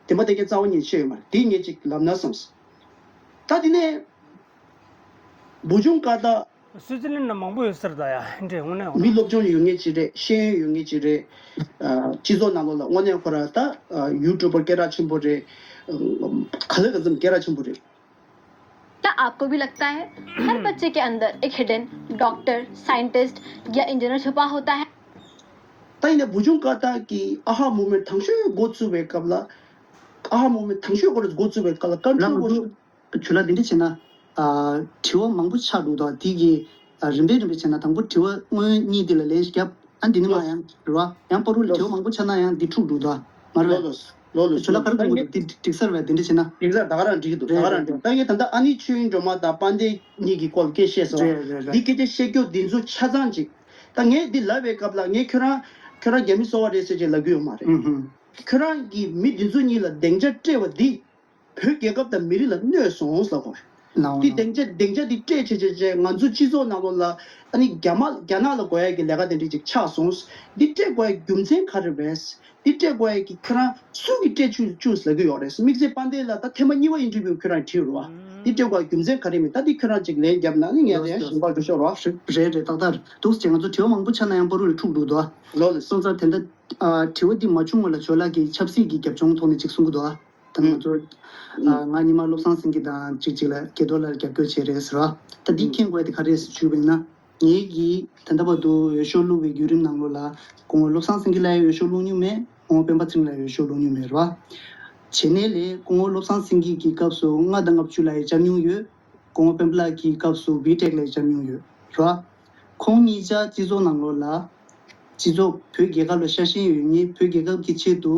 བདེན་པ་བདེན་རྐྱང་རྩ་བ་ཉིད་བཤད་ཡོད་མ་རེད། དེ་ངས་ཅིག་ལབ་ན་བསམས། ད་དེ་ནས་བུ་ཆུང་ཀ་ད། སུའི་ཙི་ལན་ན་མང་པོ་ཡོད་ཟེར་ད་ཡ། འདྲེ་དངོས་གནས་ཧོ་ན། མི་སློབ་སྦྱོང་ཡོད་མཁན་ཅིག་རེད། ཤེས་ཡོན་ཡོད་མཁན་ཅིག་རེད། ཨ་སྤྱི་ཚོགས་ནང་ལོགས་ལ་དངོས་གནས་ཁོ་ར་ད་ཨ་ཡུ་ཊུབ་པར་སྐད་གྲགས་ཆེན་པོ་རེད། ག་ལེ་ག་ཙམ་སྐད་གྲགས་ཆེན་པོ་རེད། क्या आपको भी लगता है हर बच्चे के अंदर एक hidden doctor, scientist या इंजीनियर छुपा होता है? ད་ཡིན་ན་བུ་ཆུང་ཀ་ད་གི་ཨ་ཧ་མུ་ཝ་མེན་ཊི་དང་ཤོས་འགོ་བཙུགས་པའི་སྐབས་ལ། ཨ་ཧ་མུ་ཝ་མེན་ཊི་དང་ཤོས་འགོ་འགོ་བཙུགས་པའི་སྐབས་ལ་ཀན་ཊོལ་བོ་ཤུ། ཇུ་ལ་འདི་འདྲ་བྱས་ན། ཨ་དྲི་བ་མང་པོ་ཆགས་འདུག་ད། དེ་གི་ཨ་རིམ་པས་རིམ་པས་བྱས་ན་དང་པོ་དྲི་བ་དངོས་གཉིས་འདི་ལ་ལན་ཞིག་བརྒྱབ། ཨ་འདི་ནི་མ་ཡང་རེད་བ། ཡང་པ་རུ་ལ་དྲི་བ་མང་པོ་ཆགས་ན་ཡང་འདི་འཁྲུག་འདུག་ད། མ་རེད་བས། ལོ་ལོ་ཇུ་ལ་ག་རེ་གོ་འདུག་འདི་འགྲིག་ས་རེད་བས། འདི་འདྲ་བྱས་ན། འགྲིག་ས་ད་ག་རང་འགྲིག་གི་འདུག་ད་ག་རང་འགྲིག་ད་ངས་ད་ལྟ་ཨ་ནི་ཆོས་དབྱིངས་སྒྲོལ་མ་དང་དཔལ་ལྡན་གཉིས་ཀྱི་སྐོར་སྐད་བཤད་སོང་། རེད་རེད་རེད། འདི་སྐད་ཆ་བཤད་རྒྱུ་འདི་ཚོ་ཆ་ཚང་ཅིག་ད་ངས་འདི་ལབ་པའི་སྐབས་ལ་ངས་ཁྱོད་རང་ཁྱོད་རང་རྒྱ་མི་སོ་བ་རེད་ཟེར་ཅིག་ལབ་གི་ཡོད་མ་རེད། ཨུ་ཧུ། ཁྱོད་རང་གིས་མི་འདི་ཚོ་གཉིས་ལ་སྡིངས་ཆ་སྤྲད་པ་འདི་བོད་རྒྱལ་ཁབ་དང་མི་རིགས་ལ་གནོད་སོང་ཟེར་གོ། ལའོ་འདི་ལའོ། སྡིངས་ཆ་སྡིངས་ཆ་འདི་སྤྲད་བྱས་བྱས་བྱས་ང་ཚོ་སྤྱི་ཚོགས་ནང་ལོགས་ལ་ཨ་ནི་རྒྱ་མ་རྒྱ་ནག་ལ་དགོས་ཡ་གི་ལས་ཀ་དེ་འདྲ་ཅིག་ཆགས་སོང་། འདི་སྤྲད་དགོས་ཡ་རྒྱུ་མཚན་ག་རེ་རེད། འདི་སྤྲད་དགོས་ཡ་གི་ཁྱོད་རང་སུ་གིས་སྤྲད་བཅུག་བཅུག་ཟེར་གི་ཡོད་རེད། དམིགས་བསལ་དཔལ་ལྡན་ལ་ད་ཐེངས་མ་གཉིས་པ་ཨིན་ཊར་བིའུ་ཁྱོད་རང་བྲིས་རོགས། འདི་སྤྲད་དགོས་ཡ་རྒྱུ་མཚན་ག་རེ་མེད། ད་འདི་ཁྱོད་རང་ཅིག་ལན་བརྒྱབ་ན་ནི་ངས་ལན་ཞིམ་པ་འགྲོ་ཤོག་རོགས། རེད་རེད་ཏག་ཏག་འདུག་ཟེར་ང་ཚོ་དྲི་བ་མང་པོ་ཆགས་ན་ཡང་པ་རུ་ལ་འཁྲུག་འདུག་དོ། ལོ་ལ་སོང་ཙང་དེ་འདྲ་ཨ་དྲི་བ་འདི་མ་བྱུང་བ་ལ་ཇོ་ལགས་ཀྱིས་ཆབ་སྲིད་ཀྱི་རྒྱབ་ལྗོངས་ཐོག་ནས་ཅིག་གསུང་གི་འདུག་ཨ། ད་ང་ཚོ་ཨ་ང་ཉི་མ་བློ་བཟང་སེང་གེ་དང་ཅིག་ཅིག་ལ་སྐལ་རྡོར་ལགས་རྒྱབ་སྐྱོར་བྱས་རེད་ཟེར་བ། ད་འདི་མཁྱེན་དགོས་དེ་ག་རེད་ཟེར་ཞུས་པ་ཡིན་ན། ངེད་ཀྱིས་ད་ལྟ་བར་དུ་འོས་ཤོག་བླུགས་པའི་བརྒྱུད་རིམ་ནང་ལོགས་ལ་སྐུ་ངོ་བློ་བཟང་སེང་གེ་ལ་ཡང་འོས་ཤོག་བླུགས་མྱོང་མེད། སྐུ་ངོ་སྤེན་པ་ཚེ་རིང་ལ་ཡང་འོས་ཤོག་བླུགས་མྱོང་མེད་རེད་བ། བྱས་ནས་ལས་སྐུ་ངོ་བློ་བཟང་སེང་གེ་གི་སྐབས་སུ་ལྔ་དང་ལྔ་བཅུ་ལ་ཡང་བཅར་མྱོང་ཡོད། སྐུ་ངོ་སྤེན་པ་ལགས་ཀྱི་སྐབས་སུ་བི་ཊེག་ལ་ཡང་བཅར་མྱོང་ཡོད་རེད་བ། ཁོང་གཉིས་ཆ་སྤྱི་ཚོགས་ནང་ལོགས་ལ་སྤྱི་ཚོགས་བོད་རྒྱལ་ཁབ་ལ་ཤ་ཞེན་ཡོད་མཁན། བོད་རྒྱལ་ཁབ་ཀྱི་ཆེད་དུ་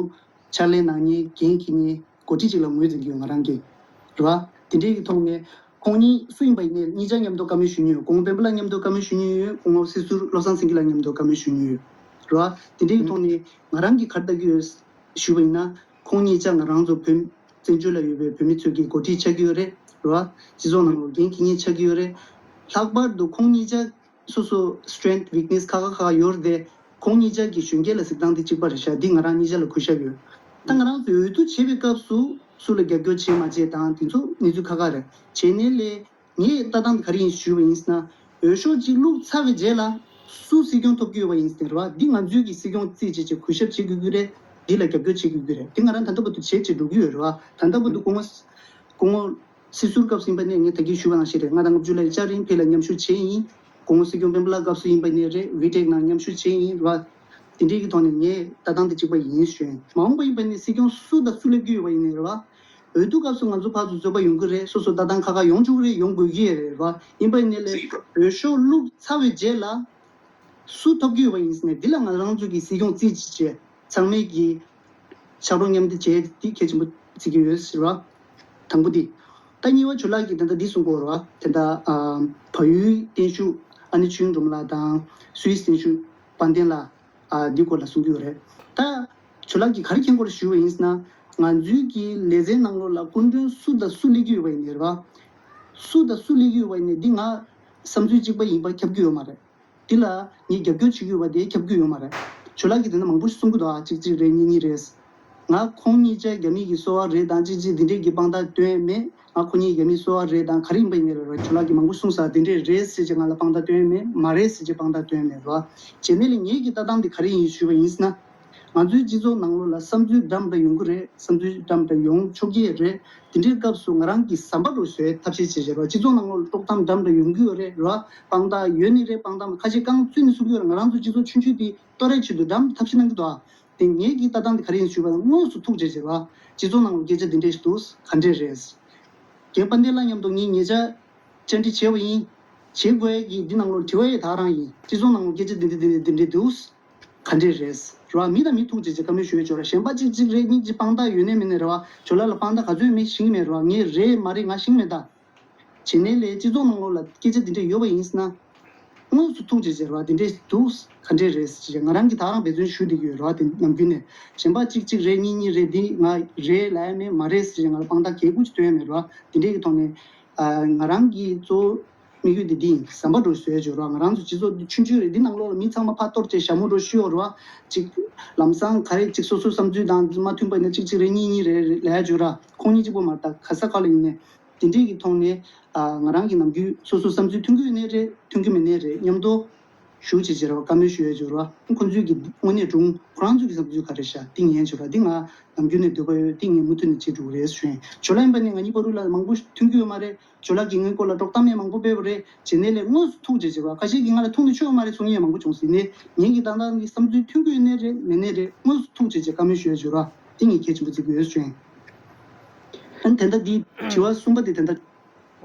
ཕྱག་ལས་གནང་མཁན། འགན་འཁྱེར་མཁན་འགོ་ཁྲིད་ཅིག་ལ་ངོས་འཛིན་གྱི་ཡོད། ང་རང་གིས་རེད་བ། དེ་འདྲའི་གི་ཐོག་ནས་ཁོང་གཉིས་སུ་ཡིན་པ་ཡིན་ནའི་གཉིས་ཆ་མཉམ་དུ་བཀའ་མོལ་ཞུ་མྱོང་ཡོད། སྐུ་ངོ་སྤེན་པ་ལགས་མཉམ་དུ་བཀའ་མོལ་ཞུ་མྱོང་ཡོད། སྐུ་ངོ་སྲིད་ཟུར་བློ་བཟང་སེང་གེ་ལགས་མཉམ་དུ་བཀའ་མོལ་ཞུ་མྱོང་ཡོད་རེད་བ། དེ་འདྲའི་གི་ཐོག་ནས་ང་རང་གིས་ག་རེ་ལྟ་གི་ཡོད་ཞུས་པ་ཡིན་ན། ཁོང་གཉིས་ཆ་ང་རང་ཚོ་བོད་བཙན་བྱོལ་ལ་ཡོད་པའི་བོད་མི་ཚོའི་གི་འགོ་ཁྲིད་ཆགས་ཀྱི་ཡོད་རེད་རེད་བ། སྤྱི་ཚོགས་ནང་ལ་འགན་འཁྱེར་མཁན་ཆགས་ཀྱི་ཡོད་རེད། ལྷག་པར་དུ་ཁོང་གཉིས་ཆ་སོ་སོ་strength weakness ཁ་ཁ་ཁ་ཁ་ཡོད་རེད་དེ། ཁོང་གཉིས་ཆ་གི་གཞོན་སྐྱེས་ལ་གཟིགས་སྟངས་དེ་གཅིག་པ་རེད་ཤག་འདི་ང་རང་གཉིས་ཆ་ལ་གུས་ཞབས་ཡོད། ད་ང་རང་ཚོས་འོས་བསྡུ་བྱེད་པའི་སྐབས་སུ་སུ་ལ་རྒྱབ་སྐྱོར་བྱེད་མ་བྱེད་དང་དེ་ཚོ་གནས་ཚུལ་ཁ་ཁ་རེད། བྱས་ནའི་ལས། ངས་ལྟ་སྟངས་དེ་ག་རེ་ཡིན་ཞུས་པ་ཡིན་ཟེར་ན། འོས་ཤོག་ཅིག་བླུགས་ཚར་བའི་རྗེས་ལ་སུ་སྲིད་སྐྱོང་ཐོབ་ཀྱི་ཡོད་པ་ཡིན་ཟེར་ནས་རེད་བ། འདི་ང་ཚོའི་གི་སྲིད་སྐྱོང་རྩིས་བྱས་བྱས་གུས་ཞབས་བྱེད་དགོས་ཀྱི་རེད། འདི་ལ་རྒྱབ་སྐྱོར་བྱེད་དགོས་ཀྱི་རེད། འདི་ང་རང་ད་ལྟ་བར་དུ་བྱས་བྱས་འགྲོ་གི་ཡོད་རེད་བ། ད་ལྟ་བར་དུ་སྐུ་ངོ་སྐུ་ངོ་སྲིད་ཟུར་སྐབས་སུ་ཡིན་པ་ནས་ངས་ད་གིན་ཞུས་པ་ནང་བཞིན་རེད། ལྔ་དང་ལྔ་བཅུ་ལ་ལྕགས་རིང་འཕེལ་ལ་མཉམ་ཞུགས་བྱས་ཡིན། སྐུ་ངོ་སྲིད་སྐྱོང་སྤེན་པ་ལགས་སྐབས་སུ་ཡིན་པ་ནས་རེད། བི་ཊེག་ནང་མཉམ་ཞུགས་བྱས་ཡིན་རེད་བ། དེ་འདྲའི་གི་ཐོག་ནས་ངས་ལྟ་སྟངས་དེ་གཅིག་པ་ཡིན་ཞུ་ཡིན། མ་འོངས་པ་ཡིན་པ་ནས་སྲིད་སྐྱོང་སུ་དང་སུ་སླེབས་ཀྱི་ཡོད་པ་ཡིན་ནའི་རེད་བ། འོས་བསྡུ་སྐབས་སུ་ང་ཚོ་ཕར་ཚུར་རྩོད་པ་ཡོང་གི་རེད། སོ་སོ་ལྟ་སྟངས་ཁ་ཁ་ཡོང་བཅུག་གི་རེད། ཡོང་དགོས་ཀྱི་རེད་བ། ཡིན་པ་ཡིན་ནའི་ལས་འོས་ཤོག་བླུགས་ཚར་བའི་རྗེས་ལ་སུ་ཐོབ་ཀྱི་ཡོད་པ་ཡིན་ཟེར་ནས་འདི་ལ་ང་རང་ཚོ་གི་སྲིད་སྐྱོང་རྩིས་བྱས་ཚང་མས་ཀྱི་ཕྱག་རོགས་མཉམ་འདེགས་བྱས་འདི་གལ་ཆེན་པོ་བརྩི་གི་ཡོད་ཟེར་བ། དང་པོ་འདི། ད་གཉིས་པ་ཇོ་ལགས་ཀྱིས་ད་ལྟ་འདི་གསུང་གི་ཡོད་རེད་བ། དེ་འདྲ་ཨ་བལ་ཡུལ་བརྟན་བཞུགས་ཨ་ནེ་ཆོས་སྒྲོལ་མ་ལགས་དང་སུད་སི་བརྟན་བཞུགས་དཔལ་ལྡན་ལགས། ཨ་འདི་སྐོར་ལ་གསུང་གི་ཡོད་རེད། ད་ཇོ་ལགས་ཀྱིས་ག་རེ་མཁྱེན་སྐོར་ཞུས་པ་ཡིན་ཟེར་ན། ང་ཚོའི་གི་ལེ་ཚན་ནང་ལོགས་ལ་སྐུ་མགྲོན་སུ་དང་སུ་སླེབས་ཀྱི་ཡོད་པ་ཡིན་ནའི་རེད་བ། སུ་དང་སུ་སླེབས་ཀྱི་ཡོད་པ་ཡིན་ནའི་འདི་ང་བསམ་ཚུལ་གཅིག་པ་ཡིན་པ་ཁྱབ་ཀྱི་ཡོད་མ་རེད། འདི་ལ་ངས་རྒྱབ་སྐྱོར་བྱེད་ཀྱི་ཡོད་པ་དེ་ཁྱབ་ཀྱི་ཡོད་མ་རེད། ཇོ་ལགས་ཀྱིས་དེ་འདྲ་མང་པོ་ཞིག་གསུང་གི་འདུག་ཨ་གཅིག་གཅིག་རེད། གཉིས་གཉིས་རེད། ང་ཁོང་གཉིས་ཆ་རྒྱ་མི་གི་སོ་པ་རེད་དང་གཅིག་གཅིག་འདི་འདྲས་ཀྱི་དཔང་རྟགས་སྟོན་ཡས་མེད། ང་ཁོ་གཉིས་རྒྱ་མིའི་སོ་པ་རེད་དང་ག་རེ་ཡིན་པ་ཡིན་ནའི་རེད་ར། ཇོ་ལགས་ཀྱིས་མང་པོ་གསུངས་ས་འདི་འདྲས་རེད་ཟེར་བྱས་ང་ལ་དཔང་རྟགས་སྟོན་ཡས་མེད། མ་རེད་ཟེར་བྱས་དཔང་རྟགས་སྟོན་ཡས་མེད་ར། བྱས་ནས་ལས་ངེད་ཀྱི་ལྟ་སྟངས་འདི་ག་རེ་ཡིན་ཞུས་པ་ཡིན་ཟེར་ན། ང་ཚོའི་སྤྱི་ཚོགས་ནང་ལོགས་ལ་བསམ་ཚུལ་འདྲ་མི་འདྲ་ཡོང་གི་རེད། བསམ་ཚུལ་འདྲ་མི་འདྲ་ཡོང་ཆོག་གི་རེད། འདི་འདྲའི་སྐབས་སུ་ང་རང་གིས་ཟམ་པ་འདྲ་བཟོ་ཡས་ཐབས་ཤེས་བྱེད་བྱེད་ར། སྤྱི་ཚོགས་ནང་ལོགས་ལ་དཀྲོག་གཏམ་འདྲ་མི་འདྲ་ཡོང་གི་ཡོད་རེད་ར། དཔང་རྟགས་ཡོད་ནི་རེད། དཔང་རྟགས་ཁ་ཤས་རྐང་བཙུགས་ནས་གསུང་གི་ཡོད་རེད། ང་རང་ཚོ་སྤྱི་ཚོགས་ཆུང་ཆུང་འདི་གཏོར་རེས་བྱེད་དུ་འདྲ་མི་འདྲ་ཐབས་ཤེས་གནང་གི་འདུག་ཨ། དེ་ངེད་ཀྱི་ལྟ་སྟངས་འདི་ག་རེ་ཡིན་ཞུས་པ་ན། དངོས་སུ་ཐུག་བྱས་བྱས་པ། སྤྱི་ཚོགས་ནང་ལ་སྐད་ཆ་འདི་འདྲས་ཞིག་འདུག་ག་འདྲས་རེད། རྒན་དཔལ་ལྡན་ལགས་མཉམ་དུ་ངས་ཉེ་ཆར་བཅར་འདྲི་བྱས་པ་ཡིན། བྱེད་དགོས་ཡས་ཀྱི་འདི་ནང་ལོགས་དྲི་བ་ཡས་དག་རང་ཡིན། སྤྱི་ཚོགས་ནང་ལ་སྐད་ཆ་འདི་འདྲས་འདི་འདྲས་འདི་འདྲས་འདུག་ག་འདྲས་རེད། རེད་བ། མི་དང་མི་ཐུག་བྱས་བྱས་བཀའ་མོལ་ཞུ་ཡས་ཆོག་ར། གཞན་པ་གཅིག་གཅིག་རེད། གཉིས་གཅིག་དཔང་རྟགས་ཡོད་ནའི་མེད་ནའི་རེད་བ། ཇོ་ལགས་ལ་དཔང་རྟགས་ག་ཚོད་མེད་ཤེས་ཀྱི་མེད་རེད་བ། ངས་རེད་མ་རེད་ང་ཤེས་ཀྱི་མེད་ད། བྱས་ནའི་ལས་སྤྱི་ཚོགས་ནང་ལོགས་ལ་སྐད་ཆ་འདི་འདྲས་ཡོད་པ་ཡིན་ཟེར་ན། དངོས་སུ་ཐུག་བྱས་བྱས་ར་འདི་འདྲས་འདུག་ག་འདྲས་རེད་ཟེར་བྱས་ང་རང་གིས་ད་རང་འབད་བརྩོན་ཞུ་བསྡད་ཀྱི་ཡོད་ར། དེ་ནམ་རྒྱུན་ནས་གཞན་པ་གཅིག་གཅིག་རེད། གཉིས་གཉིས་རེད། འདི་ང་རེད་ལབ་ཡ་མེད། མ་རེད་ཟེར་བྱས་ང་ལ་དཔང་རྟགས་གལ་ཀུ་ཅིག་སྟོན་ཡ་མེད་ར། འདི་འདྲས་ཀྱི་ཐོག་ནས་ཨ་ང་རང་གི་གཙོ་བོ་དམིགས་ཡུལ་འདི་འདི་ཡིན། ཟམ་པ་འདྲ་བཟོ་ཡ་བྱོས་ར། ང་རང་ཚོ་སྤྱི་ཚོགས་འདི་ཆུང་ཆུང་རེད། འདི་ནང་ལོགས་ལ་མི་ཚང་མ་ཕར་གཏོར་བྱས་ཞྭ་མོ་འདྲ་བཤུ་ཡོད་ར། ཅིག་ལམ་སང་ག་རེ་ཅིག་སོ་སོའི་བསམ་ཚུལ་དང་མ་མཐུན་པ་ཡིན་ན་གཅིག་གཅིག་རེད། གཉིས་གཉིས་རེད་ལབ་ཡ་བྱོས་ར། ཁོང་གཉིས་གཅིག་པོ་མ་རེད་ད། ག་ས་ག་ལ་ཡིན་ནའི། དེ་འདྲས་ཀྱི་ཐོག་ནས་ཨ་ང་རང་གི་ནམ་རྒྱུན་སོ་སོའི་བསམ་ཚུལ་མཐུན་གྱི་ཡོད་ནའི་རེད། མཐུན་གྱི་མེད་ནའི་རེད། མཉམ་དུ་ཞུ་བྱེད་བྱེད་ར་བ། བཀའ་མོལ་ཞུ་ཡས་བྱོས་ར་བ། ཁོང་ཚོའི་གི་དངོས་གནས་སྒྲུང་ཁོ་རང་ཚོའི་གི་བསམ་ཚུལ་ག་རེ་ཤག་འདི་ཉན་བྱོས་ར། འདི་ང་ནམ་རྒྱུན་ནས་འདོད་པ་ཡོད། འདི་ངས་མུ་མཐུད་ནས་བྱེད་འགྲོ་གི་རེད་ཞུ་ཡིན། ཇོ་ལགས་ཡིན་པ་ནས་ང་གཉིས་བར་དུ་ལ་མང་པོ་མཐུན་གྱི་ཡོད་མ་རེད། ཇོ་ལགས་ཀྱིས་ངའི་སྐོར་ལ་དཀྲོག་གཏམ་ཡང་མང་པོ་སྤེལ་བ་རེད། བྱས་ནའི་ལས་དངོས་སུ་ཐུག་བྱས་བྱས་ར་བ། ཁ་ཤས་ཀྱིས་ང་ལ་ཐུག་ནས་ཆོག་ཡོད་མ་རེད་གསུང་མཁན་ཡང་མང་པོ་བྱུང་སྲིད་ནས། ངེད་ཀྱི་ད་ལྟ་འདི་བསམ་ཚུལ་མཐུན་གྱི་ཡོད་ནའི་རེད། མེད་ནའི་རེད། དངོས་སུ་ཐུག་བྱས་བྱས་བཀའ་མོལ་ཞུ་ཡས་བྱོས་ར་བ། འདི་ངས་གལ་ཆེན་པོ་བརྩི་གི་ཡོད་ཞུ་ཡིན། ཨ་ནི་དེ་འདྲ་འདི་དྲི་བ་གསུམ་པ་དེ་དེ་འདྲ།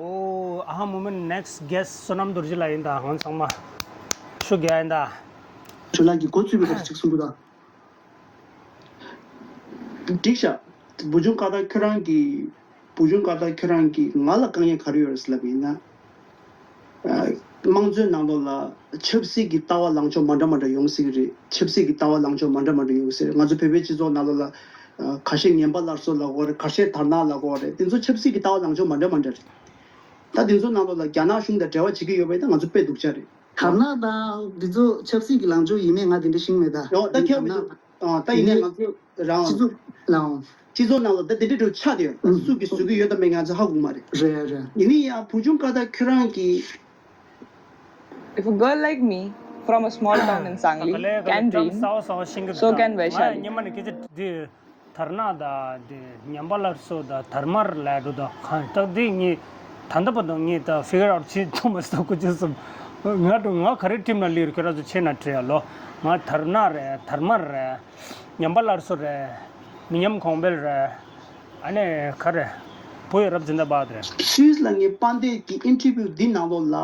Oh, aha moment next guest བསོད་ནམས་རྡོ་རྗེ་ལགས་ཡིན་ད། ཧོན་ཚང་མ་ཤུ་རྒྱ་ཡིན་ད། ཇོ་ལགས་ཀྱིས་འགོ་བཙུགས་པའི་སྐོར་ཅིག་གསུང་གི་ད། འགྲིག་ཤག་བུ་ཆུང་ཀ་ད་ཁྱོད་རང་གིས། བུ་ཆུང་ཀ་ད་ཁྱོད་རང་གིས་ང་ལ་དཀའ་ངལ་ག་རེ་ཡོད་རེད་ཟེར་ལབ་པ་ཡིན་ན། ཨ་དམངས་གཙོའི་ནང་ལོགས་ལ་ཆབ་སྲིད་ཀྱི་ལྟ་བ་ལངས་ཕྱོགས་མ་འདྲ་མ་འདྲ་ཡོང་སྲིད་ཀྱི་རེད། ཆབ་སྲིད་ཀྱི་ལྟ་བ་ལངས་ཕྱོགས་མ་འདྲ་མ་འདྲ་ཡོང་སྲིད་རེད། ང་ཚོ་བོད་པའི་སྤྱི་ཚོགས་ནང་ལོགས་ལ་ཨ་ཁ་ཤས་ངན་པ་སླར་གསོ་ལབ་ཀྱི་ཡོད་རེད། ཁ་ཤས་དར་ནག་ལབ་ཀྱི་ཡོད་རེད། དེ་ཚོ་ཆབ་སྲིད་ཀྱི་ལྟ་བ་ལངས་ཕྱོགས་མ་འདྲ་མ་འདྲ་རེད། ད་དེ་ཚོ་ནང་ལོགས་ལ་རྒྱ་ནག་གཞུང་དང་འབྲེལ་བ་བྱེད་ཀྱི་ཡོད་པ་ཡིན་ན་ང་ཚོ་དཔེ་སྡུག་ཅག་རེད། དར་ནག་དང་འདི་ཚོ་ཆབ་སྲིད་ཀྱི་ལངས་ཕྱོགས་ཡིན་མིན་ང་དེ་འདྲ་ཤེས་ཀྱི་མེད་ད། ཡོ་ད་ཁྱབ་མི་འདུག་ཨ་ད་ཡིན་ནའི་ང་ཚོ་རང་སྤྱི་ཚོགས་ལའང་སྤྱི་ཚོགས་ནང་ལ་ད་དེ་འདྲ་འདྲ་ཆགས་བསྡད་ཡོད། ཨུ། སུ་གིས་བཟོ་གི་ཡོད་དམ་མེད་ང་ཚོ་ཧ་གོ་གི་མ་རེད། རེད་རེད། ཡིན་ནའི་ཡང་བུ་ཆུང་ཀ་ད་ཁྱོད་རང་གིས། If a girl like me from a small town in Sangli can dream, so can Vaishali. དར་ནག་དང་དེ་ངན་པ་སླར་གསོ་དང་དར་དམར་ལབ་འགྲོ་དང་གང་ལྟར་འདི་ངས་ད་ལྟ་བར་དུ་ངས་ད་figure out བྱེད་ཐུབ་མ་སོང་། ཁོ་ཚོས་གསུམ་ང་འགྲོ་ང་ག་རེ་ཁྲིམས་ལ་ལིར་ཁྱོད་རང་ཚོ་ཆེ་ན་བྲེལ་ལོ། ང་དར་ནག་རེད། དར་དམར་རེད། ངན་པ་སླར་གསོ་རེད། མི་ཉམས་གོང་འཕེལ་རེད། ཨ་ནི་ག་རེ་བོད་ཡ་རབས་འཛིན་གྲྭ་པ་རེད། སུད་སི་ལ་ངས་དཔལ་ལྡན་གྱི་interview འདི་ནང་ལོགས་ལ།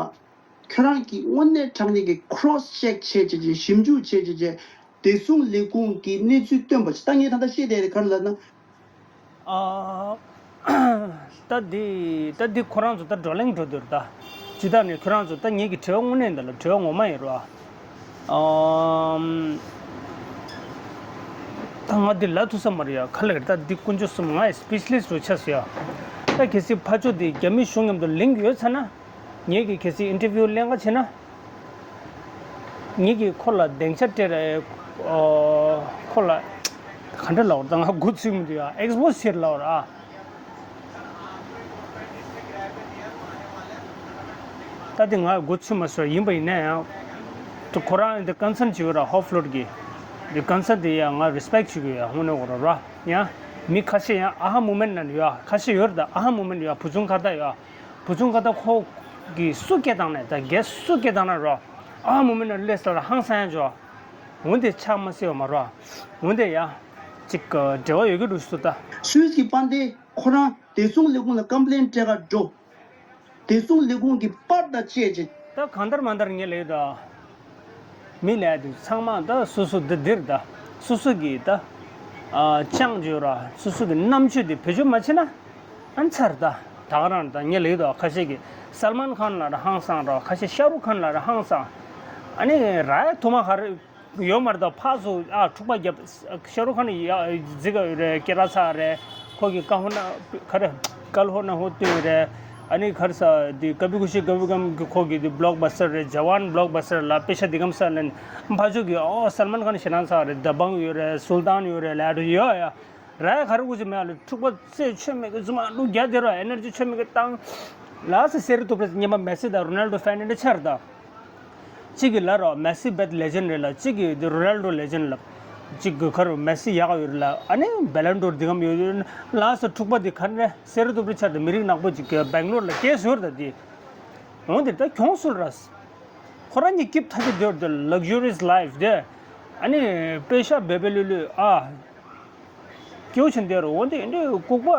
ཁྱོད་རང་གིས་དངོས་གནས་དྲང་གནས་ཀྱི་cross check བྱས་བྱས་བྱས་ཞིབ་འཇུག་བྱས་བྱས་བྱས་བདེ་སྲུང་ལས་ཁུངས་ཀྱི་གནས་ཚུལ་བཏོན་པ་ཞིག་ད་ངས་ད་ལྟ་བཤད་བསྡད་དེ་ག་རེ་ལབ་ན། ཨ། ད་འདི་ད་འདི་ཁོ་རང་ཚོ་ད་བགྲོ་གླེང་འགྲོ་འདོད་རེད་ད། ཇི་ལྟར་ནས་ཁྱོད་རང་ཚོ་ད་ངེད་ཀྱི་དྲི་བ་དངོས་གནས་འདི་ལ་དྲི་བ་ངོ་མ་ཡིན་རོ། ཨམ། ད་ང་འདི་ལབ་ཐུབ་ས་མ་རེད་ཡ། ག་ལེར་ད་འདི་དཀོན་མཆོག་གསུམ། ང་ཡི་speechless རུ་ཆགས་སོང་ཡ། ད་གལ་སྲིད་ཕར་ཕྱོགས་འདི་རྒྱ་མི་གཞུང་མཉམ་དུ་ལིང་ཡོད་ཚར་ན། ངེད་ཀྱི་གལ་སྲིད་interview ལེན་ག་བྱེད་ན། ངེད་ཀྱིས་ཁོ་ལ་སྡིངས་ཆ་སྤྲད་རེད། ཨོ། ཁོ་ལ་ག་འདྲ་ལབ་ར། ད་ང་མགོ་ཚོས་མི་འདུག་ཡ། expose བྱེད་ལབ་ར་ཨ། ད་དེ་ང་མགོ་ཚོས་མ་སོང་། ཡིན་པ་ཡིན་ན་ཡང་། ཁོ་རང་འདི་concern བྱེད་ཀྱི་ཡོད་ར། ཧོབ་ལོར་གྱི་འདི་concern དེ་ཡང་ང་respect བྱེད་ཀྱི་ཡོད་ཡ། དངོས་གནས་ཁོ་ར་ར་ཡ། མི་ཁ་ཤས་ཡང་ཨ་ཧ་movement ནང་ཡོད་ཡ། ཁ་ཤས་ཡོད་ར། ད་ཨ་ཧ་movement ཡོད་ཡ། བུ་ཆུང་ཁ་བརྡ་ཡོད་ཡ། བུ་ཆུང་ཁ་བརྡ་ཁོ་གིས་སུ་སྐད་བཏང་ནས། ད་རྒྱལ་སུ་སྐད་བཏང་ན་རོ། ཨ་ཧ་movement ནང་སླེབས་ས་ལ་ཧང་སང་ཡ་འཇོག་འོན་ཏེ་ཆགས་མ་སྲིད་པ་མ་རོ། འོན་ཏེ་ཡ། ཅིག་འབྲེལ་བ་ཡོད་ཀྱི་འདུག་སུ་ད། སུད་སི་གི་དཔལ་ལྡན་ཁོ་རང་བདེ་སྲུང་ལས་ཁུངས་ལ་complain སྤྲད་ག་འགྲོ། བདེ་སྲུང་ལས་ཁུངས་ཀྱི་པར་དང་བཅས་རྗེས། ད་གང་ལྟར་མ་ལྟར་ངས་ལབ་ཡོད་ད། མི་ལབ་དུས་ཚང་མ་ད་སོ་སོ་འདི་འདིར་ད། སོ་སོ་གི་ད། ཨ། ཅང་བརྗོད་ར། སོ་སོ་གི་རྣམ་དཔྱོད་དེ་བེད་སྤྱོད་མ་བྱེད་ན། ཨ་ནི་ཚར་ད། ད་ག་རང་ད་ངས་ལབ་ཡོད་ད། ཁ་ཤས་ཀྱིས་སལ་མན་ཁཱན་ལ་ར་ཧང་སང་ར། ཁ་ཤས་ཤ་རུག་ཁཱན་ལ་ར་ཧང་སང་། ཨ་ནི་ར་ཐུ་མ་ག་རེ། ཡོད་མ་རེད་ད། ཕར་ཚུར་ཨ་འཁྲུག་པ་རྒྱབ། ཤ་རུག་ཁཱན་ནི་ཡ་རྫིག་ག་ཡོད་རེད། སྐད་གྲགས་ཚ་རེད། ཁོ་གི་ཀ་ཧོ་ན་ག་རེ། ཀལ་ཧོ་ན་ཧོ་སྟོན་རེད། ཨ་ནི་ག་རེ་ཟ་འདི་ཀ་བྷི་ཁུ་ཤི་ཀ་བྷི་གམ་གི་ཁོ་གི་འདི་blockbuster རེད། ཇ་ཝན་blockbuster ལ་པེ་ཤ་འདི་གམ་ས་ལེན། ཕར་ཕྱོགས་ཀྱི་ཨོ་སལ་མན་ཁཱན་ཞེ་དྲག་ཚ་རེད། དཱ་བང་ཡོད་རེད། སུལ་ཏཱན་ཡོད་རེད། ལ་ཡོད་ཡ། ར་ག་རེ་གུ་ཅི་མེད་ལ། འཁྲུག་པ་རྩེ་ཆོད་མེད་གི་རྫུན་མ་ལུག་རྒྱ་དེ་ར། ཨེ་ནར་ཇི་ཆོད་མེད་གི་བཏང་། ལ་སི་སེ་རི་ཐུབ་རེད། ཉི་མ་མེ་སི་དང་རོ་ནལ་ཌོ་ཕེན་འདི་ཆར་དང་། གཅིག་གིས་ལབ་རོགས། མེ་སི་best legend རེད་ལབ། གཅིག་གིས་འདི་རོ་ནལ་ཌོ་legend ལབ། གཅིག་གིས་ཁ་རུ་མེ་སི་ཡག་ཡོད་རེད་ལབ། ཨ་ནི་བེ་ལོན་ཌོར་འདི་གམ་ཡོད་ཡོད། ལ་སི་འཁྲུག་པ་འདི་ག་རེ་རེད། སེ་རི་ཐུབ་རེད་ཆར་དང་མི་རིགས་ནག་པོ་གཅིག་གིས་སྦེང་ལོར་ལ་སྐྱེས་སོང་ད་འདི། འོང་འདི་ད་གྱོང་སུལ་ར། ཁོ་རང་གཉིས་སྐྱིད་ཐག་ཆོད་འདོད་དེ་luxurious life དེ། ཨ་ནི་པེ་ཤ་འབེལ་འབེལ་ལུས་ལུས་ཨ། སྐྱོ་ཆེན་དེ་རུ་འོ་འདི་འདི་ལྐུགས་པ་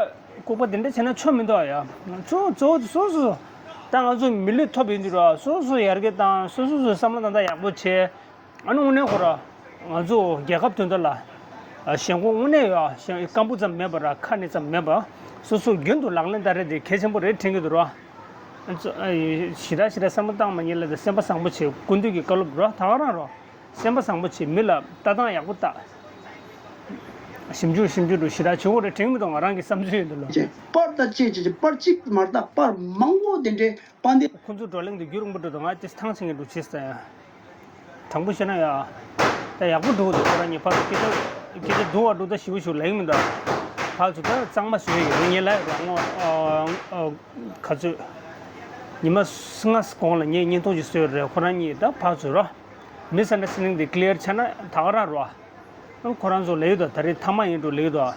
ལྐུགས་པ་དེ་འདྲ་བྱས་ན་ཆོ་མི་འདུག་ཡ། ཚོ་གཙོ་བོ་དེ་སོ་སོ། ད་ང་ཚོ་མི་ལུས་ཐོབ་ཡིན་དུས་ར། སོ་སོ་ཡར་རྒྱས་བཏང་། སོ་སོ་སོ་བསམ་བློ་ཏན་ཏན་ཡག་པོ་བྱས། ཨ་ནི་དངོས་གནས་ཁོ་ར་ང་ཚོ་རྒྱལ་ཁབ་དོན་དག་ལ་ཞེན་ཁོག་དངོས་གནས་ཡོད། ཞེན་སྐམ་པོ་ཙམ་མེད་པ་ར། ཁ་ནས་ཙམ་མེད་པ། སོ་སོ་རྒྱུན་དུ་ལག་ལེན་བསྟར་རེས་དེ་གལ་ཆེན་པོ་རེད་དྲན་གྱི་འདུག་ར། ཞེ་དྲག་ཞེ་དྲག་བསམ་བློ་བཏང་མ་ཉེས་ལ། དེ་སེམས་པ་བཟང་པོ་བྱེད། སྐུ་མདུན་གྱི་བཀའ་སློབ་ར། ད་ག་རང་རོ། སེམས་པ་བཟང་པོ་བྱེད། མི་ལ་ལྟ་སྟངས་ཡག་པོ་ལྟ། ཞིབ་འཇུག་ཞིབ་འཇུག་འགྲོ་ཞེ་དྲག་བྱེད་དགོས་རེད་དྲན་གྱི་འདུག་ང་རང་གི་བསམ་ཚུལ་ཡིན་འདུག་ལོ། ཅེས་པར་ལྟ་ཅེས་ཅེས་པར་གཅིག་མ་ལྟ་པར་མང་པོ་དེ་འདྲའི་པར་འདི། ཁོ་ཚོ་བགྲོ་གླེང་དེ་རྒྱུན་རིང་པོ་འགྲོ་འདུག་ང་དེ་ཐང་ཆད་ངེས་འགྲོ་བྱེད་ས་ཡ། དྲང་པོ་བཤད་ན་ཡ། ད་ཡག་པོ་འགྲོ་གི་འདུག་ཁོ་རང་གཉིས་ཕར་ཚུར་སྐད་ཆ་སྐད་ཆ་བསྡུ་བ་འགྲོ་ད་ཞིབ་པོ་ཞིག་ལེགས་མི་འདུག་ཕར་ཚུར་ད་གཙང་མ་བཟོས་ཡོད་ངས་ལབ་ཡོད་ར། ངོ་ག་ཚོད། ཉི་མ་ལྔ་གོང་ལ་ངས་བརྙན་ཐུང་ཅིག་བཟོས་རེད། ཁོ་རང་གཉིས་ད་ཕར་ཚུར་ར། མི་སན་ཌར་སི་ཊན་ཌིང་དེ་ཀི་ལི་ཡར་ཆགས་ན་ད་ག་རང་ར། ཁོ་རང་ཚོ་ལབ་ཡོད་ད། ད་རེས་མཐའ་མ་ཡིན་འགྲོ་ལབ་ཡོད་ད།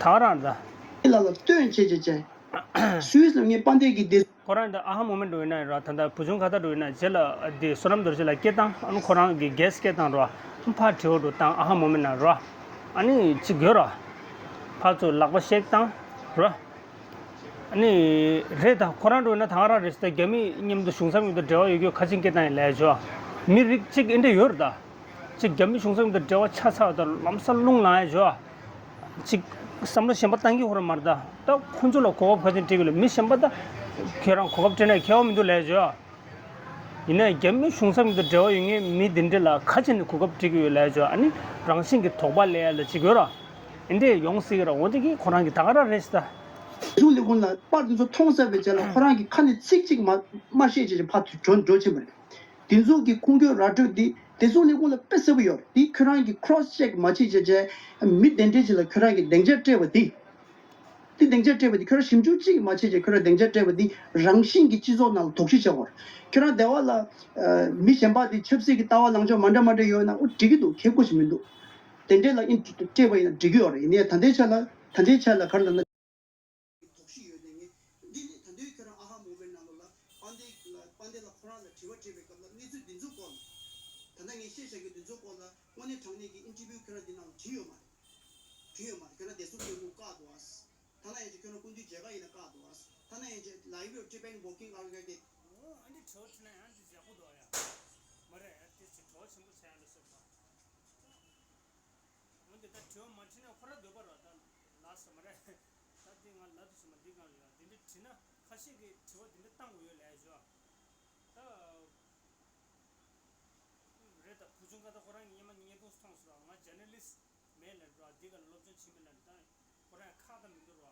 ད་ག་རང་ད། ལ་ལ་སྟོན་བྱེད་བྱེད་བྱེད། སུད་སི་ལ་ངས་དཔལ་ལྡན་གྱི་སྡེ། ཁོ་རང་འདི་ཨ་ཧ་མོ་མེན་འགྲོ་ཡིན་ན་ར། ད་ལྟ་བུ་ཆུང་ཁ་བརྡ་འགྲོ་ཡིན་ན་རྗེས་ལ་འདི་བསོད་ནམས་རྡོ་རྗེ་ལ་སྐད་བཏང་། ཨ་ནི་ཁོ་རང་གི་གེ་སི་སྐད་བཏང་ར། ཕར་དྲི་བ་འགྲོ་བཏང་། ཨ་ཧ་མོ་མེན་ན་ར། ཨ་ནི་ཅི་དགོས་ར། ཕར་ཚུར་ལག་པ་ཤེག་བཏང་ར། ཨ་ནི་རེད་ད། ཁོ་རང་འགྲོ་ཡིན་ན་ད་ག་རང་རེད་ཟེར། ད་རྒྱ་མི་མཉམ་དུ་གཞུང་ཚབ་མཉམ་དུ་འབྲེལ་བ་ཡོད་རྒྱུ་ཁ་ཆེན་སྐད་བཏང་ཡིན་ལས་བྱོས། མི་རིགས་གཅིག་ཨེ་འདྲ་ཡོད་ར་ད། གཅིག་རྒྱ་མི་གཞུང་ཚབ་མཉམ་དུ་འབྲེལ་བ་ཆགས་ཚར་བ་ད་ལམ་སང་རླུང་ལངས་ཡ་བྱོས། ཅིག་བསམ་བློ་གཞན་པ་བཏང་གི་ཧོ་ར་མ་རེད་ད། ད་ཁོ་ཚོ་ལ་གོ་སྐབས་ག་ཚོད་སྤྲད་གི་ལ། མི་གཞན་པ་ད་ཁྱེད་རང་གོ་སྐབས་སྤྲད་ན་ཁྱད་པར་མི་འདུག་ལས་བྱོས། ཡིན་ན་རྒྱ་མི་གཞུང་ཚབ་མཉམ་དུ་འབྲེལ་བ་ཡོད་མཁན་མི་དེ་འདྲ་ལ་ག་ཅི་ནས་གོ་སྐབས་སྤྲད་གི་ཡོད་ལས་བྱོས། ཨ་ནི་རང་བཞིན་གྱི་དོགས་པ་སླེབས་ཡ་ལ་ཅིག་ཡོད་ར། ཨེ་འདྲས་ཡོང་སྲིད་གི་ར། འོ་དེ་གི་ཁོ་རང་གི་ད་ག་རང་རེད་ཟེར་ད། གཞུང་ལས་ཁུངས་ལ་པར་དེ་ཚོ་མཐོང་ཚར་བའི་རྗེས་ལ་ཁོ་རང་གིས་ཁ་ནས་ཚིག་གཅིག་མ་མ་བཤད་བྱས་ཕར་འགྲོ་འགྲོ་ཕྱིན་པ་རེད། དེ་ཚོ་གི་ཁུངས་སྐྱེལ་ར་སྤྲོད་འདི་བདེ་སྲུང་ལས་ཁུངས་ལ་དཔེ་གསལ་པོ་ཡོད་རེད། འདི་ཁྱོད་རང་གིས་cross check མ་བྱེད་བྱས་བྱས་མི་དེ་འདྲས་ཅིག་ལ་ཁྱོད་རང་གིས་སྡིངས་ཆ་སྤྲད་པ་འདི། འདི་སྡིངས་ཆ་སྤྲད་པ་འདི་ཁྱོད་རང་ཞིབ་འཇུག་གཅིག་མ་བྱེད་བྱས་ཁྱོད་རང་སྡིངས་ཆ་སྤྲད་པ་འདི་རང་བཞིན་གྱིས་སྤྱི་ཚོགས་ནང་ལ་དོགས་གཞི་ཆགས་ཡོད་རེད། ཁྱོད་རང་སྡེ་བ་ལ་མི་གཞན་པ་འདི་ཆབ་སྲིད་ཀྱི་ལྟ་བ་ལངས་ཕྱོགས་མ་འདྲ་མ་འདྲ་ཡོད་ན་འོ་འགྲིག་གི་འདུག་ཁྱད་པར་ཞིག་མི་འདུག་དེ་འདྲས་ལ་ཨིན་སྤྲད་པ་ཡིན་ན་འགྲིག་གི་ཡོད་རེད། ཡིན་ནའི་ད་ལྟའི་ཆ་ལ་ད་ལྟའི་ཆ་ལ་ག་རེ་ལབ་ན། དོགས་གཞི་ཡོད་དེ་ངས་འདི་ནི་ད་དུང་ཁྱོད་རང་ཨ་ཧ་མུ་མེན་ནང་ལོགས་ལ་དཔལ་ལྡན་ལ་དཔལ་ལྡན་ལ་ཁོ་རང་ལ་དྲི་བ་དྲིས་པའི་སྐབས་ལ་གནས་ཚུལ་འདི་ཚོའི་སྐོར་ལ། ད་ལྟ་ངས་བཤད་བཞག་གི་འདི་ཚོའི་སྐོར་ལ་དངོས་གནས་དྲང་གནས་ཀྱི་ཨིན་ཊར་བིའུ་ཁྱོད་རང་འདི་ནང་ལ་བྲིས་ཡོད་མ་རེད། བྲིས་ཡོད་མ་རེད། ཁྱོད་རང་བདེ་སྲུང་ལས་ཁུངས་བཀག་འདུག་ཨ། ཐ་ན་ཡང་ཅིག་ཁྱོད་རང་སྐུ་མདུན་མཇལ་ཁ་ཡིན་ན་བཀག་འདུག་ཨ། ཐ་ན་ཡང་ཅིག་Library of Tibetan Working Organization དྲི་བ་དྲིས་ན་ཡང་འདི་ཡག་པོ་འདུག་ཡ། མ་རེད་ཡ། དེ་ཅིག་བྲོ་བ་ཆེན་པོ་བྱས་ཡ་ལ་སོགས་པ། འོན་ཏེ་ད་དྲི་བ་མ་དྲིས་ན་ཁོ་ར་འདོད་པ་ར་ད་ལགས་སོ་མ་རེད། ད་འདི་ང་ལབ་དུ་ཞིག་མ་འདི་གང་རེད་ཡ། འདི་འདྲ་དྲིས་ན་ཁ་ཤས་ཀྱིས་དྲི་བ་འདི་འདྲ་བཏང་དགོས་ཡོད་ལས་བྱོས། ད་རེད། ད་བུ་ཆུང་ཀ་ད་ཁོ་རང་གི་སྔོན་མ་ངས་བརྙན་ཐུང་མཐོང་སོང་ར། ང་ཇར་ན་ལིསི་མེད་ལབ་ར། འདི་ག་ལ་སློབ་སྦྱོང་བྱེད་མི་ལབ་ད། ཁོ་རང་ཁག་ད་མི་འདུག་ར།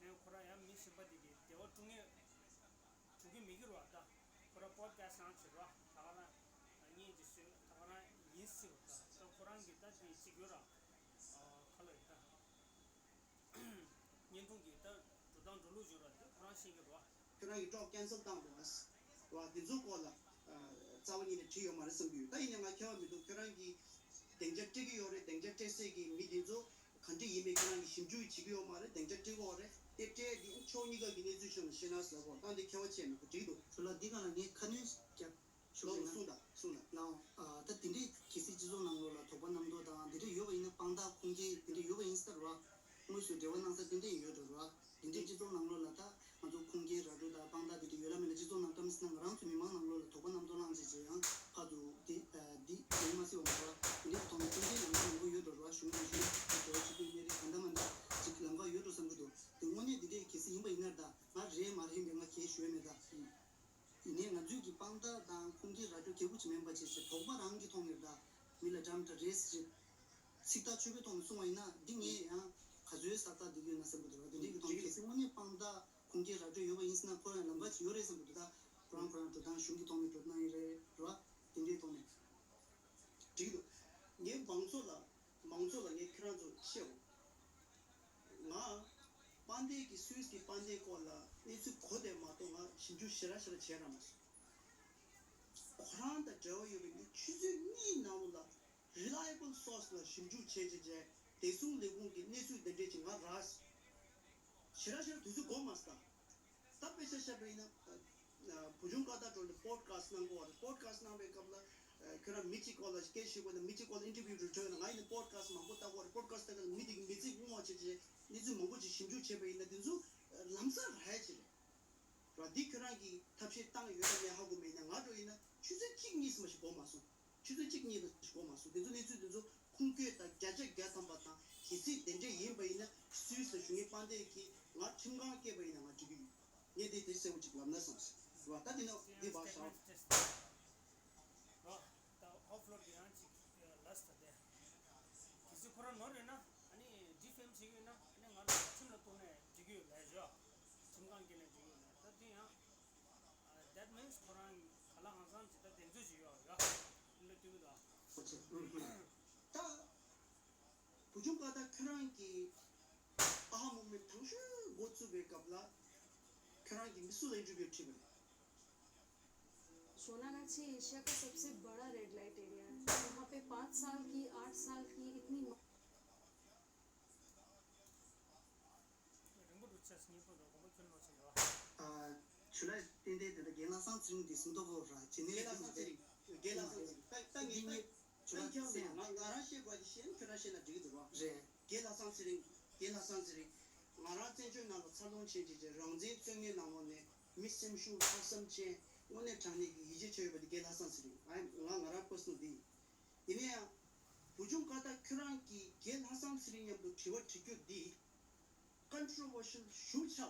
ཨེ་ཁོ་རང་ཡང་མི་གཞན་པ་དེ་གི་བདེ་བ་སྲུང་ངེས་སྲུང་གི་མི་གི་ར། ད་ཁོ་རང་པོ་ཌི་ཁ་སི་ཊི་རང་བྱེད་ར། ད་ག་རང་བརྙན་གྱི་སུས་ད་ག་རང་ཡིན་སྲིད་པ། ད་ད་ཁོ་རང་གི་ད་དེ་གཅིག་ཡོད་ར། ཨ་ག་ལ་ཡོད་ད། བརྙན་ཐུང་གི་ད་འགྲོ་སྟངས་འགྲོ་ལུགས་ཡོད་ར། འདི་ཁོ་རང་ཤེས་ཀྱི་ར། ཁྱོད་རང་གི་ཀྲོབ་ཀེན་སེལ་བཏང་འདུག་ཨ། ར་འདི་ཚོ་སྐོར་ལ་ཨ་རྩ་བ་ཉིད་ནས་བྲིས་ཡོད་མ་རེད་བསམ་གྱི་ཡོད། ད་ཡིན་ནའི་ང་ཁྱད་པར་མི་འདུག་ཁྱོད་རང་གིས་སྡིངས་ཆ་སྤྲད་ཀྱི་ཡོད་རེད། སྡིངས་ཆ་སྤྲད་སའི་གི་མི་འདི་ཚོ་ག་འདྲ་ཡིན་མིན་ཁྱོད་རང་གིས་ཞིབ་འཇུག་བྱེད་ཀྱི་ཡོད་མ་རེད། སྡིངས་ཆ་སྤྲད་ཀྱི་ཡོད་རེད། དེ་སྤྲད་དེ་ཕྱོགས་གཉིས་ཀ་གི་གནས་ཚུལ་ཕྱོགས་ནས་ཤེས་ན་ཟེར་གོ། ད་འདི་ཁྱད་པར་ཆེ་མི་འདུག་འགྲིག་འདུག་ཁྱོད་ལ་འདི་ག་ལ་ངས་ཁ་སྣོན་རྒྱབ། ལོ་ལོ་གསུངས་དང་གསུངས་དང་། ལའོ། ཨ་ད་དེ་འདྲའི་གལ་སྲིད་སྤྱི་ཚོགས་ནང་ལོགས་ལ་དོགས་པ་རྣམ་རྟོག་དང་དེ་འདྲ་ཡོད་པ་ཡིན་ན་དཔང་རྟགས་ཁུངས་སྐྱེལ་དེ་འདྲ་ཡོད་པ་ཡིན་ས་རེད་བ། དངོས་སུ་འབྲེལ་བ་གནང་ས་དེ་འདྲ་ཡང་ཡོད་འགྲོ་རེད་བ། དེ་འདྲའི་སྤྱི་ཚོགས་ནང་ལོགས་ལ་ད་ང་ཚོ་ཁུངས་སྐྱེལ་ར་སྤྲོད་དང་དཔང་རྟགས་དེ་འདྲ་ཡོད་ལ་མེད་ལ་སྤྱི་ཚོགས་ནང་བཀྲམ་ཟིན་ན་ང་རང་ཚོ་མི་མང་ནང་ལོགས་ལ་དོགས་པ་རྣམ་རྟོག་བསླངས་བྱས་བྱས་ཡང་ཕར་ཚུར་དེ་ཨ་འདི་ཡོད་མ་སྲིད་པ་མ་རེད་བ། དེ་འདྲའི་ཐོག་ནས་ཁུངས་སྐྱེལ་ལམ་ཁ་ཡོང་གི་ཡོད་འགྲོ་རེད་བ། གཞུང་དང་གཞུང་འབྲེལ་བ་བྱེད་དགོས་ཡིན་ནའི་རེད། གང་ལྟར་མ་འདྲ་ཅིག་ལམ་ཁ་ཡོད་འགྲོ་བསམ་གྱི་འདུག་དེ་དངོས་གནས་དེ་འདྲའི་གལ་སྲིད་ཡིན་པ་ཡིན་ན་རེད་ད་ང་རེད་མ་རེད་འདི་ང་གས་ཞུ་ཡ་མེད་ད། ཡིན་ནའི་ང་ཚོས་ཀྱི་དཔང་རྟགས་དང་ཁུངས་སྐྱེལ་ར་སྤྲོད་གལ་པོ་ཅིག་མིན་པ་བྱས་ཚེ་དོགས་པ་རང་གི་ཐོག་ནས་ད་མི་ལ་འདྲ་མི་འདྲ་རེད་ཟེར། ཚིག་ཐག་ཆོད་པོའི་ཐོག་ནས་གསུང་བ་ཡིན་ན་འདི་ངས་ཡང་ག་ཚོད་ས་རྟགས་འདི་ཡོད་ན་བསམ་གྱི་འདུག་ར། དེ་འདྲའི་གི་ཐོག་ནས་གལ་སྲིད་དངོས་གནས་དཔང་རྟགས་ཁུངས་སྐྱེལ་ར་སྤྲོད་ཡོད་པ་ཡིན་ཟེར་ན་ཁོ་རང་ལམ་ཁ་ཅིག་ཡོད་རེད་བསམ་གྱི་འདུག་ད་ཁོ་རང་ཁོ་རང་འགྲོ་སྟངས་གཞུང་གི་ཐོག་ནས་འགྲོ་སྟངས་ཡིན་རེད་ར། དེ་འདྲའི་ཐོག་ནས་འགྲིག་འདུག་ངས་མང་ཚོགས་ལ་མང་ཚོགས་ལ་ངས་ཁྱེད་རང་ཚོ་བཤད་འོང་། ང་དཔལ་ལྡན་གྱི་སུད་སི་གི་དཔལ་ལྡན་སྐོར་ལ་གནས་ཚུལ་གོ་བསྡད་མ་གཏོགས་ང་ཞིབ་འཇུག་ཞེ་དྲག་ཞེ་དྲག་བྱས་ར་མ་སོང་། ཁོ་རང་དང་འབྲེལ་བ་ཡོད་པའི་མི་ཆུ་ཚོད་གཉིས་ནང་ལ་reliable source ལ་ཞིབ་འཇུག་བྱས་བྱས་བྱས་བདེ་སྲུང་ལས་ཁུངས་ཀྱི་གནས་ཚུལ་འདི་འདྲས་ཅིག་ང་རག་ཞེ་དྲག་ཞེ་དྲག་དུས་ཚོད་འགོར་མ་སོང་། ད་དཔེ་ཆ་བཞག་པ་ཡིན་ན། བུ་ཆུང་ཀ་ད་ཀྲོ་ལ་པོ་ཌི་ཁ་སི་ཊི་གནང་གོ་བ་རེད། པོ་ཌི་ཁ་སི་ཊི་གནང་བའི་སྐབས་ལ། ཁྱོད་རང་མི་གཅིག་སྐོར་ལ་སྐད་ཞུས་པ་ན་མི་གཅིག་སྐོར་ལ་ཨིན་ཊར་བིའུ་འགྲོ་ཆོག་ཡོད་ན་ང་ཡིན་ན་པོ་ཌི་ཁ་སི་ཊི་མང་པོ་ལྟ་གོ་རེད། པོ་ཌི་ཁ་སི་ཊི་ལྟ་ག་ལ་མི་དེ་གི་མི་ཚེ་སྔོན་བྱས་བྱས་གནས་ཚུལ་མང་པོ་ཅིག་ཞིབ་འཇུག་བྱས་པ་ཡིན་ན་དེ་ཚོ་ལམ་སང་རག་ཡ་ཅིག་རེད། ར་འདི་ཁྱོད་རང་གིས་ཐབས་ཤེས་བཏང་ཡོད་དམ་མེད་ཧ་གོ་མེད་ན་ང་འགྲོ་ཡིན་ན་ཆུ་ཚོད་གཅིག་གཉིས་མ་ཞིག་འགོར་མ་སོང་། ཆུ་ཚོད་གཅིག་གཉིས་ལ་ཞིག་འགོར་མ་སོང་། དེ་ཚོ་གནས་ཚུལ་དེ་ཚོ་ཁུངས་སྐྱེལ་དང་བརྒྱ་ཆ་བརྒྱ་ཐམ་པ་དང་གལ་སྲིད་དེ་འདྲས་ཡིན་པ་ཡིན་ན་སུད་སི་ལ་བཞུགས་མཁན་དཔལ་ལྡན་གྱིས་ང་ཁྲིམས་ཁང་སྐྱེལ་བ་ཡིན་ན་ང་འགྲིག་གི་ཡོད། ངས་དེ་དེ་གསལ་པོ་ཅིག་ལབ་ན་བསམ་སོང་། ར་ད་དེ་ནས་འདི་བར་བཞག་ར། ད་ཧོབ་ལོར་གྱི་ཡང་ཅིག་ལས་ད་དེ། གལ་སྲིད་ཁོ་རང་ནོར་ཡོད་ན་ཨ་ནི་ཌི་ཕེམ་བྱེད་ཀྱི་ཡོད་ན་ཨ་ནི་ང་ལ་ཁྲིམས་ལ་གཏུགས་ནས་འགྲིག་གི་ཡོད་ལས་བྱོས། ཁྲིམས་ཁང་སྐྱེལ་ནས་འགྲིག་གི་ཡོད་ལས། ད་དེ་ཡང་that means ཁོ་རང་ག་ལ་ཧང་སང་ཅིག་ད་གདེང་ཚོད་ཅིག་ཡོད་ཡོད་ལ་བསྟུན་གི་འདུག་ཨ། ད་བུ་ཆུང་ཀ་ད་ཁྱོད་རང་གི་ཨ་ཧ་མུ་མེན་ཊི་དང་ཤོས་འགོ་བཙུགས་པའི་སྐབས་ལ་ཁྱོད་རང་གི་མི་སུ་ལ་ཨིན་ཊར་བིའུ་བྱས་པ་རེད། Sonagachi एशिया का सबसे बड़ा red light area है। यहाँ पे पाँच साल की, आठ साल की इतनी ཨ། ཆུ་ལ་ཏན་ཏན་དེ་འདྲ་རྒན་ལྷ་བཟང་ཚེ་རིང་འདི་སུ་འདུག་གོ་ར་ཅི་ནས་རྒན་ལྷ་བཟང་ཚེ་རིང་། རྒན་ལྷ་བཟང་ཚེ་རིང་། ད་ད་ངས་ད་ད་ཁྱོད་ང་ང་རང་བཤད་དགོས་དེ་བཤད་ན་ཁྱོད་རང་བཤད་ན་འགྲིག་གི་འདུག་ར། རེད། རྒན་ལྷ་བཟང་ཚེ་རིང་། རྒན་ལྷ་བཟང་ཚེ་རིང་། ང་རང་བཙན་བྱོལ་ནང་ལ་འཚར་ལོངས་བྱས་བྱས་བྱས་རང་བཙན་རྩོད་མཁན་ནང་ལོགས་ནས་མི་སེམས་ཤུགས་ལྷག་བསམ་ཅན་དངོས་གནས་དྲང་གནས་ཀྱི་ཡིད་ཆེས་བྱས་ཡོད་པ་དེ་རྒན་ལྷ་བཟང་ཚེ་རིང་། ང་ང་ང་རང་པར་སོ་ནལ་འདི་ཡིན། ཡིན་ན་ཡང་། བུ་ཆུང་ཀ་ད་ཁྱོད་རང་གིས་རྒན་ལྷ་བཟང་ཚེ་རིང་མཉམ་དུ་དྲི་བ་དྲི་རྒྱུ་འདི། Controversial ཞེ་པོ་ཆགས་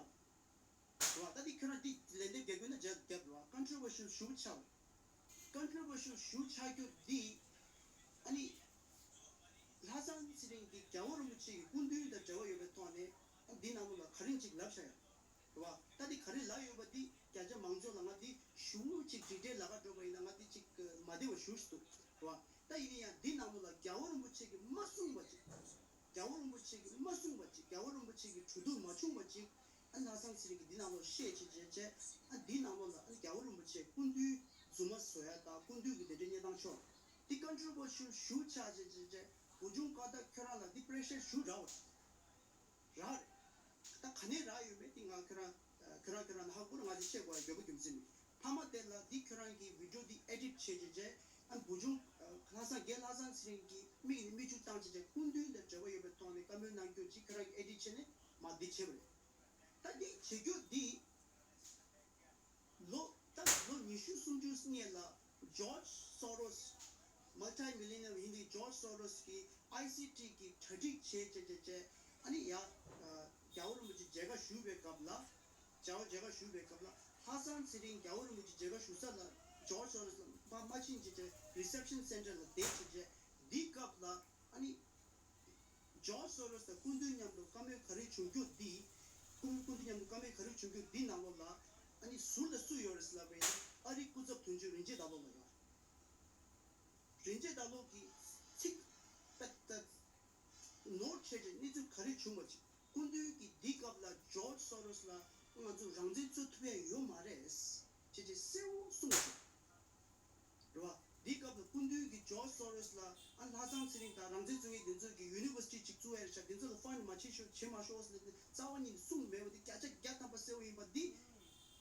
རེད་བ། ད་འདི་ཁྱོད་རང་འདི་ལན་འདེབས་རྒྱག་དགོས་ན་རྒྱག་རྒྱག་རེད་བ། Controversial ཞེ་པོ་ཆགས་རེད། Controversial ཞེ་པོ་ཆགས་རྒྱུ་འདི་ཨ་ནི་ལྷ་བཟང་ཚེ་རིང་གིས་རྒྱལ་བ་རིན་པོ་ཆེ་གི་སྐུ་མདུན་དང་འབྲེལ་བ་ཡོད་པའི་ཐོག་ནས་ཨ་འདི་ནང་ལོགས་ལ་ག་རེ་ཅིག་ལབ་བཞག་ཡོད་རེད་བ། ད་འདི་ག་རེ་ལབ་ཡོད་པ་འདི་བརྒྱ་ཆ་མང་ཚོགས་ལ་ང་འདི་ཞེ་པོ་ཅིག་འགྲིག་འགྲིག་ལབ་ག་འགྲོ་བ་ཡིན་ན་ང་འདི་ཅིག་མ་བདེ་བ་ཞེ་པོ་ཞིག་འདུག་རེད་བ། ད་ཡིན་ན་ཡང་འདི་ནང་ལོགས་ལ་རྒྱལ་བ་རིན་པོ་ཆེ་གིས་མ་གསུངས་པ་ཅིག་རྒྱལ་བ་རིན་པོ་ཆེ་གིས་མ་གསུངས་པ་ཅིག་རྒྱལ་བ་རིན་པོ་ཆེ་གི་གྲོས་བསྡུར་མ་བྱུང་བ་ཅིག་ཨ་ལྷ་བཟང་ཚེ་རིང་གིས་འདི་ནང་ལོགས་བཤད་བྱས་བྱས་བྱས་ཨ་འདི་ནང་ལོགས་ལ་ཨ་རྒྱལ་བ་རིན་པོ་ཆེ་སྐུ་མདུན་རྫུན་མ་བཟོ་ཡ་དང་སྐུ་མདུན་གྱི་དེ་འདྲའི་གནས་སྟངས་ཤོར། འདི་Controversial ཞེ་པོ་ཆགས་བྱས་བྱས་བྱས་བུ་ཆུང་ཀ་ད་ཁྱོད་རང་ལ་འདི་པེ་རེ་ཤར་ཞེ་པོ་རག་པ་རེད། རག་རེད། ད་ག་ནས་རག་ཡོད་མེད་དེ་ང་ཁྱོད་རང་ཁྱོད་རང་ཁྱོད་རང་ལ་ཧ་གོ་ར་ང་དེ་བཤད་དགོས་ཡ་དགོས་པ་རྒྱུ་མཚན་མེད། མཐའ་མ་དེ་ལ་འདི་ཁྱོད་རང་གི་བི་ཌི་ཡོ་འདི་ཨེ་ཌིཊ་བྱས་བྱས་བྱས་ཨ་བུ་ཆུང་ལྷ་བཟང་རྒན་ལྷ་བཟང་ཚེ་རིང་གི་མིག་ནས་མིག་ཆུ་བཏང་བྱས་བྱས་སྐུ་མདུན་དང་འབྲེལ་བ་ཡོད་པའི་ཐོག་ནས་བཀའ་མོལ་གནང་རྒྱུ་ཅིག་ཁྱོད་རང་གིས་ཨེ་ཌིཊ་བྱས་ནས་མ་འདི་བྱས་པ་རེད། ད་འདི་བྱེད་རྒྱུ་འདི་ལོ་ད་ལོ་ཉི་ བཅུ་སུམ་ཅུ་སྔོན་ལ་George Soros, multi-millionaire ཡིན་པའི་George Soros གིས་ཨའི་སི་ཊི་གི་གྲ་སྒྲིག་བྱས་བྱས་བྱས་བྱས། ཨ་ནི་ཡ་རྒྱལ་བ་རིན་པོ་ཆེ་མཇལ་ཁ་ཞུ་བའི་སྐབས་ལ། མཇལ་བ་མཇལ་ཁ་ཞུ་བའི་སྐབས་ལ། ལྷ་བཟང་ཚེ་རིང་རྒྱལ་བ་རིན་པོ་ཆེ་མཇལ་ཁ་ཞུ་ས་ལ་George Soros ལ་མ་མ་ཕྱིན་བྱས་བྱས་Reception Center ལ་བསྡད་བྱས་བྱས། འདི་སྐབས་ལ་ཨ་ནི། George Soros དང་སྐུ་མདུན་མཉམ་དུ་བཀའ་མོལ་ག་རེ་བྱུང་རྒྱུ་འདི། སྐུ་སྐུ་མདུན་མཉམ་དུ་བཀའ་མོལ་ག་རེ་བྱུང་རྒྱུ་འདི་ནང་ལོགས་ལ། ཨ་ནི་ཟུར་ལ་སུ་ཡོད་རེད་ཟེར་ལབ་པ་ཡིན་ན། ཨ་རིའི་སྐུ་ཚབ་དོན་གཅོད་རིན་ཆེན་བདག་སློབ་ལ་ཡོད། རིན་ཆེན་བདག་སློབ་ཀྱིས་ཚིག་ཏག་ཏག་ནོར་བྱས་བྱས་གནས་ཚུལ་ག་རེ་བྱུང་བ་ཅིག་སྐུ་མདུན་གྱིས་འདི་སྐབས་ལ་George Soros ལ་ང་ཚོ་རང་བཙན་རྩོད་ཐུབ་ཡ་ཡོད་མ་རེད་ཅེས་བྱས་གསལ་བོ་གསུངས་བྱས། རེད་བ། འདི་སྐབས་ལ་སྐུ་མདུན་གྱིས་George Soros ལ། ཨ། ལྷ་བཟང་ཚེ་རིང་དང་རང་བཙན་རྩོད་མཁན་དེ་ཚོ་གི་University ཅིག་བཙུགས་ཡ་རེད་ཤག་དེ་ཚོ་ལ་fund མ་བྱེད་ཤོག་བྱེད་མ་ཤོག་ཟེར་ནས་རྩ་བ་ཉིད་ནས་གསུངས་མེད་པ་དེ་བརྒྱ་ཆ་བརྒྱ་ཐམ་པ་གསལ་བོ་ཡིན་པ་འདི།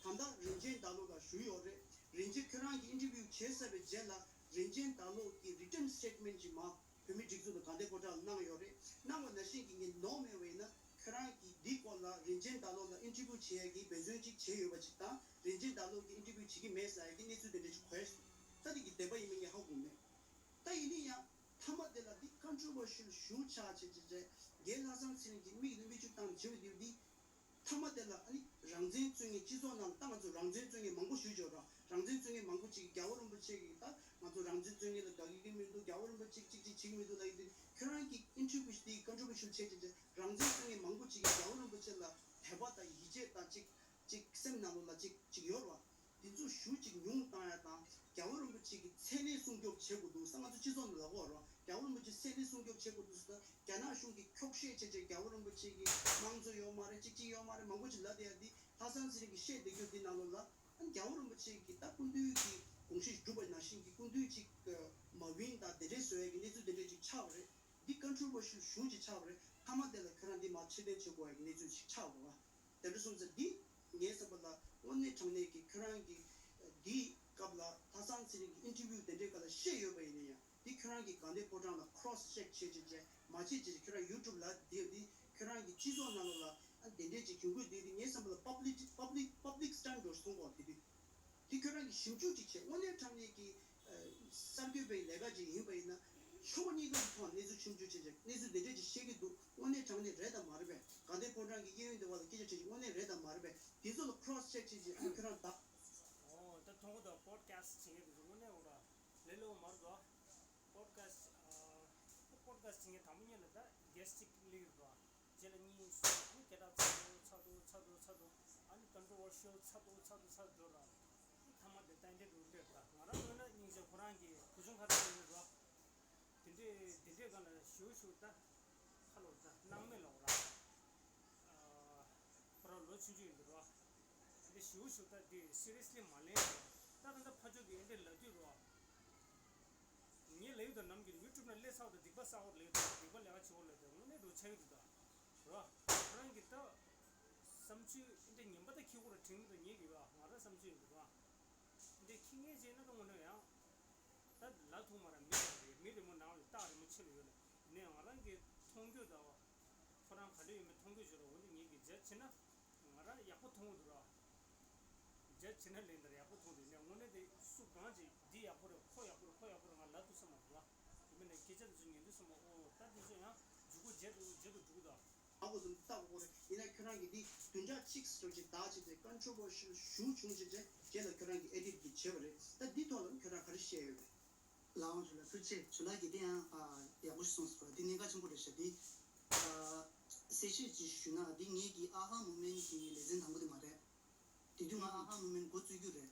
ད་ལྟ་རིན་ཆེན་བདག་སློབ་ལ་ཞུས་ཡོད་རེད། རིན་ཆེན་ཁྱོད་རང་གིས་interview བྱས་ཚར་བའི་རྗེས་ལ་རིན་ཆེན་བདག་སློབ་ཀྱིས་written statement ཅིག་མ་བོད་མིའི་སྒྲིག་འཛུགས་དང་དགའ་ལྡན་ཕོ་བྲང་ལ་གནང་ཡོད་རེད། གནང་བ་ནང་བཞིན་གྱི་ངས་ནོར་མེད་པ་ཡིན་ན། ཁྱོད་རང་གིས་འདི་སྐོར་ལ་རིན་ཆེན་བདག་སློབ་ལ་interview བྱེད་ཡ་གི་འབད་བརྩོན་ཅིག་བྱས་ཡོད་པ་ཅིག་དང་། རིན་ཆེན་བདག་སློབ་ཀྱིས་interview བྱེད་ཀྱི་མེད་ཟེར་ཡ་གི་གནས་ཚུལ་དེ་འདྲ་ཅིག་གོ་ཡ། ད་འདི་གི་བདེན་པ་ཡིན་མིན་ངས་ཧ་གོ་མེད། ད་ཡིན་ན་ཡང་མཐའ་མ་དེ་ལ་འདི་controversial issue ཆགས་བྱས་བྱས་བྱས། རྒན་ལྷ་བཟང་ཚེ་རིང་གིས་མིག་ནས་མིག་ཆུ་བཏང་བྱས་པ་འདི་འདི། མཐའ་མ་དེ་ལ་ཨ་ནི་རང་བཙན་རྩོད་མཁན་སྤྱི་ཚོགས་ནང་ལ་ད་ང་ཚོ་རང་བཙན་རྩོད་མཁན་མང་པོ་ཞིག་ཡོད་ར། རང་བཙན་རྩོད་མཁན་མང་པོ་ཅིག་གིས་རྒྱལ་བ་རིན་པོ་ཆེ་གིས་ད་ང་ཚོ་རང་བཙན་རྩོད་མཁན་ལ་དགའ་གི་མི་འདུག་རྒྱལ་བ་རིན་པོ་ཆེ་གིས་གཅིག་གཅིག་བྱེད་ཀྱི་མི་འདུག་ལབ་ཡོད་དུས། ཁྱོད་རང་གིས་interview དེ་contribution བྱས་བྱས་བྱས་རང་བཙན་རྩོད་མཁན་མང་པོ་ཅིག་གིས་རྒྱལ་བ་རིན་པོ་ཆེ་ལ་དད་པ་དང་ཡིད་ཆེས་དང་གཅིག་གཅིག་སེམས་ནང་ལོགས་ལ་གཅིག་གཅིག་ཡོད་ར། དེ་ཚོ་ཞུ་གཅིག་ཉུང་བཏང་ཡ་དང་། རྒྱལ་བ་རིན་པོ་ཆེ་གི་མཚན་གནས་སྲུང་སྐྱོབ་བྱེད་དགོས་འདུག་ས། ང་ཚོ་སྤྱི་ཚོགས་ནང་ལ་གོ་ར། རྒྱལ་བ་རིན་པོ་ཆེ་མཚན་གནས་སྲུང་སྐྱོབ་བྱེད་དགོས་འདུག་ས། རྒྱ་ནག་གཞུང་གིས་འཁྱོག་བཤད་བྱས་བྱས་རྒྱལ་བ་རིན་པོ་ཆེ་གི་དམངས་གཙོ་ཡོད་མ་རེད། གཅིག་གཅིག་ཡོད་མ་རེད། མང་པོ་ཅིག་ལབ་བསྡད་ཡ་འདི། ལྷ་བཟང་ཚེ་རིང་གིས་བཤད་བསྡད་རྒྱུ་འདི་ནང་ལོགས་ལ། ཨ་ནི་རྒྱལ་བ་རིན་པོ་ཆེ་གིས་ད་སྐུ་མདུན་གྱི་དགོངས་གཞི་ཞུས་པ་ནང་བཞིན་གྱི་སྐུ་མདུན་ཅིག་མ་བིན་དང་དེ་འདྲས་བཟོ་ཡ་གི་གནས་ཚུལ་དེ་འདྲས་ཅིག་ཆགས་པ་རེད། འདི་controversial issue ཅིག་ཆགས་པ་རེད། མཐའ་མ་དེ་ལ་ཁྱོད་རང་འདི་མར་ཕྱིར་འཐེན་བྱེད་དགོས་ཡ་གི་གནས་ཚུལ་ཅིག་ཆགས་པ་རེད་བ། དེ་འདྲ་སོང་ཙང་འདི་ངའི་བསམ་པ་ལ་དངོས་གནས་དྲང་གནས་ཀྱི་ཁྱོད་རང་གིས་འདིའི་སྐབས་ལ་ལྷ་བཟང་ཚེ་རིང་གི་interview དེ་འདྲའི་སྐབས་ལ་བཤད་ཡོད་པ་ཡིན་ན་ཡང་། འདི་ཁྱོད་རང་གིས་དགའ་ལྡན་ཕོ་བྲང་ལ་cross check བྱེད་བྱེད་བྱེད་མ་བྱེད་བྱེད་ཁྱོད་རང་YouTube ལ་དེ་འདི་ཁྱོད་རང་གི་སྤྱི་ཚོགས་ནང་ལོགས་ལ་ཨ་དེ་འདྲའི་ཅིག་གྱོང་གུད་དེ་འདི་ངའི་བསམ་པ་ལ་public public public stand འགྲོ་སོང་གོ་དེ་དུས། འདི་ཁྱོད་རང་གིས་ཞིབ་འཇུག་ཅིག་བྱེད། དངོས་གནས་དྲང་གནས་ཀྱི་ཨ་གསར་འགོད་པའི་ལས་ཀ་ཅིག་ཡིན་པ་ཡིན་ན། ཕྱོགས་གཉིས་ཀའི་ཐོག་གནས་ཚུལ་ཞིབ་འཇུག་བྱེད་བྱེད་གནས་ཚུལ་དེ་འདྲས་ཅིག་བཤད་ཀྱི་འདུག་དངོས་གནས་དྲང་གནས་རེད་དམ་མ་རེད་པས། དགའ་ལྡན་ཕོ་བྲང་གི་གཡས་གཡོན་དེ་བ་ལ་སྐད་ཆ་དྲིས་ཤིག་དངོས་གནས་རེད་དམ་མ་རེད་པས། དེ་ཚོ་ལ་cross check བྱེད་བྱེད་ཨ་ཁྱོད་རང་ད། ཨོ་ད་མཐོང་གི་འདུག podcast བྱེད་མཁན་དེ་ཚོ་དངོས་གནས་འོ་ར་ལས་སླ་པོ་མ་རེད་དོ། podcast ཨ་podcast བྱེད་མཁན་དང་པོ་ཉིད་ལ་ད་guest གཅིག་སླེབས་ཡོད་རེད་དོ། རྗེས་ལ་གཉིས་གསུམ་ཨ་ནི་སྐད་གྲགས་ཚ་དོ་ཚ་དོ་ཚ་དོ་ཚ་དོ། ཨ་ནི་controversial ཚ་དོ་ཚ་དོ་ཚ་དོ་ར། ཨ་ནི་མཐའ་མ་དེ་ད་འདྲས་འགྲོ་འདྲས་ར། ང་རང་ངོས་ན་སྙིང་རྗེ་ཁོ་རང་གི་བུ་ཆུང་ཁ་ཐུག་ཡོད་རེད་ར། དེ་འདྲས་དེ་འདྲས་སྒང་ལ་ཞུ་ཞུ་ད་ཁ་ལོ་ད་སྣང་མེད་ལོག་ར། ཨ་ཁོ་རང་ལོ་ཆུང་ཆུང་ཡིན་འདུག་ར། འདི་ཞུ་ཞུ་ད་འདི་seriously མ་ལེན་ར། ད་ད་ད་ཕ་ཆོས་ཀྱི་ཨེ་འདྲས་ལབ་དུས་ར། ངའི་ལབ་ཡུལ་དང་ནམ་གྱི་YouTube ནང་སླེབས་ཚར་བ་དང་སྡིག་པ་བསགས་པར་ལབ་ཡུལ་དང་སྡིག་པ་ལས་ཀ་བྱེད་པར་ལབ་དང་དངོས་གནས་འགྲོ་ཆགས་ཀྱི་འདུག་ད་ར། ཁོ་རང་གི་ད་བསམ་ཚུལ་འདི་ངན་པ་ད་ཁྱི་གུ་ར་དྲན་གི་འདུག་ངེད་ཀྱི་བ་ང་རང་བསམ་ཚུལ་ཡིན་འདུག་ར། འདི་ཁྱི་ངན་བྱས་ན་ད་དངོས་གནས་ཡང་ད་ལ་ཐུག་མ་ར་མི་ར་རེད། མི་རེད་མོ་ནང་ལ་སྟག་རེད་མོ་ཕྱི་ལ་ཡོད་ལ་ཡིན་ནའི་ང་རང་གི་མཐོང་རྒྱུ་ད་བ་ཁོ་རང་ག་འདྲ་ཡོད་མེད་མཐོང་རྒྱུ་བྱོས་ར། འོ་འདི་ངེད་ཀྱི་རྒྱ་ཆེ་ན། ང་རང་ཡག་པོ་མཐོང་གི་འདུག་ར། རྒྱ་ཆེ་ན་ལན་དེར་ཡག་པོ་མཐོང་འདུག་ནས་དངོས་གནས་དེ་སུ་གང་ཅིག་འདི་ཡག་པོ་རེད། ཁོ་ཡག་པོ་རེད། ཁོ་ཡག་པོ་རེད། ང་ལབ་ཐུབ་ས་མ་རེད་བ། དེ་མིན་ནས་སྐད་ཆ་དེ་ཚོ་ཉན་དུས་སོང་བ། ཨོ་ད་དེ་ཚོ་ཡང་མཇུག་གུ་མཇལ་དུ་མཇལ་དུ་འགྲོ་གི་འདུག་ཨ་ཁོ་ཚོ་ལྟ་དགོས་རེད། ཡིན་ན་ཁྱོད་རང་གིས་འདི་བདུན་ཕྲག་གཅིག་ཙམ་ཅིག་བདག་བྱས་ཏེ་controversial issue བྱུང་བྱས་ཏེ་རྗེས་ལ་ཁྱོད་རང་གིས་edit འདི་བྱས་པ་རེད། ད་འདི་ཐོག་ལ་ཁྱོད་རང་ག་རེ་བཤད་ཡོད་རེད། ལགས་འོང་། ཇོ་ལགས་ཐུགས་རྗེ་ཆེ། ཇོ་ལགས་ཀྱིས་དེ་ཡང་ཨ་ཡག་པོ་ཞིག་གསུངས་སོང་། དེ་གནད་འགག་ཆེན་པོ་རེད་ཤག་དེ་ཨ་གསལ་བཤད་ཅིག་ཞུས་ན། དེ་ངེད་ཀྱི་ཨ་ཧ་མུ་མེན་གྱི་ལེ་ཚན་དང་པོ་དེ་མ་རེད། དེ་དུས་ང་ཨ་ཧ་མུ་མེན་འགོ་བཙུགས་རྒྱུ་རེད་ལ།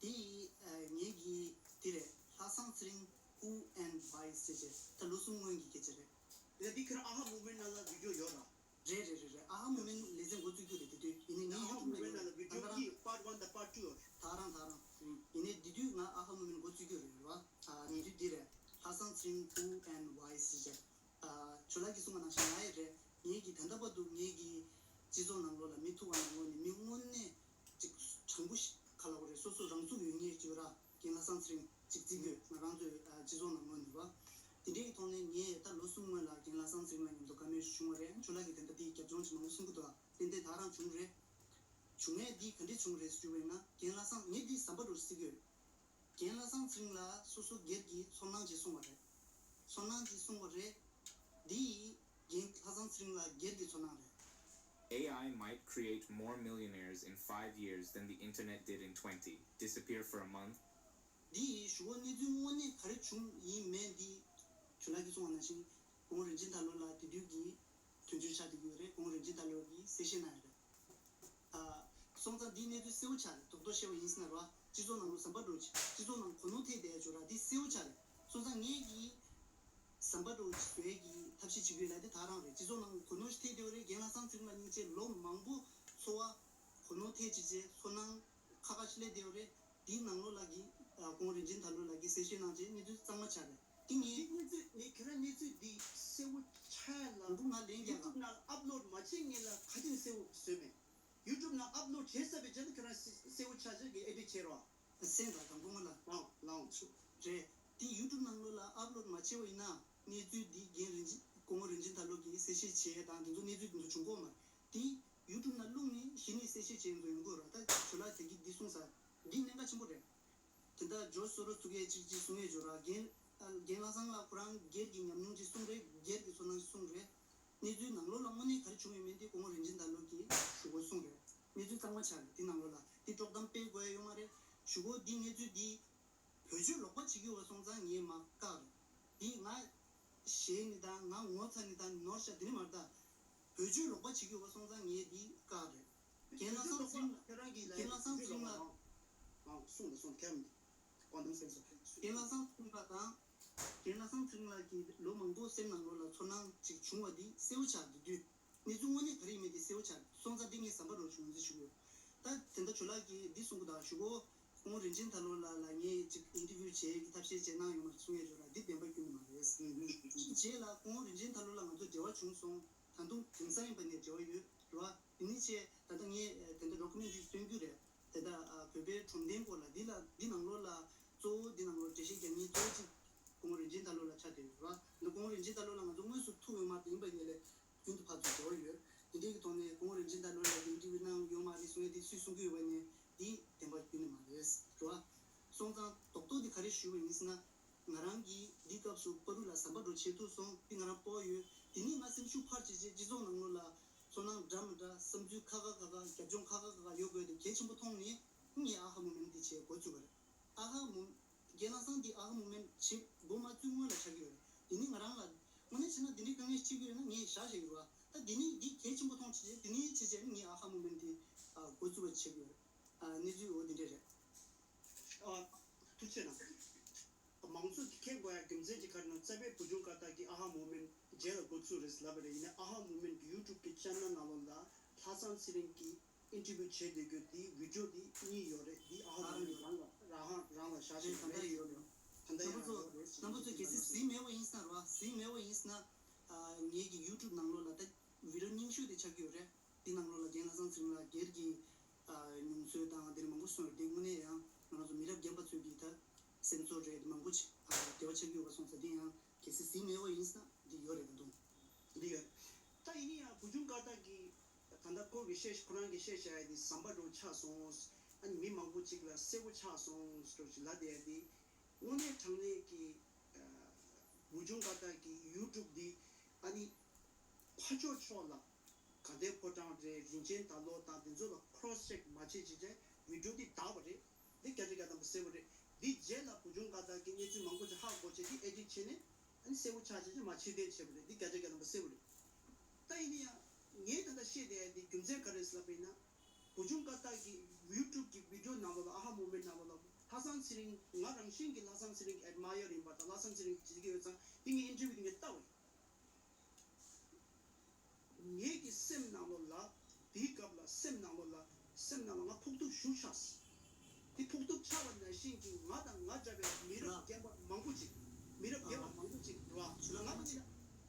དེ་ཨ་ངེད་ཀྱི་དེ་རེད། ལྷ་བཟང་ཚེ་རིང་Who and Why ཟེར་བྱས་ད་ལོ་གསུམ་སྔོན་གྱི་སྐད་ཆ་རེད། ཡ་འདི་ཁྱེད་རང་ཨ་ཧ་མུ་མེན་ནང་ལ་video ཡོད་ར། རེད་རེད་རེད་རེད། ཨ་ཧ་མུ་མེན་ལེ་ཚན་འགོ་བཙུགས་རྒྱུ་རེད། དེ་དུས་ཡིན་ནའི་ངའི་ཨ་ཧ་YouTube མུ་ལ་མེན་ཡོད་ནང་ལ་རེད། ད་video ད་རང་གཉིས་part one དང་part two ཡོད་རེད། ད་རང་ད་རང་། ཡིན་ནའི་དེ་དུས་ང་ཨ་ཧ་མུ་མེན་འགོ་བཙུགས་རྒྱུ་རེད་ར། ཨ་ངེད་དུས་འདི་རེད། ལྷ་བཟང་ཚེ་རིང་Who and Why ཟེར་བྱས། ཨ་ཇོ་ལགས་ཀྱིས་གསུངས་པ་ནང་བཞིན་ང་ཡི་རེད། ངེད་ཀྱི་ད་ལྟ་བར་དུ་ངེད་ཀྱི་སྤྱི་ཚོགས་ནང་ལོགས་ལ་མི་ཐུག་པ་ནང་ལོགས་ནས་མི་དངོས་གནས་ཅིག་དྲང་པོ་ཞིག་ག་ལབ་དགོས་རེད། སོ་སོ་རང་ཚུགས་ཡོད་མཁན་ཅིག་ཡོད་ར། རྒན་ལྷ་བཟང་ཚེ་རིང་ཅིག་བརྩི་གི་ཡོད། ང་རང་ཚོའི་ཨ་སྤྱི་ཚོགས་ནང་ལོགས་ནས་ར། དེ་འདྲའི་ཐོག་ནས་ངས་ད་ལོ་གསུམ་སྔོན་ལ་རྒན་ལྷ་བཟང་ཚེ་རིང་ལ་མཉམ་དུ་བཀའ་མོལ་ཞུ་བྱུང་བ་རེད། ཇོ་ལགས་ཀྱིས་དེ་འདྲ་དེའི་རྒྱབ་ལྗོངས་ཅིག་མང་པོ་གསུང་གི་འདུག་ཏན་ཏན་ད་རང་བྱུང་རེད། བྱུང་ངས་འདི་ག་འདྲས་བྱུང་རེད་ཞུས་པ་ཡིན་ན། རྒན་ལྷ་ ལྷ་བཟང་། ངས་འདི་ཟམ་པ་འདྲ་བོ་ཞིག་ཟེར་གྱི་ཡོད། རྒན་ལྷ་བཟང་ཚེ་རིང་ལགས་སོ་སོ་སྒེར་གྱི་ཚོར་སྣང་ཅིག་གསུངས་པ་རེད། ཚོར་སྣང་ཅིག་གསུངས་པ་རེད། འདི་ཡིས་རྒན་ལྷ་བཟང་ཚེ་རིང་ལགས་སྒེར་གྱི་ཚོར་སྣང་རེད། A I might create more millionaires in five years than the internet did in twenty. Disappear for a month. འདི་ཡིས་ཞུ་བོ་གནས་ཚུལ་དངོས་གནས་ག་རེ་བྱུང་ཡིན་མིན་འདི་ཇོ་ལགས་ཀྱིས་གསུངས་པ་ནང་བཞིན་གོང་རིན་ཆེན་དར་ལོ་ལགས་དེ་དུས་ཀྱི་དོན་གཅོད་ཆགས་བསྡད་ཀྱི་ཡོད་རེད། གོང་རིན་ཆེན་དར་ལོ་གིས་གསལ་བཤད་གནང་ཡོད་རེད། ཨ། སོང་ཙང་འདིའི་གནས་ཚུལ་གསལ་བོ་ཆགས་རེད། རྡོག་རྡོག་བཤད་པ་ཡིན་ཟེར་ན་རོ། སྤྱི་ཚོགས་ནང་ལ་ཟམ་པ་འདྲ་བོ་ཅིག་སྤྱི་ཚོགས་ནང་གོ་ནོར་ཐེབས་བསྡད་ཡ་ཅིག་ཡོད་ར། འདི་གསལ་བོ་ཆགས་རེད། སོང་ཙང་ངས་ཀྱིས་ཟམ་པ་འདྲ་བོ་ཅིག་བཟོ་ཡ་གི་ཐབས་ཤེས་བྱེད་ཀྱི་ཡོད་ལབ་དེ་ད་རང་རེད། སྤྱི་ཚོགས་ནང་གོ་ནོར་ཞིག་ཐེབས་བསྡད་ཡོད་རེད། རྒན་ལྷ་བཟང་ཚེ་རིང་ལགས་སྙིང་རྗེ། ལོ་མང་པོ་འཚོ་བ་གོ་ནོར་ཐེབས་བྱས་བྱས་ཚོར་སྣང་ཁ་ཁ་ཞིག་སླེབས་བསྡད་ཡོད་རེད། དེའི་ནང་ལོགས་ལ་གི་ཨ་གོང་རིན་ཆེན་དར་ལོ་ལགས་ཀྱིས་གསལ་བཤད་གནང་རྗེས་གནས་ཚུལ་གཙང་མ་ཆགས་རེད། དེ་ངས། འདི་གནས་ཚུལ་ངས་ཁྱོད་རང་གནས་ཚུལ་འདི་གསལ་བོ་ཆགས་ལ། དང་པོ་ང་ལན་རྒྱག་ག YouTube ནང་ཨབ་ལོཌ་མ་བྱེད་སྔོན་ལ་ག་དུས་གསལ་བོ་བཟོས་མེད། YouTube ནང་ཨབ་ལོཌ་བྱས་ཚར་བའི་རྗེས་ལ་ཁྱོད་རང་གསལ་བོ་ཆགས་ཆགས་ཀྱི་ཨེ་ཌིཊ་བྱེད་རོགས། སེམས་དང་དང་པོ་ང་ལ། ལའང་ལའང་ཆུ། རེད། དེ་YouTube ནང་ལོགས་ལ་ཨབ་ལོཌ་མ་བྱས་པ་ཡིན་ན་གནས་ཚུལ་འདི་རྒན་རིན་ཆེན་སྐུ་ངོ་རིན་ཆེན་དར་ལོ་གིས་གསལ་བཤད་བྱས་དང་དེ་ཚོ་གནས་ཚུལ་དེ་ཚོ་བྱུང་གི་ཡོད་མ་རེད། དེ་YouTube ནང་བླུགས་ནས་གཞི་ནས་གསལ་བཤད་བྱས་ཡོང་དགོས་ཡོང་གི་ཡོད་རེད། ད་ཇོ་ལགས་དེ་གིས་འདི་གསུངས་ས་འདི་གནད་འགག་ཆེན་པོ་རེད། དེ་ལྟར་ཇོ་སོ་རོ་ཚུགས་ཡས་གཅིག་གཅིག་གསུང་ཡས་ཇོ་ར་རྒན། རྒན་ལྷ་བཟང་ལགས་ཁོ་རང་སྒེར་གྱི་ཉམས་མྱོང་ཅིག་གསུངས་རེད། སྒེར་གྱི་ཚོར་སྣང་ཅིག་གསུངས་རེད། གནས་ཚུལ་ནང་ལོགས་ལ་དངོས་གནས་ག་རེ་བྱུང་ཡོད་མེད་དེ་སྐུ་ངོ་རིན་ཆེན་དར་ལོ་གིས་ཞུ་དགོས་གསུངས་རེད། གནས་ཚུལ་གཙང་མ་ཆགས་རེད། དེ་ནང་ལོགས་ལ་དེ་དཀྲོག་གཏམ་སྤེལ་དགོས་ཡ་ཡོད་མ་རེད། ཞུ་དགོས་འདི་གནས་ཚུལ་འདི་བེད་སྤྱོད་ལོག་པ་བྱེད་ཀྱི་ཡོད་པ་སོང་ཙང་ངས་མར་བཀག་རེད། འདི་ང་ཞེད་ནི་དང་ང་ངོ་ཚ་ནི་དང་ནོར་ཤ་དེ་ནི་མ་རེད་ད། བེད་སྤྱོད་ལོག་པ་བྱེད་ཀྱི་ཡོད་པ་སོང་ཙང་ངས་འདི་བཀག་རེད། རྒན་ལྷ་བཟང་ཚེ་རིང་ལགས། ཁྱེད་རང་གིས་ལབ་རྒན་ལྷ་བཟང་ཚེ་རིང་ལགས། ཨང་། གསུངས་དང་གསུངས་ཁྱབ་མི་འདུག་ཀོང་ཏམ་སེམས་སོ། རྒན་ལྷ་བཟང་ཚེ་རིང་ལགས་དང་། རྒན་ལྷ་བཟང་ཚེ་རིང་ལགས་ཀྱིས་ལོ་མང་པོ་སེམས་ནང་ལོགས་ལ་ཚོར་སྣང་ཅིག་བྱུང་བ་འདི་གསལ་བོ་ཆགས་འདུག་དུས། གནས་ཚུལ་དངོས་གནས་ག་རེ་ཡིན་མིན་དེ་གསལ་བོ་ཆགས་སོང་ཙང་འདི་ངས་ཟམ་པ་རོ་བྱུང་ཟེར་ཞུ་གི་ཡོད། ད་དེ་འདྲ་ཇོ་ལགས་ཀྱིས་འདི་གསུང་གི་འདུག་ཞུ་གོ། ཁོང་རིན་ཆེན་དར་ལོ་ལགས་ལ་ངས་ཅིག་ཨིན་ཊར་བིའུ་བྱེད་ཀྱི་ཐབས་ཤེས་བྱས་གནང་ཡོང་བར་གསུང་ཡས་ཡོད་ར། འདི་བདེན་པ་ཁྱོན་ནས་མ་རེད། རྗེས་ལ་ཁོང་རིན་ཆེན་དར་ལོ་ལགས་ང་ཚོ་འབྲེལ་བ་བྱུང་སོང་། ད་དུང་དེང་སང་ཡིན་པ་ནས་འབྲེལ་བ་ཡོད་ར། དེ་ནི་ཆེ་ད་ལྟ་ངས་དེ་འདྲ་ཌོ་ཀུ་མེན་ཊ་རི་སྟོན་རྒྱུ་རེད། དེ་ལྟར་བོད་པའི་གྲོང་སྡེའི་སྐོར་ལ་འདི་ལ་འདི་ནང་ལོགས་ལ་གཙོ་བོ་འདི་ནང་ལོགས་འགྲེལ་བཤད་རྒྱག་མཁན་གཙོ་བོ་གཅིག་ཁོང་རིན་ཆེན་དར་ལོ་ལགས་ཆགས་བསྡད་ཡོད་ར། འདི་ཁོང་རིན་ཆེན་དར་ལོ་ལགས་ང་ཚོ་དངོས་སུ་ཐུག་ཡོད་མ་རེད། ཡིན་པ་ཡིན་ལས་རྒྱུན་དུ་ཕར་ཚུར་འབྲེལ་བ་ཡོད། དེ་འདྲའི་གི་ཐོག་ནས་ཁོང་རིན་ཆེན་དར་ལོ་ལགས་ཀྱིས་ཨིན་ཊར་བིའུ་གནང་ཡོད་མ་རེད་གསུང་ཡས་དེ་སུས་གསུང་གི་ཡོད་པ་ནས་འདི་བདེན་པ་ཁྱོན་ནས་མ་རེད་ར། སོང་ཙང་རྡོག་རྡོག་འདི་ག་རེ་ཞུས་པ་ཡིན་ཟེར་ན། ང་རང་གིས་འདི་སྐབས་སུ་པ་རུ་ལ་ཟམ་པ་འདྲ་བྱེད་ཐུབ་སོང་། འདི་ང་རང་སྤོབས་ཡོད། དེ་ནས་ང་སེམས་ཤུགས་འཕར་བྱས་བྱས་སྤྱི་ཚོགས་ནང་ལོགས་ལ་ཚོར་སྣང་འདྲ་མི་འདྲ་བསམ་ཚུལ་ཁ་ཁ་ཁ་ཁ་རྒྱབ་ལྗོངས་ཁ་ཁ་ཁ་ཁ་ཡོད་དགོས་དེ་གལ་ཆེན་པོ་མཐོང་ནས་ངས་ཨ་ཧ་མུ་མེན་ཊི་འདི་བྱེད་འགོ་བཙུགས་པ་རེད། ཨ་ཧ་མུ། རྒན་ལྷ་བཟང་འདི་ཨ་ཧ་མུ་མེན་ཊི་བྱེད་འགོ་མ་བཙུགས་སྔོན་ལ་ཆགས་ཀྱི་ཡོད་རེད། དེ་ནས་ང་རང་ལ་དངོས་གནས་བྱས་ན་འདི་འདྲའི་དཀའ་ངལ་ཞིག་སྐྱེ་གི་ཡོད་ན་ངས་བཞག་བཞག་གི་རེད་བ། ད་འདི་ནས་འདི་གལ་ཆེན་པོ་མཐོང་བྱས་བྱས་འདི་ནས་བྱས་བྱས་ངས་ཨ་ཧ་མུ་མེན་ཊི་འདི་འགོ་བཙུགས་པ་བྱེད་ཀྱི་ཡོད་རེད། གནས་ཚུལ་འོ་འདི་འདྲ་རེད། ཨ། ཐུགས་རྗེ་གནང་། མང་ཚོགས་ཀྱིས་མཁྱེན་དགོས་ཡ་རྒྱུ་མཚན་གྱི་ཁ་ནང་རྩ་བའི་བུ་ཆུང་ཀ་ཏ་གིས་ཨ་ཧ་མུ་མེན་ཊི་རྗེས་ལ་འགོ་ཚུགས་རེད་ལབ་པ་རེད། ཡིན་ནའི་ཨ་ཧ་མུ་མེན་ཊི་གི་ཡུ་ཊུབ་ཀྱི་ཆེ་ནལ་ནང་ལོགས་ལ་ལྷ་བཟང་ཚེ་རིང་གིས་ཨིན་ཊར་བིའུ་བྱས་བསྡད་རྒྱུ་དེའི་བི་ཌི་ཡོ་དེ་གཉིས་ཡོད་རེད། འདི་ཨ་ཧ་མུ་མེན་ཊི་རང་ལ་རང་ཧ་རང་ལ་བཞག་བཞག་ཡོད་རེད། ད་ལྟ་ཡང་ཡོད་རེད། རྣམ་པ་ཚོས་གལ་སྲིད་གཟིགས་མེད་པ་ཡིན་ཟེར་ན་རེད་བ། གཟིགས་མེད་པ་ཡིན་ཟེར་ན། ངེད་ཀྱི་ཡུ་ཊུབ་ནང་ལོགས་ལ་ད་བི་ཌི་ཡོ་རྙིང་ཤོས་དེ་ཆགས་ཀྱི་ཡོད་རེད། འདི་ནང་ལོགས་ལ་རྒན་ལྷ་བཟང་ཚེ་རིང་ལགས་སྒེར་གྱི་ཨ་མྱོང་ཚོར་དང་དེ་འདྲ་མང་པོ་གསུངས་ཡོད་རེད། དེ་དངོས་གནས་ཡང་ང་རང་ཚོ་མི་རབས་རྒན་པ་ཚོའི་གི་ད་སེམས་ཚོར་རེད། མང་པོ་ཅིག་ཨ་འབྲེལ་བ་ཆགས་ཀྱི་ཡོད་པ་སོང་ཙང་འདི་ཡང་གལ་སྲིད་གཟིགས་མེད་པ་ཡིན་ན་འདི་ཡོད་རེད། ད་དུང་འདི་ཡོད། ད་ཡིན་ན་ཡང་བུ་ཆུང་ཀ་ཏ་གི་ད་ལྟ་ཁོང་གི་བཤད་ཁོ་རང་གི་བཤད་བྱ་ཡ་དེ་ཟམ་པ་འདྲ་བོ་ཆགས་སོང་། ཨ་ནི་མི་མང་པོ་ཅིག་ལ་གསལ་པོ་ཆགས་སོང་ཟེར་ཞིག་ལབ་བསྡད་ཡ་དེ་དངོས་གནས་དྲང་གནས་ཀྱི་བུ་ཆུང་ཀ་ཏ་གི་ཡུ་ཊུབ་འདི་ཨ་ནི་ཕར་ཕྱོགས་ཕྱོགས་ལ། དགའ་ལྡན་ཕོ་བྲང་རེད། རིན་ཆེན་དར་ལོ་དང་དེ་ཚོ་ལ་ཁོ་རོ་སི་ཅེག་མ་བྱེད་ཅེས་བྱས་བི་ཌི་ཡོ་འདི་དག་པ་རེད། འདི་བརྒྱ་ཆ་བརྒྱ་ཐམ་པ་གསལ་པོ་རེད། འདི་རྗེས་ལ་བུ་ཆུང་ཀ་ཏ་གིས་གནས་ཚུལ་མང་པོ་ཅིག་ཧ་གོ་བྱས་འདི་ཨེ་ཌིཊ་བྱས་ནས་ཨ་ནི་གསལ་པོ་ཆགས་བྱས་ཅིག་མར་ཕྱིར་འཐེན་བྱས་པ་རེད། འདི་བརྒྱ་ཆ་བརྒྱ་ཐམ་པ་གསལ་པོ་རེད། ད་ཡིན་ན་ཡང་ངས་ད་ལྟ་བཤད་བསྡད་ཡ་འདི་རྒྱུ་མཚན་ག་རེ་རེད་ལབ་པ་ཡིན་ན། བུ་ཆུང་ཀ་ཏ་གི་ཡུ་ཊུབ་གི་བི་ཌི་ཡོ་ནང་ལོགས་ལ་ཨ་ཧ་མུ་མེན་ཊི་ནང་ལོགས་ལ་ལྷ་བཟང་ཚེ་རིང་ང་རང་བཞིན་གྱི་ལྷ་བཟང་ཚེ་རིང་གི་ཨེཌ་མ་ཡར་ཡིན་པ་དང་ལྷ་བཟང་ཚེ་རིང་གི་བྱེད་ཀྱི་ཡོད་ཙང་འདི་ངས་ཨིན་ཊར་བིའུ་འདི་ངས་བལྟ་བ་ཡིན། ངེད་ཀྱི་སེམས་ནང་ལོགས་ལ་དེའི་སྐབས་ལ་སེམས་ནང་ལོགས་ལ་སེམས་ནང་ལ་ང་ཕོག་ཐུག་ཞེ་པོ་ཆགས། དེ་ཕོག་ཐུག་ཆགས་པ་ནང་བཞིན་གྱི་ང་དང་ང་འདྲ་བའི་མི་རབས་རྒན་པ་མང་པོ་ཅིག་མི་རབས་རྒན་པ་མང་པོ་ཅིག་རེད་བ། ང་ལ་ཅིག་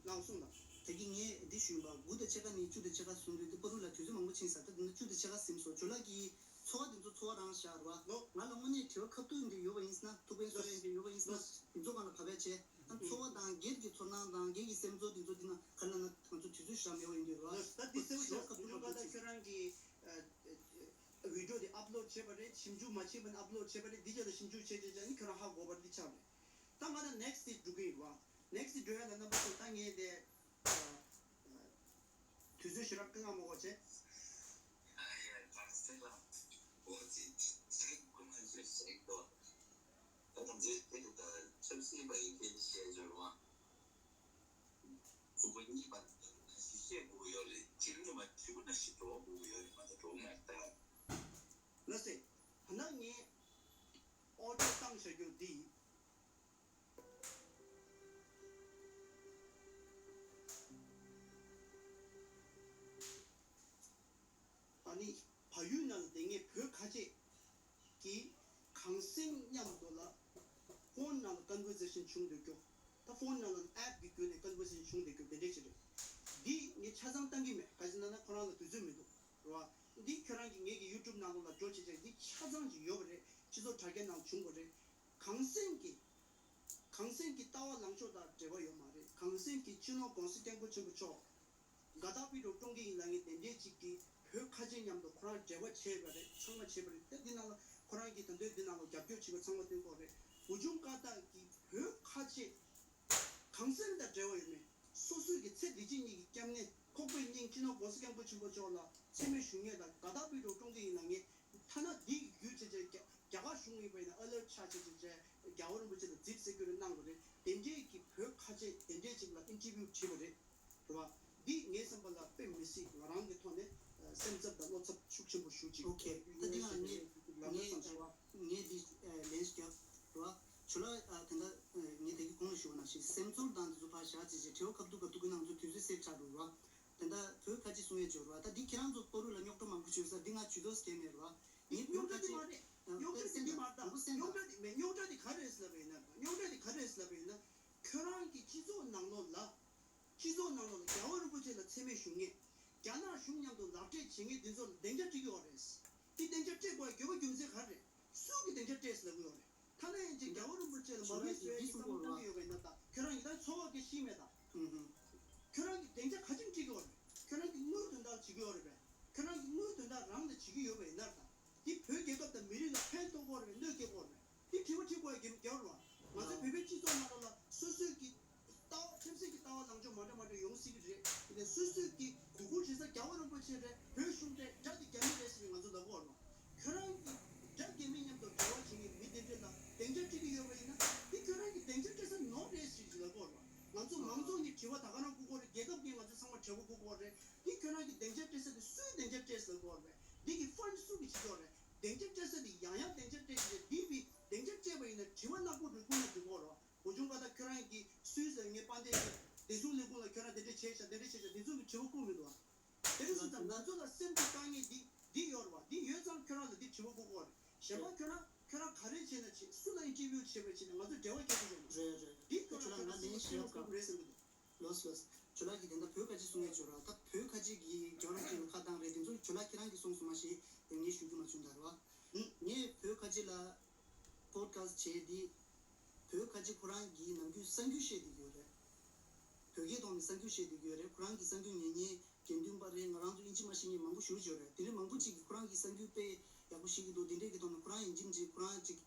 ནང་གསུངས་དང་། ད་གིན་ངས་འདི་ཞུས་པ་དགུ་དང་ཕྱེད་ཀ་ནས་བཅུ་དང་ཕྱེད་ཀ་གསུང་དུས་དེ་པ་རུ་ལ་དུས་ཚོད་མང་པོ་ཕྱིན་ས། ད་དེ་ནས་བཅུ་དང་ཕྱེད་ཀ་ཟིན་སོང་། ཇོ་ལགས་ཀྱིས་ཚོར་བ་དེ་ཚོ་ཚོར་བ་རང་བཞག་རེད་བ། ང་ལ་དངོས་གནས་དྲི་བ་ཁ་ཐུག་འདི་ཡོད་པ་ཡིན་ཟེར་ན། ཐུག་པའི་སོ་རེད་འདི་ཡོད་པ་ཡིན་ཟེར་ན། དེ་ཚོ་སྒང་ལ་བབས་པ་བྱས། ཨ་ཚོར་བ་དང་སྒེར་གྱི་ཚོར་སྣང་དང་སྒེར་གྱི་སེམས་ཚོར་དེ་ཚོ་འདི་ན་ག་ལ་ན་ང་ཚོ་དུས་ཚོད་ཞག་མེད་པ་ཡིན་དུས་རེད་བ། ད་འདི་གསལ་པོ་ཞིག་ཁ་ཐུག་ཁ་ཐུག་ཁྱོད་རང་གིས་ཨ་ བི་ཌིའོ་དེ་ཨབ་ལོཌ་བྱས་པ་རེད། ཞིབ་འཇུག་མ་བྱས་པ་ནི་ཨབ་ལོཌ་བྱས་པ་རེད། འདི་རྗེས་ལ་ཞིབ་འཇུག་བྱས་བྱས་བྱས་ནི་ཁྱོད་རང་ཧ་གོ་བ་འདི་ཆགས་རེད། ད་ང་ད་ནེག་སི་དེ་འགྲོ་གི་ཡིན་རེད་བ། ནེག་སི་དེ་འགྲོ་ཡ་ལ་རྣམ་པ་ཚོ་ད་ངས་དེ་དུས་ཚོད་ཞེ་དྲག་སྐུལ་ཡག་མ་དགོས་བྱས། ཨ་ཡ་གང་སེ་ལ་འོ་ཙི་ཙི་ཁོ་ན་ཞེ་ཞེ་དོ། ད་ང་ཚོའི་དེ་ལ་ད་ཆབ་སྲིད་པ་ཡིན་མཁན་ཞེས་བརྗོད་རོགས། གཙུག་པ་གཉིས་པ་ཞིག་བཤད་དགོས་ཡོད་རེད། ཁྱེད་རང་མ་བྱེད་དགོས་ན་ཞིག་འགྲོ་དགོས་ཡོད་རེད། མ་ད་འགྲོ་མ་ད། ལགས་སེ། ད་ནང་ངས་ཨོ་ཌི་ཡོ་བཏང་བཞག་རྒྱུ་འདི། ཨ་ནི་བལ་ཡུལ་ནང་ལ་བསྡད་མཁན་བོད་ཁ་ཆེ་གི་གངས་སེང་མཉམ་དུ་ལ་ཕོན་ནང་ལ་ཀོན་ཝར་སེ་ཤན་བྱུང་སྡོད་རྒྱུ། ད་ཕོན་ནང་ལ་ཨེབ་གི་བརྒྱུད་ནས་ཀོན་ཝར་སེ་ཤན་བྱུང་སྡོད་རྒྱུ་དེ་འདྲས་ཅིག་རེད། འདི་ངས་ཆ་ཚང་བཏང་གི་མེད། ག་ཅི་ན་ན་ཁོ་རང་ལ་དུས་ཚོད་མི་འདུག་རེད་བ། འདི་ཁྱོད་རང་གི་ངེད་ཀྱི་ཡུ་ཊུབ་ནང་ལོགས་ལ་འགྲོ་བྱེད་ཅིག་འདི་ཆ་ཚང་ཅིག་ཡོད་པ་རེད། སྤྱི་ཚོགས་དྲ་རྒྱ་ནང་བྱུང་བ་རེད། གངས་སེང་གི་གངས་སེང་གི་ལྟ་བ་ལངས་ཕྱོགས་དང་འབྲེལ་བ་ཡོད་མ་རེད། གངས་སེང་གི་སྤྱི་ནོར་༸གོང་ས་༸སྐྱབས་མགོན་ཆེན་པོ་མཆོག་དགའ་ཐག་པི་ཏྲོ་ཀྲུང་གི་ཡིན་ལ་ངས་དེ་འདྲས་ཅིག་གིས་བོད་ཁ་ཆེ་མཉམ་དུ་ཁོ་རང་འབྲེལ་བ་བྱས་པ་རེད། ཚང་མ་བྱས་པ་རེད། ད་འདི་ནང་ལ་ཁོ་རང་གིས་ད་འདོད་འདི་ནང་ལ་རྒྱབ་སྐྱོར་བྱེད་པ་ཚང་མ་སྟོན་གོ་རེད། བུ་ཆུང་ཀ་དག་གིས་བོད་ཁ་ཆེ་གངས་སེང་དང་འབྲེལ་བ་ཡོད་མེད། སོ་སོའི་གི་ཚེ་འདི་ཕྱི་གཉིས་ཀྱི་སྐྱབས་གནས་ཁོག་པའི་སྙིང་སྤྱི་ནོར་༸གོང་ས་༸སྐྱབས་མགོན་ཆེན་པོ་མཆོག་ལ་མཚན་སྨད་ཞུ་མཁན་དང་དགའ་ཐག་པི་ཏྲོ་ཀྲུང་གི་ཡིན་ལ་ངས། ཐ་ན་འདི་བརྒྱུད་བྱས་བྱས་རྒྱ་རྒྱ་གར་གཞུང་ཡིན་པ་ཡིན་ན་ཨ་ལར་ཆགས་བྱས་བྱས་བྱས་རྒྱལ་བ་རིན་པོ་ཆེ་ལ་རྫིག་ཟེར་རྒྱུ་རེ་གནང་དགོས་རེད། དེ་འདྲས་ཀྱི་བོད་ཁ་ཆེ་དེ་འདྲས་ཅིག་ལ་ཨིན་ཊར་བིའུ་བྱས་པ་རེད། རེད་བ། འདི་ངའི་བསམ་པ་ལ་དཔེ་མི་སྲིད་ང་རང་གི་ཐོག་ནས་སེམས་འཚབ་དང་བློ་འཚབ་ཤུགས་ཆེན་པོ་ཞུ་ཅིག་ཨོ་ཁེ། ད་འདི་ང་ངས་ངས་ངས་འདི་ལན་རྒྱབ་རེད་བ། ཇོ་ལགས་ད་ལྟ་ངས་ད་གི་གོང་ལ་ཞུ་བ་ནང་བཞིན་སེམས་ཚོར་དང་འདི་ཚོ་ཕར་བཞག་བྱས་བྱས་དྲི་བ་ཁ་ཐུག་ཁ་ཐུག་གི་ནང་ཚོ་དུས་ཚོད་སེབ་ཆགས་འགྲོ་རེད་བ། དེ་འདྲ་བོད་ཁ་ཆེ་གསུང་ཡས་བྱོས་ར། ད་འདི་ཁྱེད་རང་ཚོ་སྤ་རོ་ལ་རྙོག་དྲ་མང་པོ་བྱོས་ས་འདི་ང་ཇུས་གཏོགས་སྐྱེལ་མེད་ར། ངའི་བོད་ཁ་ཆེ་རྙོག་དྲ་འདི་མ་རེད། རྙོག་དྲ་འདི་འདི་མ་རེད། ད་རྙོག་དྲ་འདི་མེད། རྙོག་དྲ་འདི་ག་རེ་རེད་ཟེར་ལབ་པ་ཡིན་ན། རྙོག་དྲ་འདི་ག་རེ་རེད་ཟེར་ལབ་པ་ཡིན་ན། ཁྱོད་རང་གི་སྤྱི་ཚོགས་ནང་ལོགས་ལ། སྤྱི་ཚོགས་ནང་ལོགས་ལ་རྒྱལ་བ་རིན་པོ་ཆེ་ལ་མཚན་སྨད་ཞུ་མཁན། རྒྱ་ནག་གཞུང་མཉམ་དུ་ལག་འབྲེལ་བྱེད་མཁན་འདི་ཚོ་ལ་སྡིངས་ཆ་སྤྲད་ཀྱི་ཡོད་རེད། འདི་སྡིངས་ཆ་སྤྲད་དགོས་ཡ་དགོས་པ་རྒྱུ་མཚན་ག་རེ་རེད། སུ་གིས་སྡིངས་ཆ་སྤྲད་ཟེར་ལབ་ཀྱི་ཡོད་རེད། ཐ་ན་ཡིན་གཅིག་རྒྱལ་བ་རིན་པོ་ཆེ་ལ་མ་འོས་པའི་བསམ་བློ་བཏང་གི་ཡོད་པ་ཡིན་ན་ད་ཁྱོད་རང་གིས་ད་ཚོར་བ་སྐད་ཤེས་མེད་ད། ཁྱོད་རང་གིས་སྡིངས་ཆ་ག་ཅིག་སྤྲད་ཀྱི་ཡོད་རེད། ཁྱོད་རང་གིས་དངུལ་དོན་དག་བྱེད་ཀྱི་ཡོད་རེད་པས། ཁྱོད་རང་གིས་དངུལ་དོན་དག་རང་ལ་བྱེད་ཀྱི་ཡོད་པ་ཡིན་ན་ད། འདི་བོད་རྒྱལ་ཁབ་དང་མི་རིགས་ལ་ཕན་ཐོགས་ཀྱི་ཡོད་རེད་པས། གནོད་སྐྱེལ་གྱི་ཡོད་རེད་པས། འདི་དྲི་བ་དྲི་དགོས་ཡ་རྒྱབ་རེད་པ། ང་ཚོའི་བོད་པའི་སྤྱི་ཚོགས་ནང་ལོགས་ལ་སོ་སོའི་གི་ལྟ་བ་ཁྲིམས་སྲིད་ཀྱི་ལྟ་བ་ལངས་ཕྱོགས་མ་འདྲ་མ་འདྲ་ཡོང་སྲིད་ཀྱི་རེད། དེ་ནས་སོ་སོའི་གི་གུས་བཀུར་བྱེད་ས་རྒྱལ་བ་རིན་པོ་ཆེ་རེད། བོད་གཞུང་རེད། དགྲ་དེ་རྒྱ་མི་རེད་ཟེར་བའི་ང་ཚོ་ལབ་ཀྱི་ཡོད་རེད་པ། ཁྱོད་རང་གིས་དགྲ་རྒྱ་མི་མཉམ་དུ་འབྲེལ་བ་བྱེད་མཁན་མི་དེ་འདྲས་ལ་སྡིངས་ཆ་སྤྲད་ཀྱི་ཡོད་པ་ཡིན་ན། འདི་ཁྱོད་རང་གི་སྡིངས་ཆ་སྤྲད་ས་ནོར་རེད་ཟེར་གྱི་ལབ་ཀྱི་ཡོད་རེད་པ། ང་ཚོ་མང་ཚོགས་ནས་དྲི་བ་ད་ག་རང་བསྐུར་གྱི་ཡོད་རེད། རྒྱལ་ཁབ་ཀྱིས་ང་ཚོ་ཚང་མ་དྲི་བ་བསྐུར་གྱི་ཡོད་རེད། འདི་ཁྱོད་རང་གི་སྡིངས་ཆ་སྤྲད་ས་དེ་སུའི་སྡིངས་ཆ་སྤྲད་ཟེར་ལབ་ཀྱི་ཡོད་རེད་པས། འདི་གི་ཕན་སུ་གིས་བྱེད་ཀྱི་ཡོད་རེད། སྡིངས་ཆ་སྤྲད་ས་དེ་ཡང་ཡང་སྡིངས་ཆ་སྤྲད་ཀྱི་རེད། འདི་བི་སྡིངས་ཆ་སྤྲད་པ་ཡིན་ན་དྲི་བ་ནག་པོ་རེ་བསྐུར་ན་འགྲིག་གི་ཡོད་རེད་པ། བུ་ཆུང་ཀ་ད་ཁྱོད་རང་གིས་སུའི་ཟེར་ངས་དཔལ་ལྡན་ཆེ་བདེ་སྲུང་ལས་ཁུངས་ལ་ཁྱོད་རང་དེ་འདྲ་བྱས་ཤག་དེ་འདྲ་བྱས་ཤག་དེ་ཚོ་གི་དྲི་བ་བསྐུར་མི་འདུག་ཨ། དེ་འདྲ་སོང་ཙང་ང་ཚོ་ལ་སེམས་ཀྱི་དཀའ་ངལ་འདི་འདི་ཡོད་རེད་པ། འདི་ཡོད་ཙང་ཁྱོད་རང་ལ་འདི་དྲི་བ་བསྐུར་གྱི་ཡོད་རེད། གཞན་པ་ཁྱོད་རང་ཁྱོད་རང་ག་རེ་བྱས་ན་བྱེད། སུ་ལ་ཨིན་ཊར་བིའུ་བྱེད་པ་བྱེད་ན་ང་ཚོ་འབྲེལ་བ་རྒྱག་རྒྱུ་ཡོད་མ་རེད། རེད་རེད། འདི་ཁྱོད་རང་ཁྱོད་རང་ཁྱོད་རང་ལ་ལན་ཞུ་ཡ་དགོས་རེད་བསམ་གྱི་འདུག་ལོས་ལོས། ཇོ་ལགས་ཀྱིས་དེ་འདྲ་བོད་ཁ་ཆེ་གསུང་ཡས་ཅོ་ར། ད་བོད་ཁ་ཆེ་གི་རྒྱལ་བ་རིན་པོ་ཆེ་ལ་ཁ་བཏང་རེད། དེ་ཚོ་ཇོ་ལགས་ཁྱེད་རང་གིས་གསུངས་སོང་མ་ཤེས། དེ་ངས་ཞུ་རྒྱུ་མ་བྱུང་ད་རེད་བ། ངས་བོད་ཁ་ཆེ་ལ་པོ་ཌི་ཁ་སི་ཊི་བྱས་ཏེ། བོད་ཁ་ཆེ་ཁོ་རང་གིས་ནམ་རྒྱུན་གསར་འགྱུར་བཤད་བསྡད་ཀྱི་ཡོད་རེད། བོད་སྐད་ཐོག་ནས་གསར་འགྱུར་བཤད་བསྡད་ཀྱི་ཡོད་རེད། ཁོ་རང་གི་གསར་འགྱུར་ཉན་མཁན་དགེ་འདུན་པ་རེད། ང་རང་ཚོ་ཨིན་ཇི་མ་ཤེས་མཁན་མང་པོ་ཞེ་པོ་ཅིག་ཡོད་རེད། དེ་འདྲའི་མང་པོ་ཅིག་གིས་ཁོ་རང་གི་གསར་འགྱུར་དཔེ་ཡག་པོ་བཤད་ཀྱི་འདུག་དེ་འདྲའི་གི་ཐོག་ནས་ཁོ་རང་ཡིན་གཅིག་མིན་གཅིག་ཁོ་རང་ཅིག་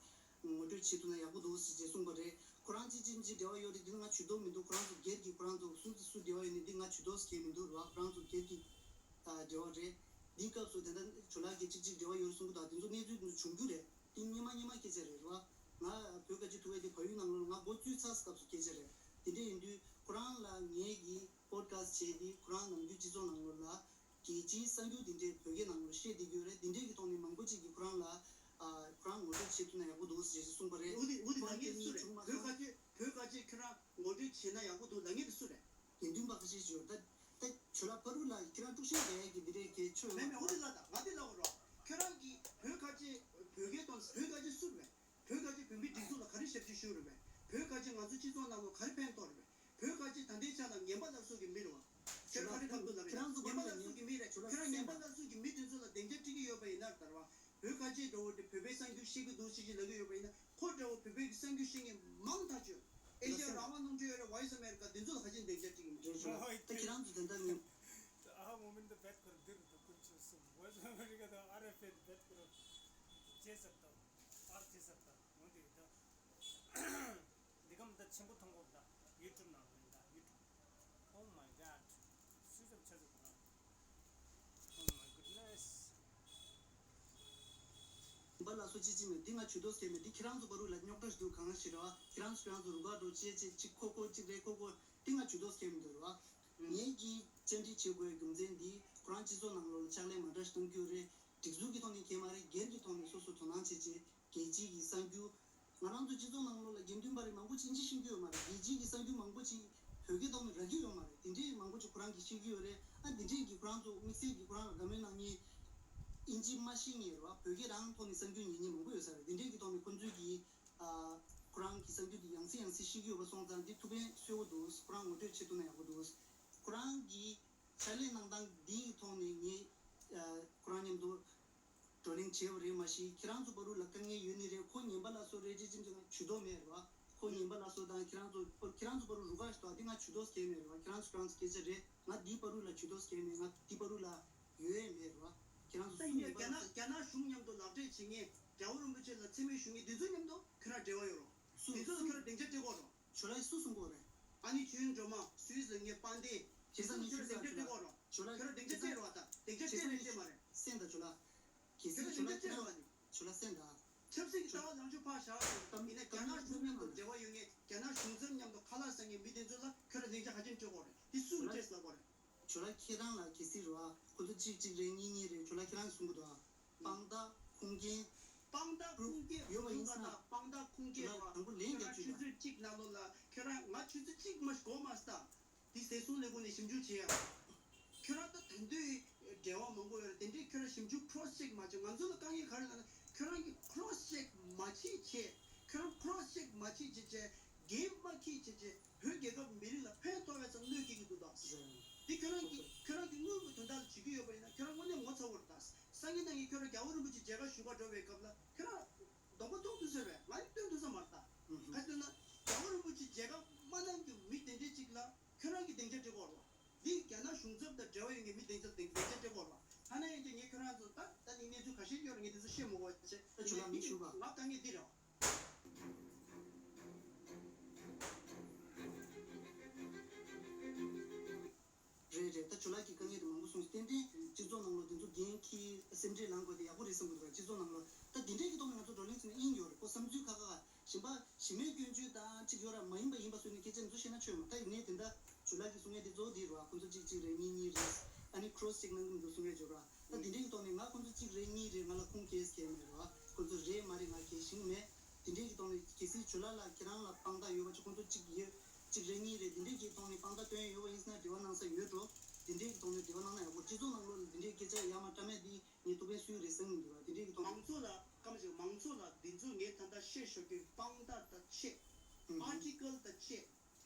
ངོ་སྤྲོད་བྱེད་ཐུབ་ན་ཡག་པོ་འདུག་ཟེར་བྱས་གསུངས་པ་རེད། ཁོ་རང་ཅིག་ཅིག་ཅིག་འབྲེལ་བ་ཡོད་རེད། འདི་ནི་ང་ཇུས་གཏོགས་མི་འདུག་ཁོ་རང་ཚོ་སྒེར་གྱི་ཁོ་རང་ཚོ་སུ་སུ་འབྲེལ་བ་ཡོད་ནི་འདི་ང་ཇུས་གཏོགས་ཟེར་མཁན་མི་འདུག་རེད་བ། ཁོ་རང་ཚོ་སྒེར་གྱི་ཨ་འབྲེལ་བ་རེད། འདིའི་སྐབས་སུ་དེ་འདྲ་ཇོ་ལགས་ཀྱིས་ཅིག་ཅིག་འབྲེལ་བ་ཡོད་རེད་གསུང་གི་འདུག་དེ་ཚོ་གནས་ཚུལ་འདི་ཚོ་བྱུང་རྒྱུ་རེད། འདི་སྔོན་མ་སྔོན་མ་སྐད་ཆ་རེད་རེད་བ། ང་བོད་ཁ་ཆེ་ཐུག་པའི་དེ་བལ་ཡུལ་ནང་ལོགས་ང་འགོ་བཙུགས་ཚར་སྐབས་སུ་སྐད་ཆ་རེད། དེ་འདྲ་ཡིན་དུས་ཁོ་རང་ལ་ངས་ཀྱིས་པོ་ཌི་ཁ་སི་ཊི་བྱས་ཏེ་ཁོ་རང་ནམ་རྒྱུན་སྤྱི་ཚོགས་ནང་ལོགས་ལ་རྒྱལ་སྤྱིའི་གསར་འགྱུར་འདི་འདྲའི་བོད་སྐད་ནང་ལ་བཤད་བསྡད་ཀྱི་ཡོད་རེད། འདི་འདྲའི་གི་ཐོག་ནས་མང་པོ་ཅིག་གིས་ཁོ་རང་ལ་ཨ་ཁོ་རང་ངོ་སྤྲོད་བྱེད་ཐུབ་ན་ཡག་པོ་འདུག་ཟེར་གསུངས་པ་རེད། འོ་དེ་འོ་དེ་ཁོ་རང་ལ་ངས་སྐད་ངས་སུ་བྱུང་རེད། མ་བོད་སོང་། ཁ་ཆེ་བོད་ཁ་ཆེ་ཁྱེད་རང་ངོ་སྤྲོད་བྱེད་ན་ཡག་པོ་འདུག་ལབ་མཁན་དེ་སུ་རེད། དགེ་འདུན་པ་ཁ་ཤས་ཤིག་ཡོད་ད། ད་ཇོ་ལགས་ཕ་རུ་ལ་ཁྱེད་རང་དཀྲུག་ཤིང་རྒྱག་ཡས་ཀྱི་འདི་འདྲའི་གལ་ཆོད་ཡོད་མེད། མེད་མེད། འོ་དེ་ལ་ད་ང་དེ་ལབ་དགོས་རོགས། ཁྱེད་རང་གིས་བོད་ཁ་ཆེ་བོད་སྐད་གཏོང་བོད་ཁ་ཆེ་སུ་རེད་པས། བོད་ཁ་ཆེ་བོད་མིའི་སྒྲིག་འཛུགས་ལ་ག་རེ་ཞབས་ཕྱི་ཞུས་རེད་པས། བོད་ཁ་ཆེ་ང་ཚོ་སྤྱི་ཚོགས་ནང་ལ་ག་རེ་ཕན་ཐོགས་རེད་པས། བོད་ཁ་ཆེ་ད་ལྟའི་ཆ་ལ་ངན་པ་སླར་གསོ་གི་མི་རེད་བ། ཁྱེད་རང་ག་རེ་ཁ་ཐུག་ལབ་རེད། ཁྱེད་རང་ཚོ་ངན་པ་སླར་གསོ་གི་མི་རེད། ཁྱེད་རང་ངན་པ་སླར་གསོ་གི་མི་དེ་ཚོ་ལ་སྡིངས་ཆ་སྤྲད་ཀྱི་ཡོད་པ་ཡིན་ན་ད་རེད་བ། བོད་ཁ་ཆེ་འདྲ་བོ་དེ་བོད་པའི་གསར་འགྱུར་ཤེས་ཀྱི་འདུག་ཟེར་གྱི་ལབ་ཀྱི་ཡོད་པ་ཡིན་ན། ཁོ་འདྲ་བོ་བོད་པའི་གསར་འགྱུར་ཤེས་མཁན་མང་ཐག་ཆོད། ཨེ་ཤི་ཡ་རང་དབང་རླུང་འཕྲིན་ཡོད་རེད། Voice of America དེ་ཚོ་ལ་ཁ་ཆེ་སྡིངས་ཆ་སྤྲད་ཀྱི་མི་འདུག་ད་ཁྱེད་རང་ཚོ་དེ་འདྲ་ངས། ཨ་ཧ་མོ་མིན་ད་བེད་ཁར་འདིར་འདུག་ཀུན་ཆེ་སུ་ཝེ། ཨ་མེ་རི་ཀ་དང་ཨ་ར་ཕེད་བེད་ཀུ་རུ་ཇེ་སབ་དང་ཨར་ཇེ་སབ་དང་ངོ་དེ་དང་། འདི་གམ་ད་ཆེན་པོ་མཐོང་གོ་ད་ཡུ་ཊུབ་ནང་ལ་ཡིན་ད་ཡུ་ཊུབ། Oh my god. སུས་ཙམ་ཆ་ཟིག་གོ་ན། Oh my goodness. འབའ་ལ་སོ་ཅི་ཅི་མེད་འདི་ང་ཇུས་གཏོགས་སྐྱེལ་མེད་འདི་ཁྱེད་རང་ཚོ་བར་དུ་ལ་རྙོག་དྲ་ཞིག་འདུག་གང་ཞིག་རེད་བ། ཁྱེད་རང་ཚོ་ཁྱེད་རང་ཚོ་རུ་ཁག་འགྲོ་ཅི་ཅི་ཅི་ཁོ་ཁོ་ཅིག་རེད་ཁོ་ཁོ་འདི་ང་ཇུས་གཏོགས་སྐྱེལ་མི་འདུག་རེད་བ། ངེད་ཀྱིས་བཅར་འདྲི་བྱེད་དགོས་རྒྱུ་མཚན་འདི་ཁོ་རང་སྤྱི་ཚོགས་ནང་ལོགས་ལ་ཕྱག་ལས་མ་འདྲ་ཞིག་གཏོང་གི་ཡོད་རེད། སྒྲིག་འཛུགས་ཀྱི་ཐོག་ནས་གལ་མ་རེད། སྒེར་གྱི་ཐོག་ནས་སོ་སོ་དོ་སྣང་བྱེད་ཅེས་རྒྱལ་སྤྱིའི་གི་གསར་འགྱུར། ང་རང་ཚོ་སྤྱི་ཚོགས་ནང་ལོགས་ལ་དགེ་འདུན་པ་རེད་མང་པོ་ཅིག་ཨིན་ཇི་ཤེས་ཀྱི་ཡོད་མ་རེད། རྒྱལ་སྤྱིའི་གི་གསར་འགྱུར་མང་པོ་ཅིག་བོད་སྐད་ཐོག་ནས་རག་གི་ཡོད་མ་རེད། དེ་འདྲའི་མང་པོ་ཅིག་ཁོ་རང་གིས་ཤེས་ཀྱི་ཡོད་རེད། ཨ་དེ་འདྲའི་གི་ཁོ་རང་ཚོ་དམིགས་བསལ་གྱི་ཁོ་རང་ལ་དགའ་མོས་གནང་མཁན་ཨིན་ཇི་མ་ཤེས་མཁན་རེད་བ། བོད་སྐད་རང་ཐོག་ནས་གསར་འགྱུར་ཉན་མཁན་མང་པོ་ཡོད་ས་རེད། དེ་འདྲའི་གི་ཐོག་ནས་ཁོ་ཚོའི་གི་ཨ་ཁོ་རང་གི་གསར་འགྱུར་དེ་ཡང་སེ་ཡང་སེ་ཤེས་ཀྱི་ཡོད་པ་སོང་ཙང་དེ་ཐུགས་ཕན་གསོས་པོ་འདུག་ཁོ་རང་ངོ་སྤྲོད་བྱེད་ཐུབ་ན་ཡག་པོ་འདུག་ཁོ་རང་གི་ཕྱག་ལས་གནང་སྟངས་འདིའི་ཐོག་ནས་ངས་ཨ་ཁོ་རང་མཉམ་དུ་བགྲོ་གླེང་བྱས་པ་རེད། མ་གཞི་ཁྱེད་རང་ཚོ་བར་དུ་ལ་དཀའ་ངལ་ཡོད་ནི་རེད། ཁོ་ངན་པ་ལ་སོགས་རེད་ཅེས་ཅིག་ང་ཇུས་གཏོགས་མེད་རེད་བ། ཁོ་ངན་པ་ལ་སོགས་དང་ཁྱེད་རང་ཚོ་ཁོ་ཁྱེད་རང་ཚོ་བར་དུ་རུ་ཁག་ཞིག་འདུག་ཨ་དེ་ང་ཇུས་གཏོགས་སྐྱེལ་མེད་རེད་བ། ཁྱེད་རང་ཚོ་ཁྱེད་རང་ཚོ་སྐད་ཆ་རེད། ང་འདིའི་བར་དུ་ལ་ཇུས་གཏོགས་སྐྱེལ་མེད། ང་འདིའི་བར་དུ་ལ་ཡོད་ཡས་མེད་རེད་བ། ཁྱེད་རང་ཚོ་ད་སུ་ཡིན་ངན་པ་རྒྱ་ལ་ནག་སོགས། རྒྱ་ནག་གཞུང་མཉམ་དུ་ལག་འབྲེལ་བྱེད་མཁན་རྒྱལ་བ་རིན་པོ་ཆེ་ལ་མཚན་སྨད་ཞུ་མཁན་འདི་ཚོ་མཉམ་དུ་ཁྱོད་རང་འབྲེལ་བ་ཡོད་རོགས། སུ་འདི་ཚོ་ལ་སུ་ཁྱོད་རང་སྡིངས་ཆ་སྤྲད་དགོས་རོགས། ཇོ་ལགས་སུ་གསུང་གོ་རེད། ཨ་ནི་ཆོས་དབྱིངས་སྒྲོལ་མ་སུད་སི་ལ་ངས་དཔལ་ལྡན་དེ་ཚོ་ལ་ཁྱོད་རང་སྡིངས་ཆ་སྤྲད་དགོས་རོགས། ཇོ་ལགས་ཁྱོད་རང་སྡིངས་ཆ་སྤྲད་རོགས། ད་སྡིངས་ཆ་སྤྲད་རེད་སྤྲད་མ་རེད། སེམས་དང་ཇོ་ལགས། གལ་སྲིད་ཁྱོད་རང་ཇོ་ལགས་སྡིངས་ཆ་སྤྲད་རོགས། ཨ་ནི་ཇོ་ལགས་སེམས་དང་། ཆབ་སྲིད་ཀྱི་ལྟ་བ་ལངས་ཕྱོགས་ཕར་བཞག་ཡིན་ན་རྒྱ་ནག་གཞུང་མཉམ་དུ་འབྲེལ་བ་ཡོད་མཁན་རྒྱ་ནག་གཞུང་ཚབ་མཉམ་དུ་ཁ་ལག་ཟ་མཁན་མི་དེ་ཚོ་ལ་ཁྱོད་རང་སྡིངས་ཆ་ག་ཅན་སྤྲད་དགོས་རེད། འདི་སུས་སྤྲད་ཟེར་དགོས་རེད། ཇོ་ལགས་ཁྱེད་རང་ལ་གལ་སྲིད་རེད་བ། ཁོ་ཚོ་གཅིག་གཅིག་རེད་གཉིས་གཉིས་རེད། ཇོ་ལགས་ཁྱེད་རང་གིས་གསུང་གི་འདུག་ཨ། དཔང་རྟགས་ཁུངས་སྐྱེལ་དཔང་རྟགས་ཁུངས་སྐྱེལ་ཡོད་པ་ཡིན་ན། དཔང་རྟགས་ཁུངས་སྐྱེལ་ཇོ་ལགས་དང་པོ་ལན་རྒྱག་ཆུ་ཚོད་གཅིག་ནང་ལོགས་ལ་ཁྱོད་རང་ང་ཆུ་ཚོད་གཅིག་མ་གོ་མ་སྟ། འདི་ཟས་སྲུང་ལས་ཁུངས་ནས་ཞིབ་འཇུག་བྱེད་ཡ། ཁྱོད་རང་ད་ད་འདོད་འབྲེལ་བ་མང་པོ་ཡོད་རེད། དེ་འདྲའི་ཁྱོད་རང་ཞིབ་འཇུག་cross check་མ་བྱེད། ང་ཚོ་ལ་དཀའ་ངལ་ག་རེ་ལབ་ན་ཁྱོད་རང་གིས་cross check་མ་བྱེད་བྱས། ཁྱོད་རང་cross check་མ་བྱེད་བྱས་བྱས་འགན་མ་འཁྱེར་བྱས་བྱས་བོད་རྒྱལ་ཁབ་མི་རིགས་ལ་ཕན་ཐོགས་པའི་ཚབ་གནོད་སྐྱེལ་གྱི་འདུག་ད། འདི་ཁྱོད་རང་གིས་ཁྱོད་རང་གི་དངུལ་གྱི་དོན་དག་ལ་བྱེད་ཀྱི་ཡོད་པ་ཡིན་ན་ཁྱོད་རང་དངོས་གནས་ངོ་ཚ་བོར་ད། སང་ཉིན་གནངས་ཉིན་ཁྱོད་རང་རྒྱལ་བ་རིན་པོ་ཆེ་མཇལ་ཁ་ཞུ་ག་འགྲོ་བའི་སྐབས་ལ་ཁྱོད་རང་གདོང་པ་མཐོང་ཐུབ་ས་རེད། ང་ཡང་སྟོན་ཐུབ་ས་མ་རེད་ད། ག་ཅི་ལབ་ན་རྒྱལ་བ་རིན་པོ་ཆེ་མཇལ་ཁ་མ་གནང་རྒྱུ་མི་དེ་འདྲས་ཅིག་ལ། ཁྱོད་རང་གིས་སྡིངས་ཆ་སྤྲད་དགོས་རེད་བ། འདི་རྒྱ་ནག་གཞུང་ཚབ་དང་འབྲེལ་བ་ཡོད་མཁན་མི་སྡིངས་ཆ་སྡིངས་སྡིངས་ཆ་སྤྲད་དགོས་རེད་བ། ཐ་ན་ཡིན་གྱི་ངས་ཁྱོད་རང་ཚོ་ད་ད་ནི་གནས་ཚུལ་ཁ་ཤས་ཡོད་རེད། ངས་འདི་ཚོ་བཤད་མི་དགོས་བྱས། ད་ཇོ་ལགས་མི་ཞུ་བ། ང་དཀའ་ངལ་འདི་རེད་བ། རེད་རེད། ད་ཇོ་ལགས་ཀྱིས་དཀའ་ངལ་དེ་མང་པོ་གསུངས་ཤིང་ཏན་ཏན་སྤྱི་ཚོགས་ནང་ལོགས་འདི་ཚོ་འགན་འཁྱེར་སེམས་ཁྲལ་ལངས་དགོས་དེ་ཡག་པོ་རེད་བསམ་གྱི་འདུག་སྤྱི་ཚོགས་ནང་ལོགས་ད་འདི་འདྲས་ཀྱི་ཐོག་ནས་ང་ཚོ་བགྲོ་གླེང་བྱས་ན་ཨིན་ཡོད་རེད། ཁོ་བསམ་ཚུལ་ཁ་ཁ་གཞན་པ་གཞི་མེད་སྐྱོན་བརྗོད་དང་གཅིག་ཡོད་ར་མ་ཡིན་པ་ཡིན་པ་བཟོས་ནས་སྐད་ཆ་འདི་ཚོ་བཤད་ན་ཆོས་མ་ད་ཡིན་ནའི་དེ་འདྲ་ཇོ་ལགས་ཀྱིས་གསུང་ཡས་དེ་གཙོ་བོ་འདི་རེད་བ། ཁོ་ཚོ་གཅིག་གཅིག་རེད་གཉིས་གཉིས་རེད། ཨ་ནི་cross check་གནང་གི་མི་འདུག་གསུང་ཡས་ཇོ་ར་ད་འདི་འདྲས་ཀྱི་ཐོག་ནས་ང་ཁོ་ཚོ་གཅིག་རེད་གཉིས་རེད་ང་ལ་ཁུངས་སྐྱེལ་གལ་མེད་རེད་བ། ཁོ་ཚོ་རེད་མ་རེད་ང་གལ་ཤེས་ཀྱི་མེད། དེ་འདྲས་ཀྱི་ཐོག་ནས་གལ་སྲིད་ཇོ་ལགས་ལ་ཁྱེད་རང་ལ་དཔང་རྟགས་ཡོད་པ་ཅིག་ཁོང་ཚོ་གཅིག་ཡོད་གཅིག་རེ་གཉིས་རེ་དེ་འདྲས་ཀྱི་ཐོག་ནས་དཔང་རྟགས་སྟོན་ཡོད་པ་ཡིན་ན་འབྲེལ་བ་གནང་ས་ཡོད་འགྲོ། དེ་འདྲས་ཀྱི་ཐོག་ནས་འབྲེལ་བ་གནང་ན་ཡག་པོ། སྤྱི་ཚོགས་ནང་ལོགས་ལ་དེ་འདྲས་སྐད་ཆ་ཡ་མ་བཀྲ་མེད་འདི་ངས་ཐུགས་ཕན་གསོས་རེད་བསམ་གྱི་འདུག་ར། དེ་འདྲས་ཀྱི་ཐོག་མང་ཚོགས་ལ་སྐར་མ་ཞིག་མང་ཚོགས་ལ་འདི་ཚོ་ངས་ད་ལྟ་བཤད་ཞོར་གྱི་དཔང་རྟགས་དང་བཅས། ཨུ་ཧུ། Article་དང་བཅས།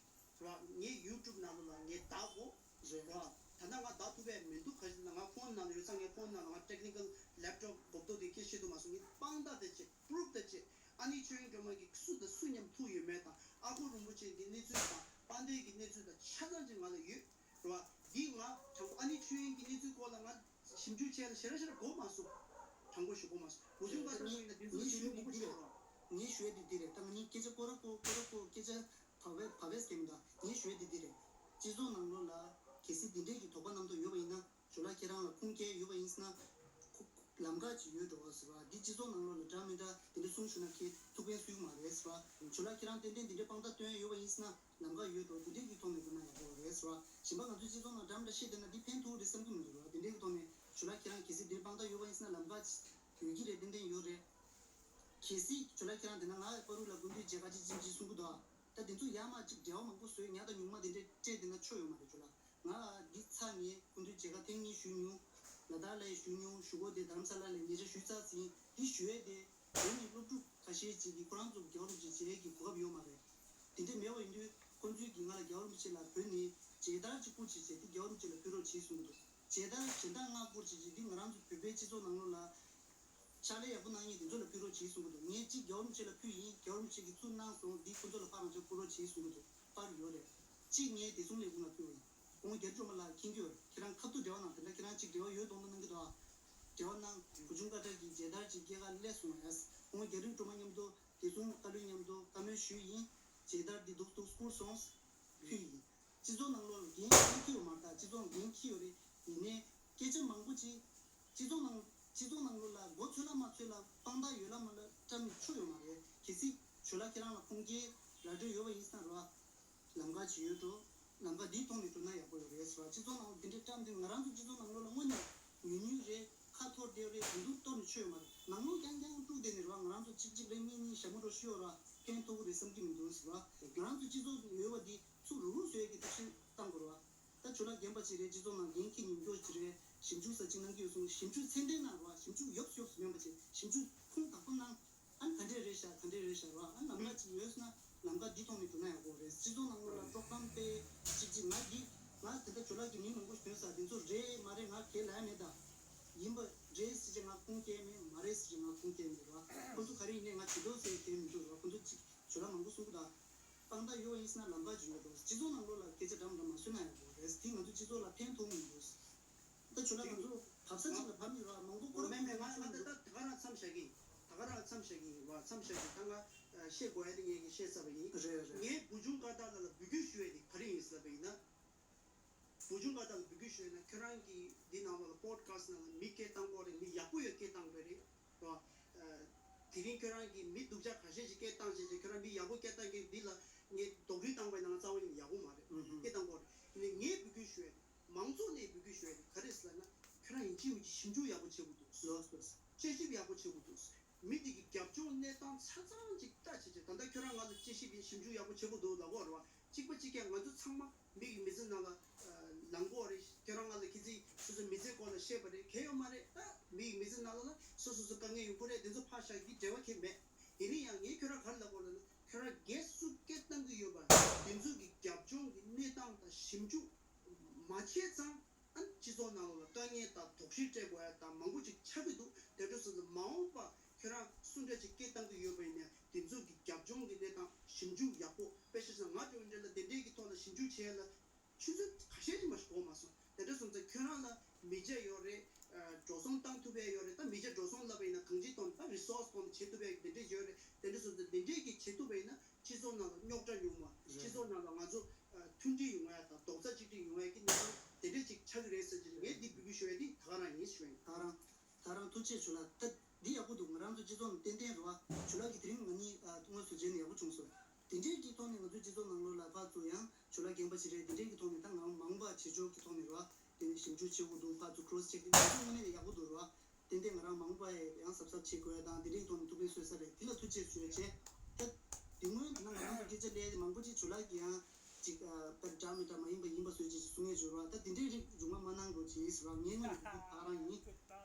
ར་ངས་ཡུ་ཊུབ་ནང་ལོགས་ལ་ངས་བདག་གོ་རེད། ར་ད་ལྟ་ང་བདག་ཐུབ་པས་མི་འདུག་ག་ཞིག་ན་ང་ཕོན་ནང་ལ་ཡོད་ཙང་ངས་ཕོན་ནང་ལ་ང་ཊེག་ནི་ཀལ་ལེབ་ཊོབ་གོབ་ཏོ་དེ་སྐད་བཤད་ཐུབ་མ་སོང་། ངས་དཔང་རྟགས་དེ་བྱས་པུ་རུབ་དེ་བྱས། ཨ་ནི་ཆོས་དབྱིངས་སྒྲོལ་མ་གིས་སུ་དང་སུ་མཉམ་ཐུག་ཡོད་མེད་དང་ཨ་ཁུ་རིན་པོ་ཆེ་གི་གནས་ཚུལ་དང་དཔལ་ལྡན་གྱི་གནས་ཚུལ་དང་ཆ་ཚང་ཅིག་ང་ལ་ཡོད་རེད་བ། འདི་ང་དྲང་པོ་ཨ་ནི་ཆོས་དབྱིངས་ཀྱི་གནས་ཚུལ་སྐོར་ལ་ང་ཞིབ་འཇུག་བྱས་ལ་ཞེ་དྲག་ཞེ་དྲག་གོ་མ་སོང་། དྲང་པོ་ཞུ་གོ་མ་སོང་། འུ་ཚོའི་ང་ཚོ་ངས་ངས་འདི་ཚོ་ཞུ་ཞུ་ཡ་འདི་མང་པོ་འདི་ཤེས་རེད་རོགས། ངས་ཞུ་ཡ་འདི་འདི་རེད། ད་ང་གཉིས་སྐད་ཆ་ཀོ་ར་ཀོ་ཀོ་ར་ཀོ་སྐད་ཆ་བབས་པས་བབས་པས་སྐད་མི་འདུག་ངས་ཞུ་ཡ་འདི་འདི་རེད། སྤྱི་ཚོགས་ནང་ལོགས་ལ་གལ་སྲིད་འདི་འདྲས་ཀྱི་དོགས་པ་རྣམ་རྟོག་ཡོད་པ་ཡིན་ན། ཇོ་ལགས་ཁྱེད་རང་ལ་ཁུངས་སྐྱེལ་ཡོད་པ་ཡིན་ན། ཁོ་ལམ་ཁ་ཅིག་ཡོད་འགྲོ་བ་ཟེར་བ་འདི་སྤྱི་ཚོགས་ནང་ལོགས་ལ་འདྲ་མི་འདྲ་དེ་འདྲ་གསུངས་བཞག་ན་ཁྱེད་ཐུགས་ཕན་གསོས་ཀྱི་མ་རེད་ཟེར་བ། ཇོ་ལགས་ཁྱེད་རང་ཏན་ཏན་དེ་འདྲའི་དཔང་རྟགས་སྟོན་ཡོད་པ་ཡིན་ན་ལམ་ཁ་ཡོད་འགྲོ་དེ་འདྲའི་གི་ཐོག་ནས་དགོས་ན་ཡག་པོ་རེད་ཟེར་བ། གཞན་པ་ང་ཚོའི་སྤྱི་ཚོགས་ནང་འདྲ་མི་འདྲ་བཤད་བསྡད་ན་འདི་ཕན་ཐོགས་རེད་བསམ་གྱི་མི་འདུག་ར། དེ་འདྲའི་གི་ཐོག་ནས་ཇོ་ལགས་ཁྱེད་རང་གལ་སྲིད་དེ་དཔང་རྟགས་ཡོད་པ་ཡིན་ན་ལམ་ཁ་ཡོད་ཀྱི་རེད། ཏན་ཏན་ཡོད་རེད། གལ་སྲིད་ཇོ་ལགས་ཁྱེད་རང་དེ་ན་ང་པ་རུ་ལ་སྐུ་མདུན་མཇལ་ཁ་ཅིག་ཅིག་ཅིག་གསུང་གི་འདུག་ད་དེ་ཚོ་ཡར་མར་ཅིག་འབྲེལ་བ་མང་པོ་བཟོས་ཉག་དང་ཉུང་མ་དེ་འདྲས་སྤྲད་བསྡད་ན་ཆོ་ཡོད་མ་རེད་ཇོ་ལགས། ང་འདི་ཚར་ནས་སྐུ་མདུན་མཇལ་ཁ་ཐེངས་གཉིས་ཞུས་མྱོང་། ལ་དྭགས་ལ་ཡང་ཞུས་མྱོང་། ཞུ་གོ་དེ་རྡ་རམ་ས་ལ་ལ་ཉེ་ཆར་ཞུས་ཚར་ཟིན། འདི་ཞུ་ཡས་དེ་བོད་ནས་སློབ་ཕྲུག་ཁ་ཤས་ཅིག་གིས་ཁོ་རང་ཚོ་རྒྱལ་བ་རིན་པོ་ཆེ་མཇལ་ཡས་ཀྱི་གོ་སྐབས་ཡོད་མ་རེད། དེ་འདྲ་མེད་པ་ཡིན་དུས་ཁོང་ཚོས་ཀྱིས་ང་ལ་རྒྱལ་བ་རིན་པོ་ཆེ་ལ་བོད་ནས་མཇལ་དར་ཅིག་བསྐུར་བྱས་བྱས་དེ་རྒྱལ་བ་རིན་པོ་ཆེ་ལ་ཕུལ་རོགས་བྱེད་གསུང་གི་འདུག་མཇལ་དར་གཞན་དག་ལྔ་བསྐུར་བྱས་བྱས་འདི་ང་རང་ཚོ་བོད་པའི་སྤྱི་ཚོགས་ནང་ལོགས་ལ་ཕྱག་ལས་ཡག་པོ་གནང་མཁན་དེ་ཚོ་ལ་ཕུལ་རོགས་བྱེད་གསུང་གི་འདུག་ངས་གཅིག་རྒྱལ་བ་རིན་པོ་ཆེ་ལ་ཕུལ་ཡིན། རྒྱལ་བ་རིན་པོ་ཆེ་གིས་ཚུར་གནང་སོང་། འདི་ཁོ་ཚོ་ལ་ཕར་རང་ཅག་བསྐུར་རོགས་བྱེད་གསུང་གི་འདུག་པར་ཡོད་རེད། གཅིག་ངས་བདེ་སྲུང་ལས་ཁུངས་ལ་ཕུལ་བ་ཡིན། ཁོང་རྒྱ་རི་སྒྲོལ་མ་ལགས་མཁྱེན་གྱི་ཡོད་རེད། ཁྱེད་རང་ཁ་ཐུག་འབྲེལ་བ་གནང་། དེ་འདྲ་ཁྱེད་རང་གཅིག་འབྲེལ་བ་ཡོད་མདོག་མདོག་གནང་གི་འདུག་ཨ། རེ་བ་གནང་། བུ་ཆུང་ཀ་ཏྲ་གི་མཇལ་དར་ཅིག་སྐྱེལ་ག་སླེབས་སོང་ཡ། ཁོང་རྒྱ་རིགས་སྒྲོལ་མ་མཉམ་དུ་བདེ་སྲུང་བཀའ་བློན་མཉམ་དུ་བཀའ་མོལ་ཞུས་ཡིན། མཇལ་དར་འདི་འདུག་འདུག་བསྐུར་སོང་། ཕུལ་ཡིན། སྤྱི་ཚོགས་ནང་ལོགས་ལ་འགན་འཁྱེར་གྱི་ཡོད་མ་རེད། ད་སྤྱི་ཚོགས་ལ་འགན་འཁྱེར་ཡོད་རེད། ཡིན་ནའི་སྐད་ཆ་མང་པོ་ཅིག་སྤྱི་ཚོགས་ནང་སྤྱི་ཚོགས་ནང་ལོགས་ལ་མགོ་ཚོས་ལ་མ་ཚོས་ལ་དཔང་རྟགས་ཡོད་ལ་མ་ལ་བཀྲམ་ནས་ཆོ་ཡོད་མ་རེད། གལ་སྲིད་ཇོ་ལགས་ཁྱེད་རང་ལ་ཁུངས་སྐྱེལ་ར་སྤྲོད་ཡོད་པ་ཡིན་ཙང་ར། ལམ་ཁ་ཅིག་ཡོད་འགྲོ། ལམ་ཁ་འདིའི་ཐོག་ནས་འགྲོ་ན་ཡག་པོ་ཡོད་རེད་ཟེར་བ། སྤྱི་ཚོགས་ནང་འདི་འདྲའི་བཀྲམ་སྟེ་ང་རང་ཚོ་སྤྱི་ཚོགས་ནང་ལོགས་ལ་དངོས་གནས་ཉུང་ཉུང་རེད། ཁ་འཐོར་བསྡད་རེད། དོན་དུ་གཏོར་ནས་ཆོད་ཡོད་མ་རེད། ནང་ལོགས་རྐྱང་རྐྱང་དཀྲུགས་བསྡད་ནས་རེད་བ། ང་རང་ཚོ་གཅིག་གཅིག་རེ་གཉིས་གཉིས་ཞྭ་མོ་འགྲོ་ཤི་ཡོད་ར། ཕན་ཐོགས་ཀྱི་རེད་བསམ་གྱི་མི་འདུག་ཟེར་བ། ང་རང་ཚོ་སྤྱི་ཚོགས་ཡོད་པ་འདི་ཚུར་རུག་རུག་བཟོ་ཡས་ཀྱི་ཐབས་ཤེས་བཏང་དགོས་རེད་བ། ད་ཇོ་ལགས་རྒན་པ་ཅིག་རེད། སྤྱི་ཚོགས་ནང་འགན་འཁྱེར་མྱོང་རྒྱུ་ཅིག་རེད། ཞིབ་འཇུག་ས་ཅིག་གནང་གི་ཡོད་སོང་། ཞིབ་འཇུག་ཚད་ལྡན་གནང་རེད་བ། ཞིབ་འཇུག་ཡོབ་ཡོབ་མིན་པ་ཅིག་ཞིབ་འཇུག་ཁུངས་དག་པོ་གནང་། ཨ་ནི་ག་འདྲས་རེད་ཤག་ག་འདྲས་རེད་ཤག་རོ། ཨ་ནི་ལམ་ཁ་ཅིག་ཡོད་ན་ལམ་ཁ་འདི་ཐོག་ནས་འགྲོ་ན་ཡག་པོ་རེད། སྤྱི་ཚོགས་ནང་ལོགས་ལ་དཀྲོག་གཏམ་སྤེལ་ཅིག་ཅིག་ང་འདི་ང་དེ་འདྲ་ཇོ་ལགས་ཀྱི་མིང་མང་པོ་ཞིག་ཐོན་ས། དེ་ཚོ་རེད་མ་རེད་ང་གའི་ལབ་ཡ་མེད་ད། ཡིན་པ་རེད་ཟེར་ཅིག་ང་ཁུངས་སྐྱེལ་མེད། མ་རེད་ཟེར་ཅིག་ང་ཁུངས་སྐྱེལ་མེད་རོ། ཁོ་ཚོ་ག་རེ་ཡིན་ནའི་ང་བྱེད་འདོད་ཟེར་མཁན་མི་འདུག་རོ། ཁོ་ཚོ་ཅིག་ཇོ་ལགས་མང་པོ་གསུང་གི་ད། དཔང་རྟགས་ཡོད་ཡིན་ཟེར་ན་ལམ་ཁ་ཅིག་ཡོད་འགྲོ། སྤྱི་ཚོགས་ནང་ལོགས་ལ་སྐད་ཆ་འདྲ་མི་འདྲ་མ་བཟོས་ན་ཡག་པོ་རེད། དེ་ང་ཚོ་སྤྱི་ཚོགས་ལ་ཕན་ཐོགས་མི་འདུག་ད་ཁྱོད་ལ་ང་ཚོ་བབས་ས་གཅིག་ལ་བབས་ནས་རོགས་མང་པོ་སྐོར་མེད་མེད། ང་ང་ད་ད་ད་ག་རང་མཚམས་བཞག་གི་ད་ག་རང་མཚམས་བཞག་གི་རོགས་མཚམས་བཞག་གི་ད་ང་བཤད་དགོས་ཡ་དེ་ངས་ཀྱི་བཤད་ཚར་བ་ཡིན། རེད་རེད། ངས་བུ་ཆུང་ཀ་ཏ་ལ་ལ་འབོད་སྐུལ་ཞུ་ཡ་དེ་ག་རེ་ཡིན་ཟེར་ལབ་པ་ཡིན་ན། བུ་ཆུང་ཀ་ཏ་ལ་འབོད་སྐུལ་ཞུ་ཡ་ན་ཁྱོད་རང་གི་འདི་ནང་ལ་པོ་ཌི་ཁ་སི་ཊི་ནང་ལ་མི་སྐད་བཏང་གོ་རེད། མི་ཡག་པོ་ཡོད་སྐད་བཏང་དགོས་རེད་རོགས། དེ་རིང་ཁྱོད་རང་གིས་མི་སྡུག་ཅག་ཁ་ཤས་ཤིག་སྐད་བཏང་བྱས་བྱས་ཁྱོད་རང་མི་ཡག་པོ་སྐད་བཏང་མཁན་འདི་ལ་ངས་དོགས་འདྲི་བཏང་བའི་ནང་རྩ་བ་ཉིད་ནས་ཡག་པོ་མ་རེད། ཨུ་ཧུ། སྐད་བཏང་དགོས་རེད། ཡིན་ནའི་ངས་འབོད་སྐུལ་ཞུ་ཡ་རེད། མང་ཚོགས་ནས་འབོད་སྐུལ་ཞུ་ཡ་རེད། ག་རེ་ཟེར་ན་ཁྱོད་རང་ཡིན་གཅིག་མིན་གཅིག་ཞིབ་འཇུག་ཡག་པོ་བྱེད་དགོས་འདུག་ལགས་ལགས། དཔྱད་ཞིབ་ཡག་པོ་བྱེད་དགོས་འདུག་མི་འདི་གི་རྒྱབ་ལྗོངས་གནས་སྟངས་ཆ་ཚང་ཅིག་ལྟ་བྱས་བྱས་ད་ལྟ་ཁྱོད་རང་ང་ལ་དཔྱད་ཞིབ་ཡིན་ཞིབ་འཇུག་ཡག་པོ་བྱེད་དགོས་འདུག་ལབ་ཀྱི་ཡོད་རེད་བ། གཅིག་པ་གཅིག་རྐྱང་ང་ཚོ་ཚང་མ་མི་གི་མི་ཚེ་ནང་ལ་ལངས་ཀྱི་ཡོད་རེད། ཁྱོད་རང་ང་ལ་ཁྱེད་ཚོས་སོ་སོའི་མི་ཚེའི་སྐོར་ལ་བཤད་པ་རེད། གལ་ཡོད་མ་རེད། ད་མི་གི་མི་ཚེ་ནང་ལ་ལ་སོ་སོ་སོ་དཀའ་ངལ་ཡོང་གི་རེད། དེ་ཚོ་ཕར་བཞག་གི་འབྲེལ་བ་ཁྱད་མེད། དེ་རིང་ཡང་ངས་ཁྱོད་རང་ག་རེ་ལབ་དགོས་ལབ་ན་ཁྱོད་རང་སྒེར་སུ་སྐད་བཏང་གི་ཡོད་པ་དེ་ཚོ་གི་རྒྱབ་ལྗོངས་ཀྱི་གནས་སྟངས་དང་ཞིབ་འཇུག་མ་བྱས་ཙང་། ཨ་ནི་སྤྱི་ཚོགས་ནང་ལ་དཀའ་ངལ་དང་དོགས་གཞི་སྤྲད་དགོས་ཡ་དང་མང་པོ་ཅིག་ཆགས་ཀྱི་འདུག་དེ་འདྲ་སོང་ཙང་མ་འོངས་པ་ཁྱོད་རང་སུ་འདྲ་ཅིག་སྐད་བཏང་གི་ཡོད་པ་ཡིན་ན་དེ་ཚོ་གི་རྒྱབ་ལྗོངས་ཀྱི་གནས་སྟངས་ཞིབ་འཇུག་ཡག་པོ་དཔེ་བཞག་ན་ང་འདྲ་བོ་འདྲ་ལ་དེ་འདྲའི་གི་ཐོག་ལ་ཞིབ་འཇུག་བྱས་ལ་ཆུ་ཚོད་ཁ་ཤས་ཅིག་མ་ཞིག་འགོར་མ་སོང་། དེ་འདྲ་སོང་ཙང་ཁྱོད་རང་ལ་མི་ཆ་ཡོད་རེད། འགྲོ་སོང་བཏང་ཐུབ་ཡ་ཡོད་རེད། ད་མི་ཆ་འགྲོ་སོང་ལབ་པ་ཡིན་ན་གང་ཅིའི་ཐོག་ནས་ད་རི་སོར་སི་ཐོག་ནས་བྱེད་ཐུབ་ཡ་དེ་འདྲས་ཡོད་རེད། དེ་འདྲ་སོང་ཙང་དེ་འདྲས་ཀྱི་བྱེད་ཐུབ་པ་ཡིན་ན། སྤྱི་ཚོགས་ནང་ལ་རྙོག་དྲ་ཉུང་བ། རེད། སྤྱི་ཚོགས་ནང་ལ་ང་ཚོ་ཨ་མཐུན་སྒྲིལ་ཡོང་ཡ་དང་རྡོག་རྩ་གཅིག་སྒྲིལ་ཡོང་ཡ་གི་གནས་སྟངས་དེ་འདྲས་ཅིག་ཆགས་ཀྱི་རེད་ཟེར་གྱི་ངས་འདི་འབོད་སྐུལ་ཞུ་ཡ་འདི་ད་ག་རང་ཡིན་ཞུ་ཡ་ཡིན། ད་ག་རང་ད་ག་རང་ཐུགས་རྗེ་ཆེ་ལགས། ད་འདི་ཡག་པོ་འདུག་ང་རང་ཚོ་སྤྱི་ཚོགས་ནང་ཏན་ཏན་རེད་བ། ཇོ་ལགས་ཀྱིས་དེ་རིང་ང་གཉིས་ཨ་དངོས་སུ་མཇལ་ནས་ཡག་པོ་བྱུང་སོང་། དེ་འདྲས་ཀྱི་ཐོག་ནས་ང་ཚོའི་སྤྱི་ཚོགས་ནང་ལོགས་ལ་ཕར་ཚུར་ཡང་ཇོ་ལགས་རྒན་པ་ཞིག་རེད། དེ་འདྲས་ཀྱི་ཐོག་ནས་ད་ང་མ་འོངས་པ་བྱེད་ཕྱོགས་ཀྱི་ཐོག་ནས་རེད་བ། དེ་ནས་ཞིབ་འཇུག་བྱེད་དགོས་འདུག་ཕར་ཚུར་ཁོ་རོ་སི་ཅེག་དེ་ཚོ་དངོས་གནས་ཡག་པོ་འདུག་རེད་བ། ཏན་ཏན་ང་རང་མ་འོངས་པ་ཡང་གཟབ་གཟབ་བྱེད་དགོས་ཡ་དང་དེ་འདྲའི་ཐོག་ནས་ཐུགས་ཕན་གསོས་ས་རེད། དེ་ལ་ཐུགས་རྗེ་ཆེ་ཞུ་ཡ་བྱས། ད་དེ་སྔོན་དེ་ན་ང་རང་ཚོ་སྐད་ཆ་ལས་མང་པོ་ཅིག་ཇོ་ལགས་ཀྱིས་ཡང་ཅིག་ཨ་ད་འདྲ་མི་འདྲ་མ་ཡིན་པ་ཡིན་པ་བཟོས་ཅིག་གསུང་ཡས་བྱོས་རོགས། ད་དེ་འདྲའི་རིགས་རུང་བ་མ་གནང་རོགས་གྱིས་ཟེར་བ་ངའི་ངོས་ནས་ད་ག་རང་ཡིན།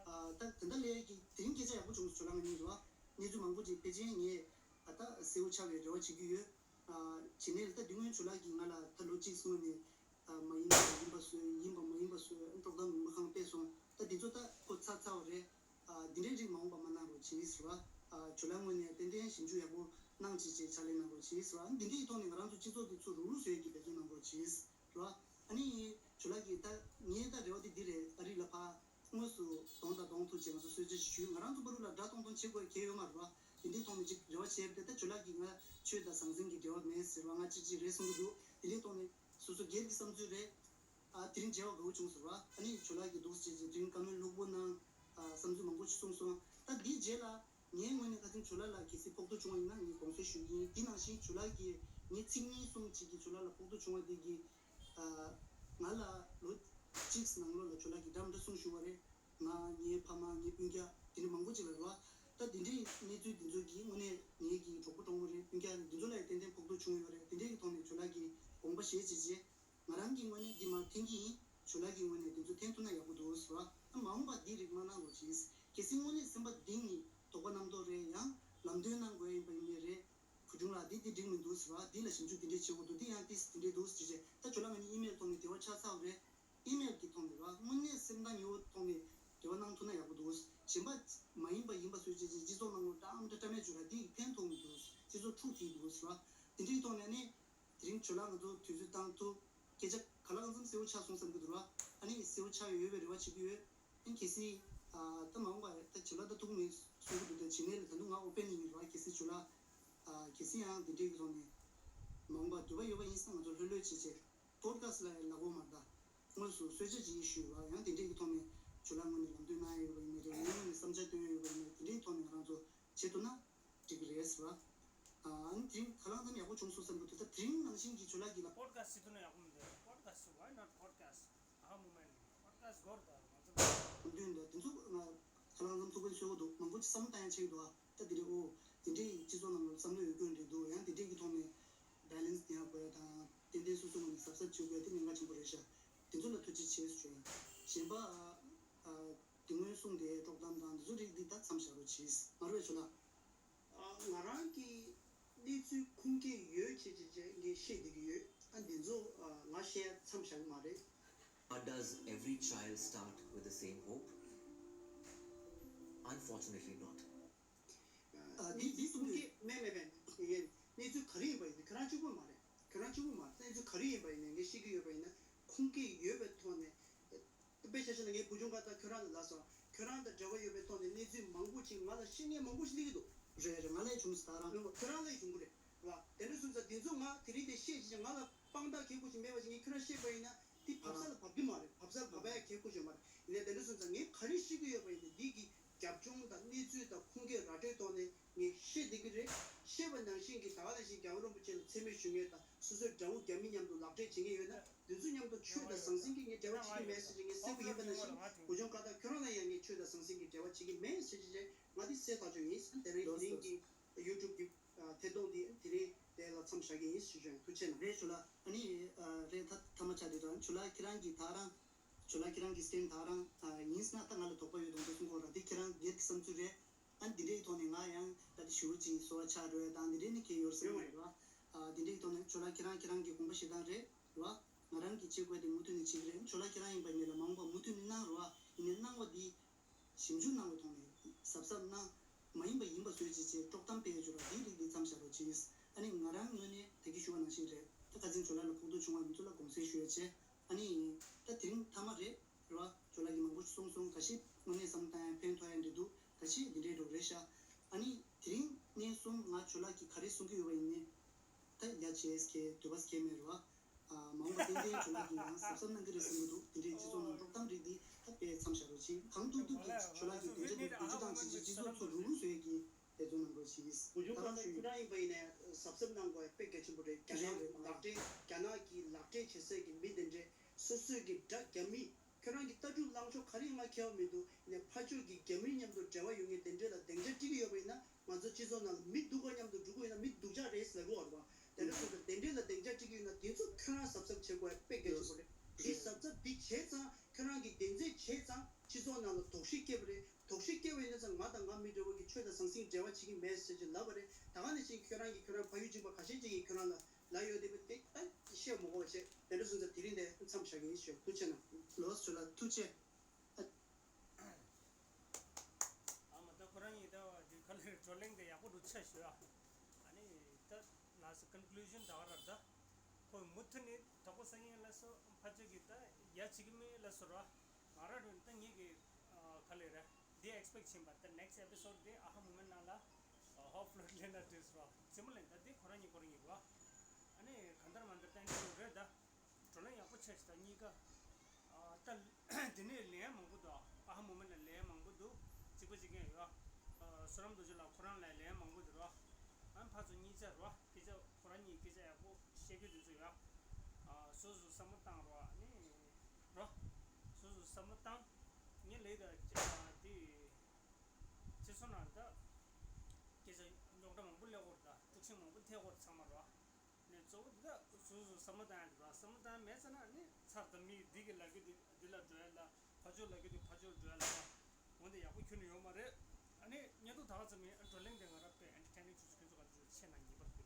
ཨ་ད་དེ་འདྲ་ལས་ཀྱི་དེ་རིང་སྐད་ཆ་ཡག་པོ་བྱུང་སོང་། ཇོ་ལགས་ང་གཉིས་རེད་བ། གནས་ཚུལ་མང་པོ་ཅིག་ཕལ་ཆེར་ངས་ཨ་ད་གསལ་པོ་ཆགས་པའི་རེ་བ་བྱེད་ཀྱི་ཡོད། ཨ་བྱས་ནས་ད་དེ་སྔོན་ཇོ་ལགས་ཀྱིས་ང་ལ་ད་ལོ་གཅིག་སྔོན་ནས། ཨ་མ་ཡིན་པ་ཡིན་པ་བཟོས། ཡིན་པ་མ་ཡིན་པ་བཟོས། དཀྲོག་གཏམ་མང་པོ་གང་སྤེལ་སོང་། ད་འདི་ཚོ་ད་གོ་ཚར་ཚར་བ་རེད། ཨ་འདི་འདྲའི་རིགས་མ་འོངས་པ་མ་གནང་རོགས་གྱིས་ཟེར་བ། ཨ་ཇོ་ལགས་ངོས་ནས་ཏན་ཏན་ཞིབ་འཇུག་ཡག་པོ་གནང་བྱས་བྱས་ཕྱག་ལས་གནང་རོགས་གྱིས་ཟེར་བ། འདི་འདྲའི་ཐོག་ནས་ང་རང་ཚོ་སྤྱི་ཚོགས་འདི་ཚུར་རུག་རུག་བཟོ་ཡས་ཀྱི་འབད་བརྩོན་གནང་རོགས་གྱིས་ཟེར་བ། ཨ་ནི་ཇོ་ལགས་ཀྱིས་ད་ངའི་ད་རེ་བ་དེ་འདི་རེད། ཨ་རི་ལ་ཕར་དངོས་སུ་གདོང་དང་གདོང་ཐུག་བྱས་ང་ཚོ་གསོལ་ཇ་ཞིག་ཞུས། ང་རང་ཚོ་བར་ལ་དགྲ་གཏོང་གཏོང་བྱེད་དགོས་གལ་ཡོད་མ་རེད་བ། འདི་འདྲའི་ཐོག་ནས་ཅིག་རེ་བ་བྱས་པ་དེ་ད་ཇོ་ལགས་ཀྱིས་ང་ཆོས་དང་ཟང་ཟིང་གི་འབྲེལ་བ་མེད་ཟེར་བ། ང་ཅིག་ཅིག་རེད་གསུང་གི་འདུག་འདི་འདྲའི་ཐོག་ནས། སོ་སོ་སྒེར་གྱི་བསམ་ཚུལ་རེད། ཨ་དེ་རིང་མཇལ་བ་དགའ་བོ་བྱུང་ཟེར་བ། ཨ་ནི་ཇོ་ལགས་ཀྱིས་འདུག་ཟེར་བྱས་དེ་རིང་བཀའ་མོལ་ལྷུག་པོ་གནང་། ཨ་བསམ་ཚུལ་མང་པོ་ཞིག་གསུངས་སོང་། ད་འདིའི་རྗེས་ལ་ངའི་ངོས་ནས་ཁ་སང་ཇོ་ལགས་ལ་གལ་སྲིད་ཕོག་ཐུག་བྱུང་བ་ཡིན་ན་ངས་དགོངས་སེལ་ཞུ་གི་ཡིན། དེ་ནང་བཞིན་ཇོ་ལགས་ཀྱིས་ངའི་ཚིག་གཉིས་གསུམ་ཅིག་གིས་ཇོ་ལགས་ལ་ཕོག་ཐུག་བྱུང་བ་དེ་གིས་ཨ་ང་ལ་ལོ་གཅིག་ནང་ལོགས་ལ་ཇོ་ལགས་ཀྱིས་འདྲ་མི་འདྲ་གསུངས་བཞུགས་པ་རེད། ང་ངའི་ཕ་མ་ངའི་སྤུན་ཀྱག་དེ་འདྲ་མང་པོ་ཅིག་ལ་རེད་བ། ད་དེ་འདྲའི་གནས་ཚུལ་དེ་ཚོ་གིས་དངོས་གནས་ངའི་གི་གྲོགས་པོ་གྲོགས་མོ་རེད། སྤུན་ཀྱག་རེད། དེ་ཚོ་ལ་ཡང་ཏན་ཏན་ཕོག་ཐུག་བྱུང་ཡོད་རེད། དེ་འདྲའི་གི་ཐོག་ནས་ཇོ་ལགས་ཀྱིས་དགོངས་པ་བཞེས་བྱས་རྗེས། ང་རང་གི་ངོས་ནས་འདི་མར་འཐེན་གྱི་ཡིན། ཇོ་ལགས་ཀྱི་ངོས་ནས་འདི་ཚོ་འཐེན་ཐུབ་ན་ཡག་པོ་འདུག་ཟེར་བ། ཨ་མ་འོངས་པ་འདི་རིགས་མ་གནང་རོགས་གྱིས། གལ་སྲིད་དངོས་གནས་སེམས་པ་གཏིང་ནས་དོགས་པ་རྣམ་རྟོག་རེད། ཡང་ལམ་སྟོན་གནང་དགོས་ཡིན་པ་ཡིན་ནའི་རེད། བུ་ཆུང་ལགས་འདི་འདི་འགྲིག་མི་འདུག་ཟེར་བ། འདི་ལ་ཞིབ་འཇུག་འདི་འདྲས་བྱེད་དགོས་འདུག་འདི་ཡང་ཏིས་འདི་འདྲས་འདུག་ཟེར་རྗེས་ད་ཇོ་ལགས་ང་གཉིས་ཨི་མེལ་ཐོག་ནས་འབྲེལ་བ་ཆགས་ཚར་བ་རེད། ཨི་མེལ་གྱི་ཐོག་ནས་རེད་བ། དངོས་གནས་སེམས་ཐག་ཉེ་བོ་ཐོག་ནས་འབྲེལ་བ་གནང་ཐུབ་ན་ཡག་པོ་འདུག་གཞན་པ་མ་ཡིན་པ་ཡིན་པ་བཟོས་བྱས་རྗེས་སྤྱི་ཚོགས་ནང་ལོགས་འདྲ་མི་འདྲ་བཀྲམ་ཡས་བྱུང་ན་འདི་ཡིས་ཕན་ཐོགས་མི་འདུག་སྤྱི་ཚོགས་འཁྲུག་ཐིག་འདུག་ཟེར་བ། དེ་འདྲའི་ཐོག་ནས་ནི། དེ་རིང་ཇོ་ལགས་ང་ཚོ་དུས་ཚོད་བཏང་ཐུབ། སྐད་ཆ་ག་ལ་གང་འཚམ་གསལ་བོ་ཆགས་སོང་བསམ་གྱི་འདུག་ར། ཨ་ནི་གསལ་བོ་ཆགས་ཡོད་པའི་རེ་བ་བྱེད་ཀྱི་ཡོད། ཨ་ནི་གལ་སྲིད་ ཨ་ད་མ་འོངས་པ་ད་བྱི་ལ་ད་ཐུག་མེད་གསུང་གི་འདུག་ད་བྱི་ནས་ལ་ད་དུང་ང་ཨོ་པན་ཡིན་ར། གལ་སྲིད་བྱི་ལ་ཨ་གལ་སྲིད་ཡང་འདི་འདྲའི་གི་ཐོག་ནས་མ་འོངས་པ་འདོད་པ་ཡོད་པ་ཡིན་ཙང་ང་ཚོ་ལྷོད་ལྷོད་བྱས་བྱས་པོ་ཌི་ཁ་སི་ལ་ལབ་དགོས་མ་རེད། ད་དངོས་སུ་གསོལ་ཇ་ཅིག་ཞུས་པ་ཡང་དེ་འདྲའི་གི་ཐོག་ནས་བྱི་ལ་ངོས་ནས་ལམ་སྟོན་གནང་ཡོད་པ་ཡིན་ནའི་རེད། ངའི་ངོས་ནས་བསམ་འཆར་བཏོན་ཡོད་པ་ཡིན་ནའི་དེ་འདྲའི་ཐོག་ནས་ང་རང་ཚོ་བྱེད་ཐུབ་ན་འགྲིག་གི་རེད་ཟེར་བ། ཨ་ནི་དེ་རིང་ཁ་ལང་ཙམ་ཡག་པོ་བྱུང་སོང་བསམ་གི་འདུག་ད་དེ་རིང་ནང་བཞིན་གྱི་བྱི་ལ་གི་ལ། པོ་ཌི་ཁ་སི་བྱེད་ཐུབ་ན་ཡག་པོ་མི་འདུག་པོ་ཌི་ཁ་སི། Why not podcast? ཨ་མོ་མེན། པོ་ཌི་ཁ་སི་སྒོར་དང་ང་ཚོ་ལ་དུས་འདི་དུས་ཚོད་ང་ཁ་ལང་ཙམ་ཐུག་པའི་ཚོད་དགོས་འདུག་མང་པོ་ཅིག་བསམ་བློ་བཏང་ཡ་ཆེ་གི་འདུག་ཨ་ད་དེ་རིང་ཨོ་དེ་འདྲའི་སྤྱི་ཚོགས་ནང་ལ་བསམ་བློ་ཡོད་རྒྱུ་འདྲ་འདུག་ཡང་དེ་འདྲའི་གི་ཐོག་ནས་བྷེ་ལེན་སི་ཉར་དགོས་ཡ་དང་ཏན་ཏན་སོ་སོ་ངོས་ནས་གཟབ་གཟབ་བྱེད་དགོས་ཡ་དེ་གནད་འགག་ཆེན་པོ་རེད་ཤག་དེ་ཚོ་ལ་ཐུགས་རྗེ་ཆེ་ཞུ་ཡ། གཞན་པ་ཨ་ཨ་དེ་སྔོན་གསུངས་དེ་དཀྲོག་གཏམ་དང་དེ་ཚོ་རིགས་འདི་ད་མཚམས་བཞག་རོགས་གྱིས། མ་རེད་བྱུང་ན། ཨ་ང་རང་གི་གནས་ཚུལ་ཁུངས་སྐྱེལ་ཡོད་བྱས་བྱས་བྱས་ངས་བཤད་བསྡད་ཀྱི་ཡོད། ཨ་འདི་ཚོ་ཨ་ང་བཤད་ཡ་མཚམས་བཞག་གི་མ་རེད། But does every child start with the same hope? Unfortunately not. ཨ་འདི་འདི་གསུང་གི་མེད་མེད་མེད། ངས་གནས་ཚུལ་ག་རེ་ཡིན་པ་ཡིན་ན་ཁྱོད་རང་གཅིག་པུ་མ་རེད། ཁྱོད་རང་གཅིག་པུ་མ་རེད། གནས་ཚུལ་ག་རེ་ཡིན་པ་ཡིན་ན་ངས་བཤད་ཀྱི་ཡོད་པ་ཡིན་ན་ཁུངས་སྐྱེལ་ཡོད་པའི་ཐོག་ནས། དཔེ་ཆ་བཞག་ན་ངའི་བུ་ཆུང་ཁ་ད་ཁྱོད་རང་ལ་ལབ་སོང་། ཁྱོད་རང་དང་འབྲེལ་བ་ཡོད་པའི་ཐོག་ནས་གནས་ཚུལ་མང་པོ་ཅིག་ང་ལ་བཤད་མཁན་མང་པོ་ཞིག་སླེབས་ཀྱི་འདུག་རེད་རེད། ང་ལ་བྱུང་སོང་ད་རང་། ཁྱོད་རང་ལ་བྱུང་གི་རེད་བ། དེ་འདྲ་སོང་ཙང་འདི་ཚོ་ང་དེ་རིང་དེ་བཤད་ཅིག་ང་ལ་དཔང་རྟགས་གལ་དགོས་ཅིག་མེད་པ་ཅིག་ངས་ཁྱོད་རང་བཤད་པ་ཡིན་ན་དེ་བབས་ས་ལ་བབས་ཀྱི་མ་རེད། བབས་ས་ལ་བབས་ཡ་གལ་དགོས་ཅིག་མ་རེད། ཡིན་ནའི་དེ་འདྲ་སོང་ཙང་ངས་ག་རེ་བཤད་ཀྱི་ཡོད་པ་ཡིན་ན་འདི་གི་རྒྱབ་ལྗོངས་དང་གནས་ཚུལ་དང་ཁུངས་སྐྱེལ་ར་སྤྲོད་ཐོག་ནས་ངས་བཤད་བསྡད་ཀྱི་རེད། བཤད་པ་ནང་བཞིན་གྱི་ད་ག་ནང་བཞིན་རྒྱལ་བ་རིན་པོ་ཆེ་ལ་མཚན་སྨད་ཞུ་མཁན་དང་སོ་སོའི་དགྲ་བོ་རྒྱ་མི་མཉམ་དུ་ལག་འབྲེལ་བྱེད་མཁན་ཡོད་ན་འདི་ཚོ་མཉམ་དུ་ཆོས་དང་ཟང་ཟིང་གི་ངས་འབྲེལ་བ་བྱེད་ཀྱི་མེད་ཟེར་གྱི་ངས་གསལ་པོ་ཡིན་པ་ནང་བཞིན་བུ་ཆུང་ཁ་ད་ཁྱོད་རང་ལ་ཡང་ངས་ཆོས་དང་ཟང་ཟིང་གི་འབྲེལ་བ་བྱེད་ཀྱི་མེད་ཟེར་གྱི་རེད། ང་འདི་གསལ་ཐག་ཆོད་ཡིན། དེ་རིང་དེ་རིང་གི་ཡུ་ཊུབ་གི་ཐད་གཏོང་འདི་དེ་རིང་དེ་ལ་མཚམས་བཞག་གི་ཡིན་ཞུ་ཞུ་ཡང་ཐུགས་རྗེ་ཆེ་གནང་། རེད་ཞུ་ལ་ཨ་ནི་རེད། ད་ཐ་མ་ཆ་དེ་དང་ཞུ་ལ་ཁྱེད་རང་གི་ད་རང་། ཇོ་ལགས་ཁྱེད་རང་གི་སི་ཊེན་ཌ་ད་རང་ཨ་ཡིན་ན་ད་ང་ལ་དོགས་པ་ཡོད་དང་འདུག་གསུང་གི་ཡོད་ར། འདི་ཁྱེད་རང་སྒེར་གྱི་བསམ་ཚུལ་རེད། ཨ་འདི་འདྲའི་ཐོག་ནས་ང་ཡང་ད་འདི་ཞུ་རུ་ཅིག་གསོལ་བ་ཆགས་འགྲོ་ཡ་དང་འདི་འདྲའི་ནི་གལ་ཡོད་བསམ་གྱི་མེད་ར། ཨ་འདི་འདྲའི་ཐོག་ནས་ཇོ་ལགས་ཁྱེད་རང་ཁྱེད་རང་གི་དགོངས་པ་བཞེས་སྟངས་རེད་ར། ང་རང་གིས་བྱེད་དགོས་དེ་མུ་མཐུད་ནས་བྱེད་ཀྱི་རེད། ཇོ་ལགས་ཁྱེད་རང་ཡིན་པ་ཡིན་ན་མ་འོངས་པ་མུ་མཐུད་ནས་གནང་རོགས། ཨ་ཡིན་ནའི་གནང་བ་འདི། ཞིབ་འཇུག་གནང་བའི་ཐོག་ནས་གཟབ་གཟབ་གནང་། མ་ཡིན་པ་ཡིན་པ་བཟོས་བྱས་བྱས་དཀྲོག་གཏམ་སྤེལ་ཡོད་ཅོག་ར་འདིའི་རིགས་འདི་མཚམས་བཞག་རོགས་གྱིས། ཨ་ནི་ང་རང་ངོས་ནས་ད་གིན་ཞུ་བ་ནང་བཞིན་རེད། ད་ཁ་སང་ཇོ་ལགས་ལ་ཕོག་ཐུག་བྱུང་བ་མི་ཚོ་ལ་དགོངས་སེལ་ཞུ་ཡ་བྱས། ཨ་ནི་ད་དེ་རིང་མཐའ་མ་རེད་ར། ཇོ་ལགས་ཀྱིས་མང་པོ་ཞིག་གསུངས་སོང་། ཁ་ཤས་དངོས་གནས་བསམ་བློ་བཏང་ཡ་ཕན་ཐོགས་ཡ་འདྲ་འདུག་ཁ་ཤས་འདི་འདྲའི་འགྲོ་རེད་ཤག་ཨ་ནི་དེ་རིང་ནས་བཟུང་ང་ཇོ་ལགས་ཀྱིས་ག་རེ་གསུང་གི་ཡོད་པ་ཡིན་ནའི། ད་ཡ་བྱས་ཁེ་དུ་བ་ཁེ་མེད་ར། ཨ་མ་འོངས་པ་ཏན་ཏན་ཇོ་ལགས་ཀྱིས་ཡང་གཟབ་གཟབ་གནང་གི་རེད་བསམ་གྱི་འདུག་དེ་འདྲའི་སྤྱི་ཚོགས་ནང་དཀྲོག་གཏམ་རིགས་འདི་ད་སྤེལ་མཚམས་བཞག་རོགས་གྱིས། གང་ཐུབ་ཐུབ་ཀྱིས་ཇོ་ལགས་ཀྱི་སྡིངས་ཆ་འདི་འགུལ་སྐྱོད་བཏང་བྱས་བྱས་སྤྱི་ཚོགས་ཚོ་རུག་རུག་བཟོ་ཡས་ཀྱི་འབད་བརྩོན་གནང་རོགས་གྱིས། བུ་ཆུང་ད་ཁ་ལག་ཁྱོད་རང་ཡིན་པ་ཡིན་ནའི་གཟབ་གཟབ་གནང་དགོས་དཔེ་གལ་ཆེན་པོ་རེད། རྒྱ་ནག་ལག་འབྲེལ་རྒྱ་ནག་གི་ལག་འབྲེལ་བྱེད་སའི་གི་མི་དེ་འདྲས་སོ་སོའི་གི་དགྲ་རྒྱ་མི། ཁྱོད་རང་གི་ལྟ་གྲུབ་ལངས་ཕྱོགས་ག་རེ་ཡིན་ང་ཁྱད་པར་མི་འདུག་ནས་ཕར་ཕྱོགས་ཀྱི་རྒྱ་མིའི་མཉམ་དུ་འབྲེལ་བ་ཡོད་མཁན་དེ་འདྲས་ལ་སྡིངས་ཆ་སྤྲད་ཀྱི་ཡོད་པ་ཡིན་ན་ང་ཚོ་སྤྱི་ཚོགས་ནང་ལ་མི་སྡུག་པ་མཉམ་དུ་འགྲོ་གི་ཡོད་ན་མི་སྡུག་ཅག་རེད་ཟེར་གི་ཡོད་རེད་པ། དེ་འདྲ་སོང་ཙང་དེ་འདྲས་ལ་སྡིངས་ཆ་སྤྲད་ཀྱི་ཡོད་ན་དེ་ཚོ་ཁྱོད་རང་གཟབ་གཟབ་བྱེད་དགོས་ཡ་དཔེ་གལ་ཆེན་པོ་རེད། དེ་གཟབ་གཟབ་འདི་བྱས་ཙང་ཁྱོད་རང་གིས་སྡིངས་ཆ་བྱས་ཙང་སྤྱི་ཚོགས་ནང་ལ་དོགས་གཞི་སྐྱེས་པ་རེད། དོགས་གཞི་སྐྱེས་པ་ཡིན་ན་ཙང་ང་དང་ང་མི་འདྲ་བོ་གི་ཆོས་དང་ཟང་ཟིང་འབྲེལ་བ་བྱེད་ཀྱི་མེད་ཟེར་གྱི་ལབ་པ་རེད། ད་ག་ནང་བཞིན་ཁྱོད་རང་གིས་ཁྱོད་རང་ཕ་ཡུལ་གཅིག་པ་ཁ་ཤས་ཅིག་གིས་ཁྱོད་རང་ལ་ལབ་ཡོད་དེ་བས་དེ་ད་བཤད་མ་དགོས་པ་བྱས། དེ་འདྲ་སོང་ཙང་དེ་རིང་འདི་མཚམས་བཞག་གི་ཡིན་ཞུ། ཐུགས་རྗེ་གནང་། ལགས་སོ་ལགས་ཐུགས་རྗེ། ཨ་མ་ད་ཁོ་རང་གཉིས་ད་བ་དེ་ག་ལེར་བགྲོ་གླེང་དེ་ཡག་པོ་འདུག་ཆ་ཞུ་ཨ། ཨ་ནི་ད་ལགས་སོ་ཀོན་ཀུ་ལུ་ཤན་ད་ག་ར་ད་ཁོ་མུ་མཐུད་ནས་དོགས་པ་ཟ་མཁན་ལ་སོ་ཕལ་ཆེར་གྱི་ད་ཡ་བྱེད་ཀྱི་མིན་ལ་སོ་ར། ང་ར་རུ་ད་ངེད་ཀྱི་ག་ལེ་ར་འདི་ཨེག་སི་པེག་བྱིན་པ་ད་ནེག་སི་ཊི་ཨེ་པི་སོ་ཌི་འདི་ཨ་ཧ་མུ་མེན་ནང་ལ་ཧོབ་ལོ་ཌི་ལེན་ན་འདྲེས་ར་ཙི་མོ་ལེན་ད་འདི་ཁོ་རང་གཉིས་ཁོ་རང་གཉིས་ར། ཨ་ནི་གང་ལྟར་མ་ལྟར་ད་འདི་རུ་རེད་ད། བགྲོ་གླེང་ཡག་པོ་ཆགས་ཤག་ད་གཉིས་ཀ་ད་འདི་ནས་ལན་མང་པོ་འདུག་ཨ་ཧ་མུ་མེན་ལ་ལན་མང་པོ་འདུག་གཅིག་པ་གཅིག་རྐྱང་ཡོད། བསོད་ནམས་རྡོ་རྗེ་ལགས་ཁོ་རང་ལ་ལན་མང་པོ་འདུག་ར། ཨ་ཕར་ཚུར་གཉིས་ཆ་ར་སྐད་ཆ་ཁོ་རང་གཉིས་སྐད་ཆ་ཡག་པོ་བཤད་རྒྱུ་དེ་ཚོ་ཡོད། སོ་སོ་བསམ་བློ་བཏང་ར་ནི་ར། སོ་སོ་བསམ་བློ་བཏང་། ངས་ལས་ད་དེ་ཅི་སོང་ན་ད་སྐད་ཆ་རྙོག་དྲ་མང་པོ་སླེབས་ཀྱི་ཡོད་རེད། ད་དཀྲུག་ཤིང་མང་པོ་ཐེབས་ཀྱི་ཡོད་རེད་ཚང་མ་ར། ནས་གཙོ་བོ་འདི་དག་སོ་སོ་བསམ་བློ་བཏང་ཡ་འདི་ར། བསམ་བློ་བཏང་ཡ་མེད་ཙང་ན་ནི་ཚར་ད་མི་འདི་གི་ལབ་ཀྱི་འདི་འདི་ལ་འགྲོ་ཡ་ལ་ཕར་ཕྱོགས་ལབ་ཀྱི་འདི་ཕར་ཕྱོགས་འགྲོ་ཡ་ལ་འོན་ཏེ་ཡག་པོ་ཁྱོན་ནས་ཡོད་མ་རེད། ཨ་ནི་བརྙན་ཐུང་ད་ག་ཙམ་ཡིན། བགྲོ་གླེང་དེ་ང་རང་དཔེ་ཨེན་ཊར་ཊེན་མེན་ཊི་བྱེད་ཚུལ་ཁྱོད་ཚོ་ག་ཚོད་ཆེ་ན་ངེས་པར་